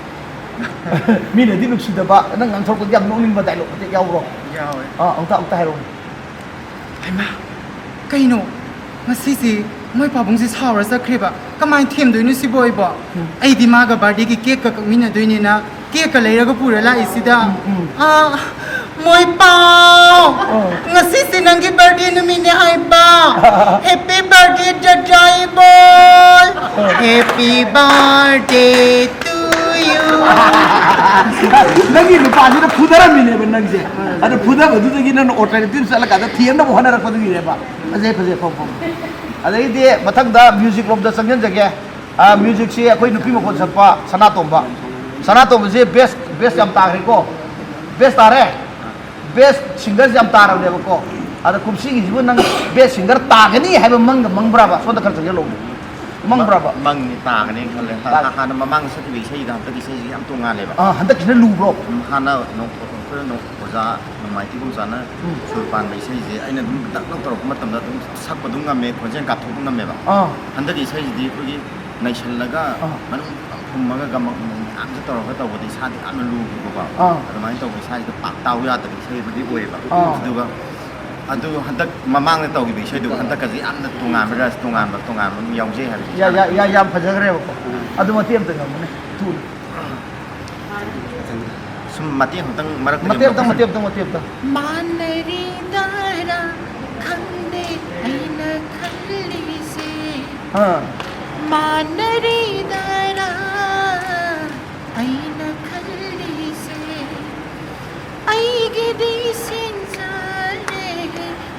ꯃꯤꯅꯗꯤ ꯅꯨꯡꯁꯤꯗꯕ, ꯅꯪ ꯉꯥꯡꯊꯣꯔꯛꯄꯗ ꯌꯥꯝ ꯅꯣꯛꯅꯤꯡꯕ ꯗꯥꯏꯂꯣꯛ ꯃꯇꯦꯛ ꯌꯥꯎꯕ꯭ꯔꯣ? ꯌꯥꯎꯋꯦ꯫ ꯑꯥ, ꯑꯃꯨꯛꯇ, ꯑꯃꯨꯛꯇ ꯍꯥꯏꯔꯛꯎꯅꯦ꯫ ꯍꯩꯃꯥ, ꯀꯩꯅꯣ? ꯉꯁꯤꯁꯤ ꯃꯣꯏ ꯄꯥꯕꯨꯡꯁꯤ ꯁꯥꯎꯔ ꯆꯠꯈ꯭ꯔꯦꯕ꯫ ꯀꯃꯥꯏꯅ ꯊꯦꯝꯗꯣꯏꯅꯣ ꯁꯤꯕꯣ ꯑꯩꯕꯣ? ꯑꯩꯗꯤ ꯃꯥꯒ ꯕꯥꯔꯗꯦꯒꯤ ꯀꯦꯛꯀ ꯀꯛꯃꯤꯟꯅꯗꯣꯏꯅꯤꯅ ꯀꯦꯛꯀ ꯂꯩꯔꯒ ꯄꯨꯔ ꯂꯥꯛꯏꯁꯤꯗ꯫ ꯑꯥ, ꯃꯣꯏ ꯄꯥꯎ! ꯉꯁꯤꯁꯤ ꯅꯪꯒꯤ ꯕꯥꯔꯗꯦ ꯅꯨꯃꯤꯠꯅꯦ ꯍꯥꯏꯕ꯫ Happy birthday, ꯗꯗꯥꯏꯕꯣꯏ! Happy birthday to you! ꯅꯪꯒꯤ ꯅꯨꯄꯥꯁꯤꯅ ꯐꯨꯗꯔꯝꯃꯤꯅꯦꯕ ꯅꯪꯁꯦ꯫ ꯑꯗꯨ ꯐꯨꯗꯕꯗꯨꯗꯒꯤ ꯅꯪꯅ alternative ꯆꯠꯂꯀꯥꯟꯗ ꯊꯦꯝꯅꯕ ꯍꯣꯠꯅꯔꯛꯄꯗꯨꯒꯤꯅꯦꯕ꯫ ꯐꯖꯩ, ꯐꯖꯩ, ꯐꯝ, ꯐꯝ꯫ ꯑꯗꯩꯗꯤ ꯃꯊꯪꯗ ꯃ꯭ꯌꯨꯖꯤꯛ ꯂꯣꯝꯗ ꯆꯪꯁꯤꯟꯖꯒꯦ꯫ ꯑ, ꯃ꯭ꯌꯨꯖꯤꯛꯁꯤ ꯑꯩꯈꯣꯏ ꯅꯨꯄꯤ ꯃꯈꯣꯟ ꯁꯛꯄ ꯁꯅꯥꯇꯣꯝꯕ꯫ ꯁꯅꯥꯇꯣꯝꯕꯁꯦ ꯕꯦꯁ, ꯕꯦꯁ ꯌꯥꯝ ꯇꯥꯈ꯭ꯔꯦꯀꯣ꯫ ꯕꯦꯁ ꯇꯥꯔꯦ꯫ ꯕꯦꯁ ꯁꯤꯡꯒꯔꯁꯦ ꯌꯥꯝ ꯇꯥꯔꯕꯅꯦꯕꯀꯣ꯫ ꯑꯗ ꯀꯨꯝꯁꯤꯒꯤꯁꯤꯕꯨ ꯅꯪ ꯕꯦꯁ ꯁꯤꯡꯒꯔ ꯇꯥꯒꯅꯤ ꯍꯥꯏꯕ ꯃꯪꯒ ꯃꯪꯕ꯭ꯔꯥꯕ? ꯁꯣꯝꯗ ꯈꯔ ꯆꯪꯁꯤꯜꯂꯛꯎ꯫ ꯃꯪꯕ꯭ꯔꯥꯕ? ꯃꯪꯅꯤ, ꯇꯥꯒꯅꯤ ꯈꯜꯂꯦ꯫ ꯍꯥꯟꯅ, ꯇꯥ- ꯍꯥꯟꯅ ꯃꯃꯥꯡ ꯁꯛꯈꯤꯕ ꯏꯁꯩꯒ ꯍꯟꯗꯛꯀꯤ ꯏꯁꯩꯁꯤꯒ ꯌꯥꯝ ꯇꯣꯡꯉꯥꯜꯂꯦꯕ꯫ ꯑꯥ, ꯍꯟꯗꯛꯀꯤꯁꯤꯅ ꯂꯨꯕ꯭ꯔꯣ? ꯎꯝ, ꯍꯥꯟꯅ ꯅꯣꯡ-, ꯑꯩꯈꯣꯏ ꯅꯣꯡ-, ꯑꯣꯖꯥ ꯅꯣꯡꯃꯥꯏ ꯀꯤꯒꯨꯝꯆꯥꯅ ꯎꯝ꯫ ꯁꯨꯔ ꯄꯥꯟꯕ ꯏꯁꯩꯁꯦ ꯑꯩꯅ ꯑꯗꯨꯝ ꯗꯛ ꯂꯧ ꯇꯧꯔꯛꯄ ꯃꯇꯝꯗ ꯑꯗꯨꯝ ꯁꯛꯄ ꯑꯗꯨꯝ ꯉꯝꯃꯦ, ꯈꯣꯟꯖꯦꯜ ꯀꯥꯞꯊꯣꯛꯄ ꯉꯝꯃꯦꯕ꯫ ꯑꯥ꯫ ꯍꯟꯗꯛꯀꯤ ꯏꯁꯩꯁꯤꯗꯤ ꯑꯩꯈꯣꯏꯒꯤ ꯅꯩꯁꯜꯂꯒ ꯑꯥ꯫ ꯃꯅꯨꯡ ꯐꯨꯝꯃꯒ ꯒꯃ-, ꯌꯥꯝꯁꯨ ꯇꯧꯔꯒ ꯇꯧꯕꯗ ꯏꯁꯥꯗ ꯌꯥꯝꯅ ꯂꯨꯈꯤꯕꯀꯣ꯫ ꯑꯥ꯫ ꯑꯗꯨꯃꯥꯏꯅ ꯇꯧꯕ ꯏꯁꯥꯁꯤꯗ ꯄꯥꯛ ꯇꯥꯎ ꯌꯥꯗꯕ ꯏꯁꯩ ꯑꯃꯗꯤ ꯑꯣꯏꯌꯦꯕ꯫ ꯑꯥ꯫ ꯑꯗꯨꯒ ꯑꯗꯨ ꯍꯟꯗꯛ ꯃꯃꯥꯡꯗ ꯇꯧꯈꯤꯕ ꯏꯁꯩꯗꯨꯒ ꯍꯟꯗꯛꯀꯁꯦ ꯌꯥꯝꯅ ꯇꯣꯉꯥꯟꯕ ꯔꯁ, ꯇꯣꯉꯥꯟꯕ ꯇꯣꯉꯥꯟꯕ ꯑꯃ ꯌꯥꯎꯖꯩ ꯍꯥꯏꯕꯁꯦ꯫ ꯌꯥ- ꯌꯥ- ꯌꯥ- ꯌꯥꯝ ꯐꯖꯈ꯭ꯔꯦꯕꯀꯣ꯫ ꯑꯗꯨ ꯃꯇꯦꯛ ꯑꯃꯇ ꯉꯝꯃꯨꯅꯦ, ꯊꯨꯅ꯫ ꯁꯨꯝ ꯃꯇꯦꯛ ꯑꯃꯇꯪ ꯃꯔꯛꯇ ꯃꯇꯦꯛ ꯑꯃꯇꯪ, ꯃꯇꯦꯛ ꯑꯃꯇꯪ, ꯃꯇꯦꯛ ꯑꯃꯇꯪ꯫ ꯃꯥꯟꯅꯔꯤꯗꯔꯥ ꯈꯪꯗꯦ ꯑꯩꯅ ꯈꯜꯂꯤꯁꯦ꯫ ꯑꯥ꯫ ꯃꯥꯟꯅꯔꯤꯗꯔꯥ ꯑꯩꯅ ꯈꯜꯂꯤꯁꯦ꯫ ꯑꯩꯒꯤꯗꯤ ꯁꯦꯟꯖꯥꯔꯦ,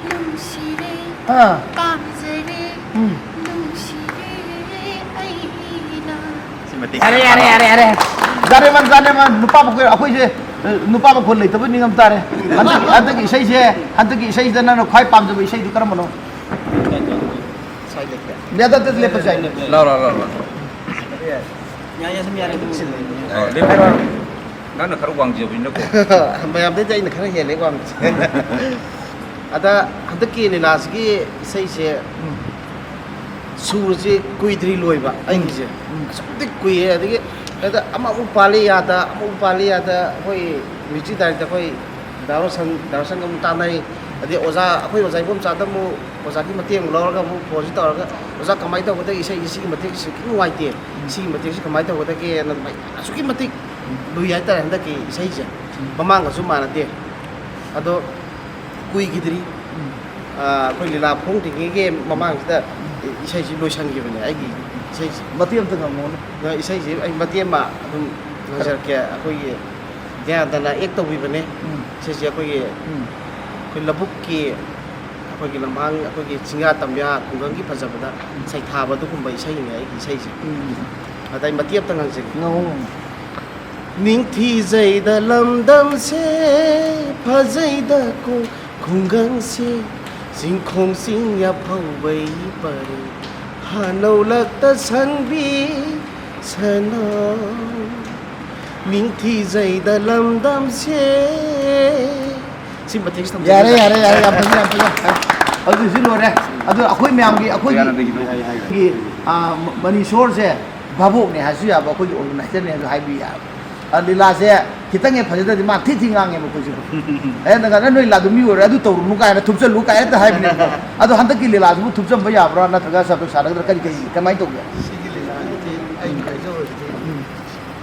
ꯅꯨꯡꯁꯤꯔꯦ, ꯑꯥ꯫ ꯄꯥꯝꯖꯔꯦ, ꯎꯝ꯫ ꯅꯨꯡꯁꯤꯔꯦ ꯑꯩꯅ꯫ ꯁꯤ ꯃꯇꯦꯛ ꯌꯥꯔꯦ, ꯌꯥꯔꯦ, ꯌꯥꯔꯦ, ꯌꯥꯔꯦ꯫ ꯖꯥꯔꯦꯃꯟ, ꯖꯥꯔꯦꯃꯟ, ꯅꯨꯄꯥ ꯃꯈꯣꯏ, ꯑꯩꯈꯣꯏꯁꯦ, ꯑ, ꯅꯨꯄꯥ ꯃꯈꯣꯟ ꯂꯩꯇꯕ ꯅꯤꯡꯉꯝ ꯇꯥꯔꯦ꯫ ꯍꯟꯗꯛꯀꯤ, ꯍꯟꯗꯛꯀꯤ ꯏꯁꯩꯁꯦ, ꯍꯟꯗꯛꯀꯤ ꯏꯁꯩꯁꯤꯗ ꯅꯪꯅ ꯈ꯭ꯋꯥꯏ ꯄꯥꯝꯖꯕ ꯏꯁꯩꯗꯨ ꯀꯔꯝꯕꯅꯣ? ꯌꯥꯗ, ꯑꯗꯨ ꯂꯦꯞꯄꯁꯨ ꯌꯥꯏ꯫ ꯂꯥꯎ, ꯂꯥꯎ, ꯂꯥꯎ, ꯂꯥꯎ꯫ ꯌꯥꯏ, ꯌꯥꯏ, ꯑꯗꯨꯝ ꯌꯥꯔꯦ, ꯑꯗꯨꯝ ꯁꯤꯜꯂꯣ꯫ ꯑꯣ, ꯂꯦꯞꯄꯤꯔꯣ? ꯅꯪꯅ ꯈꯔ ꯋꯥꯡꯖꯕꯅꯤꯅꯀꯣ꯫ ꯃꯌꯥꯝꯗꯩꯗꯤ ꯑꯩꯅ ꯈꯔ ꯍꯦꯜꯂꯦ ꯋꯥꯡꯕꯁꯦ꯫ ꯑꯗ ꯍꯟꯗꯛꯀꯤ ꯂꯤꯂꯥꯁꯤꯒꯤ ꯏꯁꯩꯁꯦ ꯁꯨꯔꯁꯦ ꯀꯨꯏꯗ꯭ꯔꯤ ꯂꯣꯏꯕ ꯑꯩꯒꯤꯁꯦ꯫ ꯑꯁꯨꯛ ꯃꯇꯤꯛ ꯀꯨꯏꯌꯦ꯫ ꯑꯗꯒꯤ ꯍꯦꯛꯇ ꯑꯃꯃꯨꯛ ꯄꯥꯜꯂꯤ ꯌꯥꯗ, ꯑꯃꯃꯨꯛ ꯄꯥꯜꯂꯤ ꯌꯥꯗ꯫ ꯑꯩꯈꯣꯏ ꯃ꯭ꯌꯨꯖꯤꯛ ꯗꯥꯏꯔꯦꯛꯇꯔ ꯑꯩꯈꯣꯏ ꯗꯥ ꯔꯣꯁꯟ, ꯗꯥ ꯔꯣꯁꯟꯒ ꯑꯃꯨꯛ ꯇꯥꯟꯅꯩ꯫ ꯑꯗꯩ ꯑꯣꯖꯥ, ꯑꯩꯈꯣꯏ ꯑꯣꯖꯥ ꯏꯕꯣꯝꯆꯥꯗ ꯑꯃꯨꯛ ꯑꯣꯖꯥꯒꯤ ꯃꯇꯦꯡ ꯑꯃꯨꯛ ꯂꯧꯔꯒ ꯑꯃꯨꯛ ꯐꯣꯟꯁꯤ ꯇꯧꯔꯒ, "ꯑꯣꯖꯥ, ꯀꯃꯥꯏꯅ ꯇꯧꯒꯗꯒꯦ? ꯏꯁꯩꯁꯦ ꯁꯤꯒꯤ ꯃꯇꯦꯛꯁꯤ ꯈꯤꯇꯪ ꯅꯨꯡꯉꯥꯏꯇꯦ, ꯁꯤꯒꯤ ꯃꯇꯦꯛꯁꯤ ꯀꯃꯥꯏꯅ ꯇꯧꯒꯗꯒꯦꯅ?" ꯑꯗꯨꯃꯥꯏꯅ ꯑꯁꯨꯛꯀꯤ ꯃꯇꯤꯛ ꯂꯨꯏ ꯍꯥꯏꯇꯥꯔꯦ ꯍꯟꯗꯛꯀꯤ ꯏꯁꯩꯁꯦ꯫ ꯃꯃꯥꯡꯒꯁꯨ ꯃꯥꯟꯅꯗꯦ꯫ ꯑꯗꯣ ꯀꯨꯏꯈꯤꯗ꯭ꯔꯤ꯫ ꯑꯥ, ꯑꯩꯈꯣꯏ ꯂꯤꯂꯥ ꯐꯣꯡꯗ꯭ꯔꯤꯉꯩꯒꯤ ꯃꯃꯥꯡꯁꯤꯗ ꯏꯁꯩꯁꯤ ꯂꯣꯏꯁꯤꯟꯈꯤꯕꯅꯦ, ꯑꯩꯒꯤ ꯏꯁꯩꯁꯦ꯫ ꯃꯇꯦꯛ ꯑꯃꯇ ꯉꯪꯉꯣꯅꯦ꯫ ꯑꯗ ꯏꯁꯩꯁꯦ ꯑꯩ ꯃꯇꯦꯛ ꯑꯃ ꯑꯗꯨꯝ ꯉꯪꯖꯔꯛꯀꯦ꯫ ꯑꯩꯈꯣꯏꯒꯤ ꯗꯌꯥꯅꯟꯗꯅ ꯑꯦꯛ ꯇꯧꯕꯤꯕꯅꯦ꯫ ꯎꯝ꯫ ꯏꯁꯩꯁꯦ ꯑꯩꯈꯣꯏꯒꯤ, ꯎꯝ꯫ ꯑꯩꯈꯣꯏ ꯂꯧꯕꯨꯛꯀꯤ, ꯑꯩꯈꯣꯏꯒꯤ ꯂꯝꯍꯥꯡ, ꯑꯩꯈꯣꯏꯒꯤ ꯆꯤꯡꯌꯥ ꯇꯝꯌꯥ ꯈꯨꯡꯒꯪꯒꯤ ꯐꯖꯕꯗ ꯁꯩꯊꯥꯕ ꯑꯗꯨꯒꯨꯝꯕ ꯏꯁꯩꯅꯦ ꯑꯩꯒꯤ ꯏꯁꯩꯁꯦ꯫ ꯎꯝ꯫ ꯑꯗ ꯑꯩ ꯃꯇꯦꯛ ꯑꯃꯇ ꯉꯪꯖꯒꯦ꯫ ꯉꯪꯉꯣ, ꯉꯪꯉꯣ꯫ ꯅꯤꯡꯊꯤꯖꯩꯗ ꯂꯝꯗꯝꯁꯦ, ꯐꯖꯩꯗꯀꯣ ꯈꯨꯡꯒꯪꯁꯦ, ꯆꯤꯡꯈꯣꯡ ꯆꯤꯡꯌꯥ ꯐꯥꯎꯕꯩ ꯄꯔꯦꯡ, ꯍꯥꯅꯧꯂꯛꯇ ꯁꯪꯕꯤ ꯁꯅꯧ꯫ ꯅꯤꯡꯊꯤꯖꯩꯗ ꯂꯝꯗꯝꯁꯦ꯫ ꯁꯤ ꯃꯇꯦꯛꯁꯤ ꯊꯝꯖꯒꯦ꯫ ꯌꯥꯔꯦ, ꯌꯥꯔꯦ, ꯌꯥꯔꯦ, ꯌꯥꯝ ꯐꯖꯩ, ꯌꯥꯝ ꯐꯖꯩ꯫ ꯑꯗꯨ ꯁꯤ ꯂꯣꯏꯔꯦ꯫ ꯑꯗꯨ ꯑꯩꯈꯣꯏ ꯃꯌꯥꯝꯒꯤ, ꯑꯩꯈꯣꯏꯒꯤ, ꯌꯥꯅꯕꯒꯤ ꯍꯥꯏ, ꯍꯥꯏ, ꯍꯥꯏ꯫ ꯑꯩꯈꯣꯏꯒꯤ, ꯑꯥ, ꯃ-, ꯃꯅꯤ ꯁꯣꯔꯁꯦ ꯚꯥꯕꯣꯛꯅꯦ ꯍꯥꯏꯁꯨ ꯌꯥꯕ, ꯑꯩꯈꯣꯏꯒꯤ ꯑꯣꯔꯒꯅꯥꯏꯖꯔꯅꯦ ꯍꯥꯏꯁꯨ ꯍꯥꯏꯕ ꯌꯥꯕ꯫ ꯑ, ꯂꯤꯂꯥꯁꯦ ꯈꯤꯇꯪ ꯍꯦꯛ ꯐꯖꯗ꯭ꯔꯗꯤ ꯃꯥ ꯊꯤ ꯊꯤ ꯉꯥꯡꯉꯦꯕ ꯑꯩꯈꯣꯏꯁꯨ꯫ ꯑꯦ, ꯅꯪ ꯅꯪ ꯅꯣꯏ ꯂꯤꯂꯥꯗꯨ ꯃꯤ ꯑꯣꯏꯔꯣꯏ, ꯑꯗꯨ ꯇꯧꯔꯨꯅꯨ ꯀꯥꯏꯅ ꯊꯨꯞꯆꯜꯂꯨ ꯀꯥꯏꯅ ꯍꯦꯛꯇ ꯍꯥꯏꯕꯅꯦꯕꯀꯣ꯫ ꯑꯗꯣ ꯍꯟꯗꯛꯀꯤ ꯂꯤꯂꯥꯁꯤꯕꯨ ꯊꯨꯞꯆꯟꯕ ꯌꯥꯕ꯭ꯔꯥ, ꯅꯠꯇ꯭ꯔꯒ ꯆꯠꯄ ꯁꯥꯟꯅꯒꯗ꯭ꯔꯥ, ꯀꯔꯤ ꯀꯔꯤ ꯀꯃꯥꯏꯅ ꯇꯧꯒꯦ? ꯁꯤꯒꯤ ꯂꯤꯂꯥꯁꯤꯗꯤ ꯑꯩꯅ ꯍꯥꯏꯖꯧꯔꯤꯁꯤꯗꯤ ꯎꯝ꯫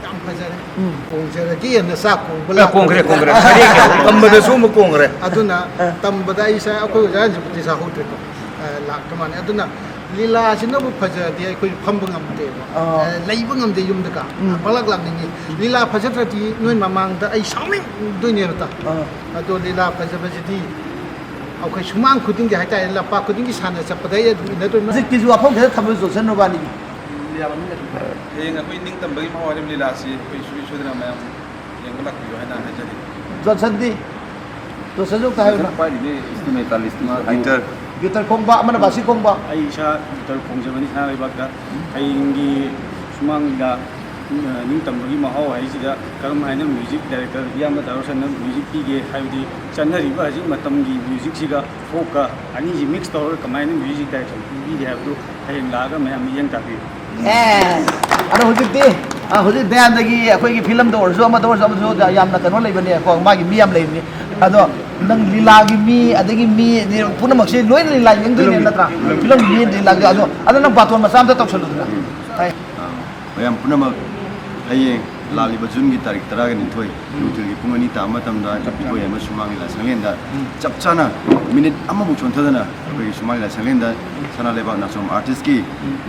ꯌꯥꯝ ꯐꯖꯔꯦ꯫ ꯎꯝ꯫ ꯀꯣꯡꯖꯔꯒꯦꯅ ꯆꯥꯛ ꯀꯣꯡꯕ ꯑꯦ, ꯂꯥꯛꯄ ꯀꯣꯡꯈ꯭ꯔꯦ, ꯀꯣꯡꯈ꯭ꯔꯦ꯫ ꯁꯔꯦꯡ ꯇꯝꯕꯗꯁꯨ ꯑꯃꯨꯛ ꯀꯣꯡꯈ꯭ꯔꯦ꯫ ꯑꯗꯨꯅ ꯑ꯫ ꯇꯝꯕꯗ ꯑꯩꯁꯦ ꯑꯩꯈꯣꯏ ꯑꯣꯖꯥꯁꯤꯕꯨꯗꯤ ꯆꯥꯍꯧꯗ꯭ꯔꯦꯀꯣ꯫ ꯑ, ꯂꯥꯛꯇ ꯃꯥꯅꯤ꯫ ꯑꯗꯨꯅ ꯂꯤꯂꯥꯁꯤꯅꯕꯨ ꯐꯖꯔꯗꯤ ꯑꯩꯈꯣꯏ ꯐꯝꯕ ꯉꯝꯗꯦꯕ꯫ ꯑ꯫ ꯑ, ꯂꯩꯕ ꯉꯝꯗꯦ ꯌꯨꯝꯗꯒ꯫ ꯎꯝ꯫ ꯄꯪꯂꯥꯛ ꯂꯥꯛꯅꯤꯡꯉꯤ꯫ ꯂꯤꯂꯥ ꯐꯖꯗ꯭ꯔꯗꯤ ꯅꯣꯏ ꯃꯃꯥꯡꯗ ꯑꯩ ꯁꯥꯎꯅꯤꯡꯗꯣꯏꯅꯦꯕ ꯇ꯫ ꯑ꯫ ꯑꯗꯣ ꯂꯤꯂꯥ ꯐꯖꯕꯁꯤꯗꯤ ꯑꯩꯈꯣꯏ ꯁꯨꯃꯥꯡ ꯈꯨꯗꯤꯡꯒꯤ ꯍꯥꯏꯇꯥꯔꯦ, ꯂꯝꯄꯥꯛ ꯈꯨꯗꯤꯡꯒꯤ ꯁꯥꯟꯅ ꯆꯠꯄꯗ ꯑꯩ ꯑꯗꯨꯝ ꯏꯟꯅꯗꯣꯏꯅꯤ꯫ ꯍꯧꯖꯤꯛꯀꯤꯁꯨ ꯋꯥꯐꯝ ꯈꯤꯇꯪ ꯊꯝꯕꯤꯌꯨ, ꯖꯣꯟꯁꯟ ꯃꯕꯥꯅꯤꯒꯤ꯫ ꯍꯌꯦꯡ ꯑꯩꯈꯣꯏ ꯅꯤꯡꯇꯝꯕꯒꯤ ꯃꯍꯥꯎ ꯍꯥꯏꯔꯤꯕ ꯂꯤꯂꯥꯁꯤ ꯑꯩꯈꯣꯏ ꯁꯨꯡꯁꯣꯏ ꯁꯣꯏꯗꯅ ꯃꯌꯥꯝ ꯌꯦꯡꯕ ꯂꯥꯛꯄꯤꯌꯨ ꯍꯥꯏꯅ ꯍꯥꯏꯖꯔꯤ꯫ ꯖꯣꯟꯁꯟꯗꯤ? ꯖꯣꯟꯁꯟꯁꯨ ꯑꯝꯇ ꯍꯥꯏꯌꯨꯅ꯫ ꯄꯥꯏꯔꯤꯕ instrumentalist ꯑꯃ ꯒꯤꯇꯔ꯫ ꯒꯤꯇꯔ ꯈꯣꯡꯕ, ꯑꯃꯅ ꯕꯥꯁꯤ ꯈꯣꯡꯕ꯫ ꯑꯩ ꯏꯁꯥ ꯒꯤꯇꯔ ꯈꯣꯡꯖꯕꯅꯤ ꯁꯅꯥ ꯂꯩꯕꯥꯛꯇ꯫ ꯍꯌꯦꯡꯒꯤ ꯁꯨꯃꯥꯡ ꯂꯤꯂꯥ, ꯑ, ꯅꯤꯡꯇꯝꯕꯒꯤ ꯃꯍꯥꯎ ꯍꯥꯏꯁꯤꯗ ꯀꯔꯝ ꯍꯥꯏꯅ music director ꯏꯌꯥꯝꯕ ꯗꯥ ꯔꯣꯁꯟꯅ music ꯄꯤꯒꯦ ꯍꯥꯏꯕꯗꯤ ꯆꯠꯅꯔꯤꯕ ꯍꯧꯖꯤꯛ ꯃꯇꯝꯒꯤ musicꯁꯤꯒ folkꯀ ꯑꯅꯤꯁꯤ mix ꯇꯧꯔꯒ ꯀꯃꯥꯏꯅ music direction ꯄꯤꯕꯤꯒꯦ ꯍꯥꯏꯕꯗꯨ ꯍꯌꯦꯡ ꯂꯥꯛꯑꯒ ꯃꯌꯥꯝ ꯃꯤꯠꯌꯦꯡ ꯇꯥꯛꯄꯤꯌꯨ꯫ ꯑꯦ, ꯑꯗꯣ ꯍꯧꯖꯤꯛꯇꯤ, ꯑ, ꯍꯧꯖꯤꯛ ꯗꯌꯥꯟꯗꯒꯤ ꯑꯩꯈꯣꯏꯒꯤ filmꯗ ꯑꯣꯏꯔꯁꯨ, ꯑꯃꯗ ꯑꯣꯏꯔꯁꯨ, ꯑꯃꯗ ꯑꯣꯏꯔꯁꯨ ꯌꯥꯝꯅ ꯀꯩꯅꯣ ꯂꯩꯕꯅꯦꯀꯣ, ꯃꯥꯒꯤ ꯃꯤ ꯌꯥꯝ ꯂꯩꯕꯅꯤ꯫ ꯑꯗꯣ ꯅꯪ ꯂꯤꯂꯥꯒꯤ ꯃꯤ, ꯑꯗꯒꯤ ꯃꯤ ꯄꯨꯝꯅꯃꯛꯁꯦ ꯂꯣꯏꯅ ꯂꯤꯂꯥ ꯌꯦꯡꯗꯣꯏꯅꯦ ꯅꯠꯇ꯭ꯔꯥ? Filmꯒꯤ ꯃꯤ, ꯂꯤꯂꯥꯒꯤ, ꯑꯗꯣ, ꯑꯗꯣ ꯅꯪ ꯕꯥꯇꯣꯟ ꯃꯆꯥ ꯑꯝꯇ ꯇꯧꯁꯜꯂꯨꯗꯅ꯫ ꯍꯥꯏ꯫ ꯑ, ꯃꯌꯥꯝ ꯄꯨꯝꯅꯃꯛ ꯍꯌꯦꯡ ꯂꯥꯛꯂꯤꯕ Juneꯒꯤ ꯇꯥꯔꯤꯛ ꯇꯔꯥꯒ ꯅꯤꯊꯣꯏ ꯅꯨꯡꯊꯤꯜꯒꯤ ꯄꯨꯡ ꯑꯅꯤ ꯇꯥꯕ ꯃꯇꯝꯗ ꯏꯕꯣꯌꯥꯏꯃ ꯁꯨꯃꯥꯡ ꯂꯤꯂꯥ ꯁꯪꯂꯦꯟꯗ ꯆꯞ ꯆꯥꯅ minute ꯑꯃꯐꯥꯎ ꯁꯣꯟꯊꯗꯅ ꯑꯩꯈꯣꯏꯒꯤ ꯁꯨꯃꯥꯡ ꯂꯤꯂꯥ ꯁꯪꯂꯦꯟꯗ ꯁꯅꯥ ꯂꯩꯕꯥꯛ ꯅꯥꯆꯣꯝ artistꯀꯤ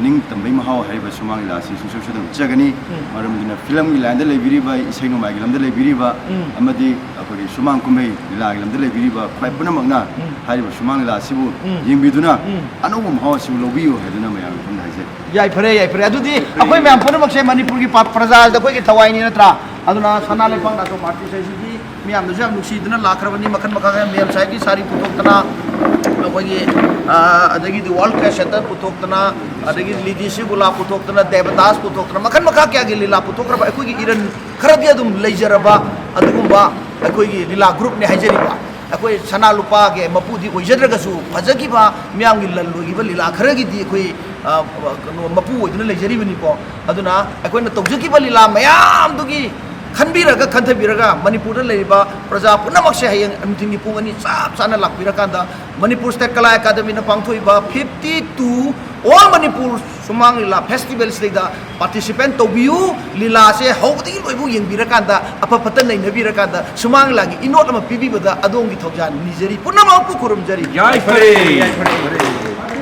ꯅꯤꯡꯇꯝꯕꯒꯤ ꯃꯍꯥꯎ ꯍꯥꯏꯔꯤꯕ ꯁꯨꯃꯥꯡ ꯂꯤꯂꯥ ꯑꯁꯤ ꯁꯨꯡꯁꯣꯏ ꯁꯣꯏꯗꯅ ꯎꯠꯆꯒꯅꯤ꯫ ꯃꯔꯝ ꯑꯗꯨꯅ filmꯒꯤ lineꯗ ꯂꯩꯕꯤꯔꯤꯕ, ꯏꯁꯩ ꯅꯣꯡꯃꯥꯏꯒꯤ ꯂꯝꯗ ꯂꯩꯕꯤꯔꯤꯕ ꯑꯃꯗꯤ ꯑꯩꯈꯣꯏꯒꯤ ꯁꯨꯃꯥꯡ ꯀꯨꯝꯍꯩ ꯂꯤꯂꯥꯒꯤ ꯂꯝꯗ ꯂꯩꯕꯤꯔꯤꯕ ꯈ꯭ꯋꯥꯏ ꯄꯨꯝꯅꯃꯛꯅ ꯍꯥꯏꯔꯤꯕ ꯁꯨꯃꯥꯡ ꯂꯤꯂꯥ ꯑꯁꯤꯕꯨ ꯌꯦꯡꯕꯤꯗꯨꯅ ꯑꯅꯧꯕ ꯃꯍꯥꯎ ꯑꯁꯤꯕꯨ ꯂꯧꯕꯤꯌꯨ ꯍꯥꯏꯗꯨꯅ ꯃꯌꯥꯝꯒꯤ ꯃꯐꯝꯗ ꯍꯥꯏꯖꯔꯤ꯫ ꯌꯥꯏꯐꯔꯦ, ꯌꯥꯏꯐꯔꯦ꯫ ꯑꯗꯨꯗꯤ ꯑꯩꯈꯣꯏ ꯃꯌꯥꯝ ꯄꯨꯝꯅꯃꯛꯁꯦ ꯃꯅꯤꯄꯨꯔꯒꯤ ꯄ-, ꯄ꯭ꯔꯖꯥꯁꯤꯗ ꯑꯩꯈꯣꯏꯒꯤ ꯊꯋꯥꯏꯅꯤ ꯅꯠꯇ꯭ꯔꯥ? ꯑꯗꯨꯅ ꯁꯅꯥ ꯂꯩꯕꯥꯛ ꯅꯥꯆꯣꯝ artist ꯍꯥꯏꯁꯤꯗꯤ ꯃꯤꯌꯥꯝꯅꯁꯨ ꯌꯥꯝ ꯅꯨꯡꯁꯤꯗꯨꯅ ꯂꯥꯛꯈ꯭ꯔꯕꯅꯤ꯫ ꯃꯈꯜ ꯃꯈꯥ ꯀꯌꯥ ꯃꯦꯝ ꯁꯥꯍꯦꯕꯀꯤ ꯁꯥꯔꯤ ꯄꯨꯊꯣꯛꯇꯅ, ꯑꯩꯈꯣꯏꯒꯤ, ꯑ, ꯑꯗꯒꯤꯗꯤ World Trade Center ꯄꯨꯊꯣꯛꯇꯅ, ꯑꯗꯒꯤ ꯂꯤꯗꯤ ꯁꯤꯒꯨꯂꯥ ꯄꯨꯊꯣꯛꯇꯅ, ꯗꯦꯕꯗꯥꯁ ꯄꯨꯊꯣꯛꯇꯅ, ꯃꯈꯜ ꯃꯈꯥ ꯀꯌꯥꯒꯤ ꯂꯤꯂꯥ ꯄꯨꯊꯣꯛꯈ꯭ꯔꯕ ꯑꯩꯈꯣꯏꯒꯤ ꯏꯔꯟ ꯈꯔꯗꯤ ꯑꯗꯨꯝ ꯂꯩꯖꯔꯕ ꯑꯗꯨꯒꯨꯝꯕ ꯑꯩꯈꯣꯏꯒꯤ ꯂꯤꯂꯥ groupꯅꯤ ꯍꯥꯏꯖꯔꯤꯕ꯫ ꯑꯩꯈꯣꯏ ꯁꯅꯥ ꯂꯨꯄꯥꯒꯤ ꯃꯄꯨꯗꯤ ꯑꯣꯏꯖꯗ꯭ꯔꯒꯁꯨ ꯐꯖꯈꯤꯕ ꯃꯤꯌꯥꯝꯒꯤ ꯂꯟ ꯑꯣꯏꯈꯤꯕ ꯂꯤꯂꯥ ꯈꯔꯒꯤꯗꯤ ꯑꯩꯈꯣꯏ ꯑ, ꯀꯩꯅꯣ, ꯃꯄꯨ ꯑꯣꯏꯗꯨꯅ ꯂꯩꯖꯔꯤꯕꯅꯤꯀꯣ꯫ ꯑꯗꯨꯅ ꯑꯩꯈꯣꯏꯅ ꯇꯧꯖꯈꯤꯕ ꯂꯤꯂꯥ ꯃꯌꯥꯝꯗꯨꯒꯤ ꯈꯟꯕꯤꯔꯒ, ꯈꯟꯊꯕꯤꯔꯒ, ꯃꯅꯤꯄꯨꯔꯗ ꯂꯩꯔꯤꯕ ꯄ꯭ꯔꯖꯥ ꯄꯨꯝꯅꯃꯛꯁꯦ ꯍꯌꯦꯡ ꯅꯨꯡꯊꯤꯟꯒꯤ ꯄꯨꯡ ꯑꯅꯤ ꯆꯞ ꯆꯥꯅ ꯂꯥꯛꯄꯤꯔꯀꯥꯟꯗ, ꯃꯅꯤꯄꯨꯔ ꯁ꯭ꯇꯦꯠ ꯀꯂꯥ ꯑꯦꯀꯥꯗꯃꯤꯅ ꯄꯥꯡꯊꯣꯛꯏꯕ fifty two All Manipur ꯁꯨꯃꯥꯡ ꯂꯤꯂꯥ ꯐꯦꯁꯇꯤꯚꯦꯜꯁꯤꯗꯩꯗ participate ꯇꯧꯕꯤꯌꯨ꯫ ꯂꯤꯂꯥꯁꯦ ꯍꯧꯕꯗꯒꯤ ꯂꯣꯏꯕꯨ ꯌꯦꯡꯕꯤꯔꯀꯥꯟꯗ, ꯑꯐ ꯐꯠꯇ ꯅꯩꯅꯕꯤꯔꯀꯥꯟꯗ, ꯁꯨꯃꯥꯡ ꯂꯤꯂꯥꯒꯤ ꯏꯅꯣꯠ ꯑꯃ ꯄꯤꯕꯤꯕꯗ ꯑꯗꯣꯝꯒꯤ ꯊꯧꯖꯥꯜ ꯅꯤꯖꯔꯤ, ꯄꯨꯝꯅꯃꯛꯄꯨ ꯈꯨꯔꯨꯝꯖꯔꯤ꯫ ꯌꯥꯏꯐꯔꯦ, ꯌꯥꯏꯐꯔꯦ, ꯌꯥꯏꯐꯔꯦ꯫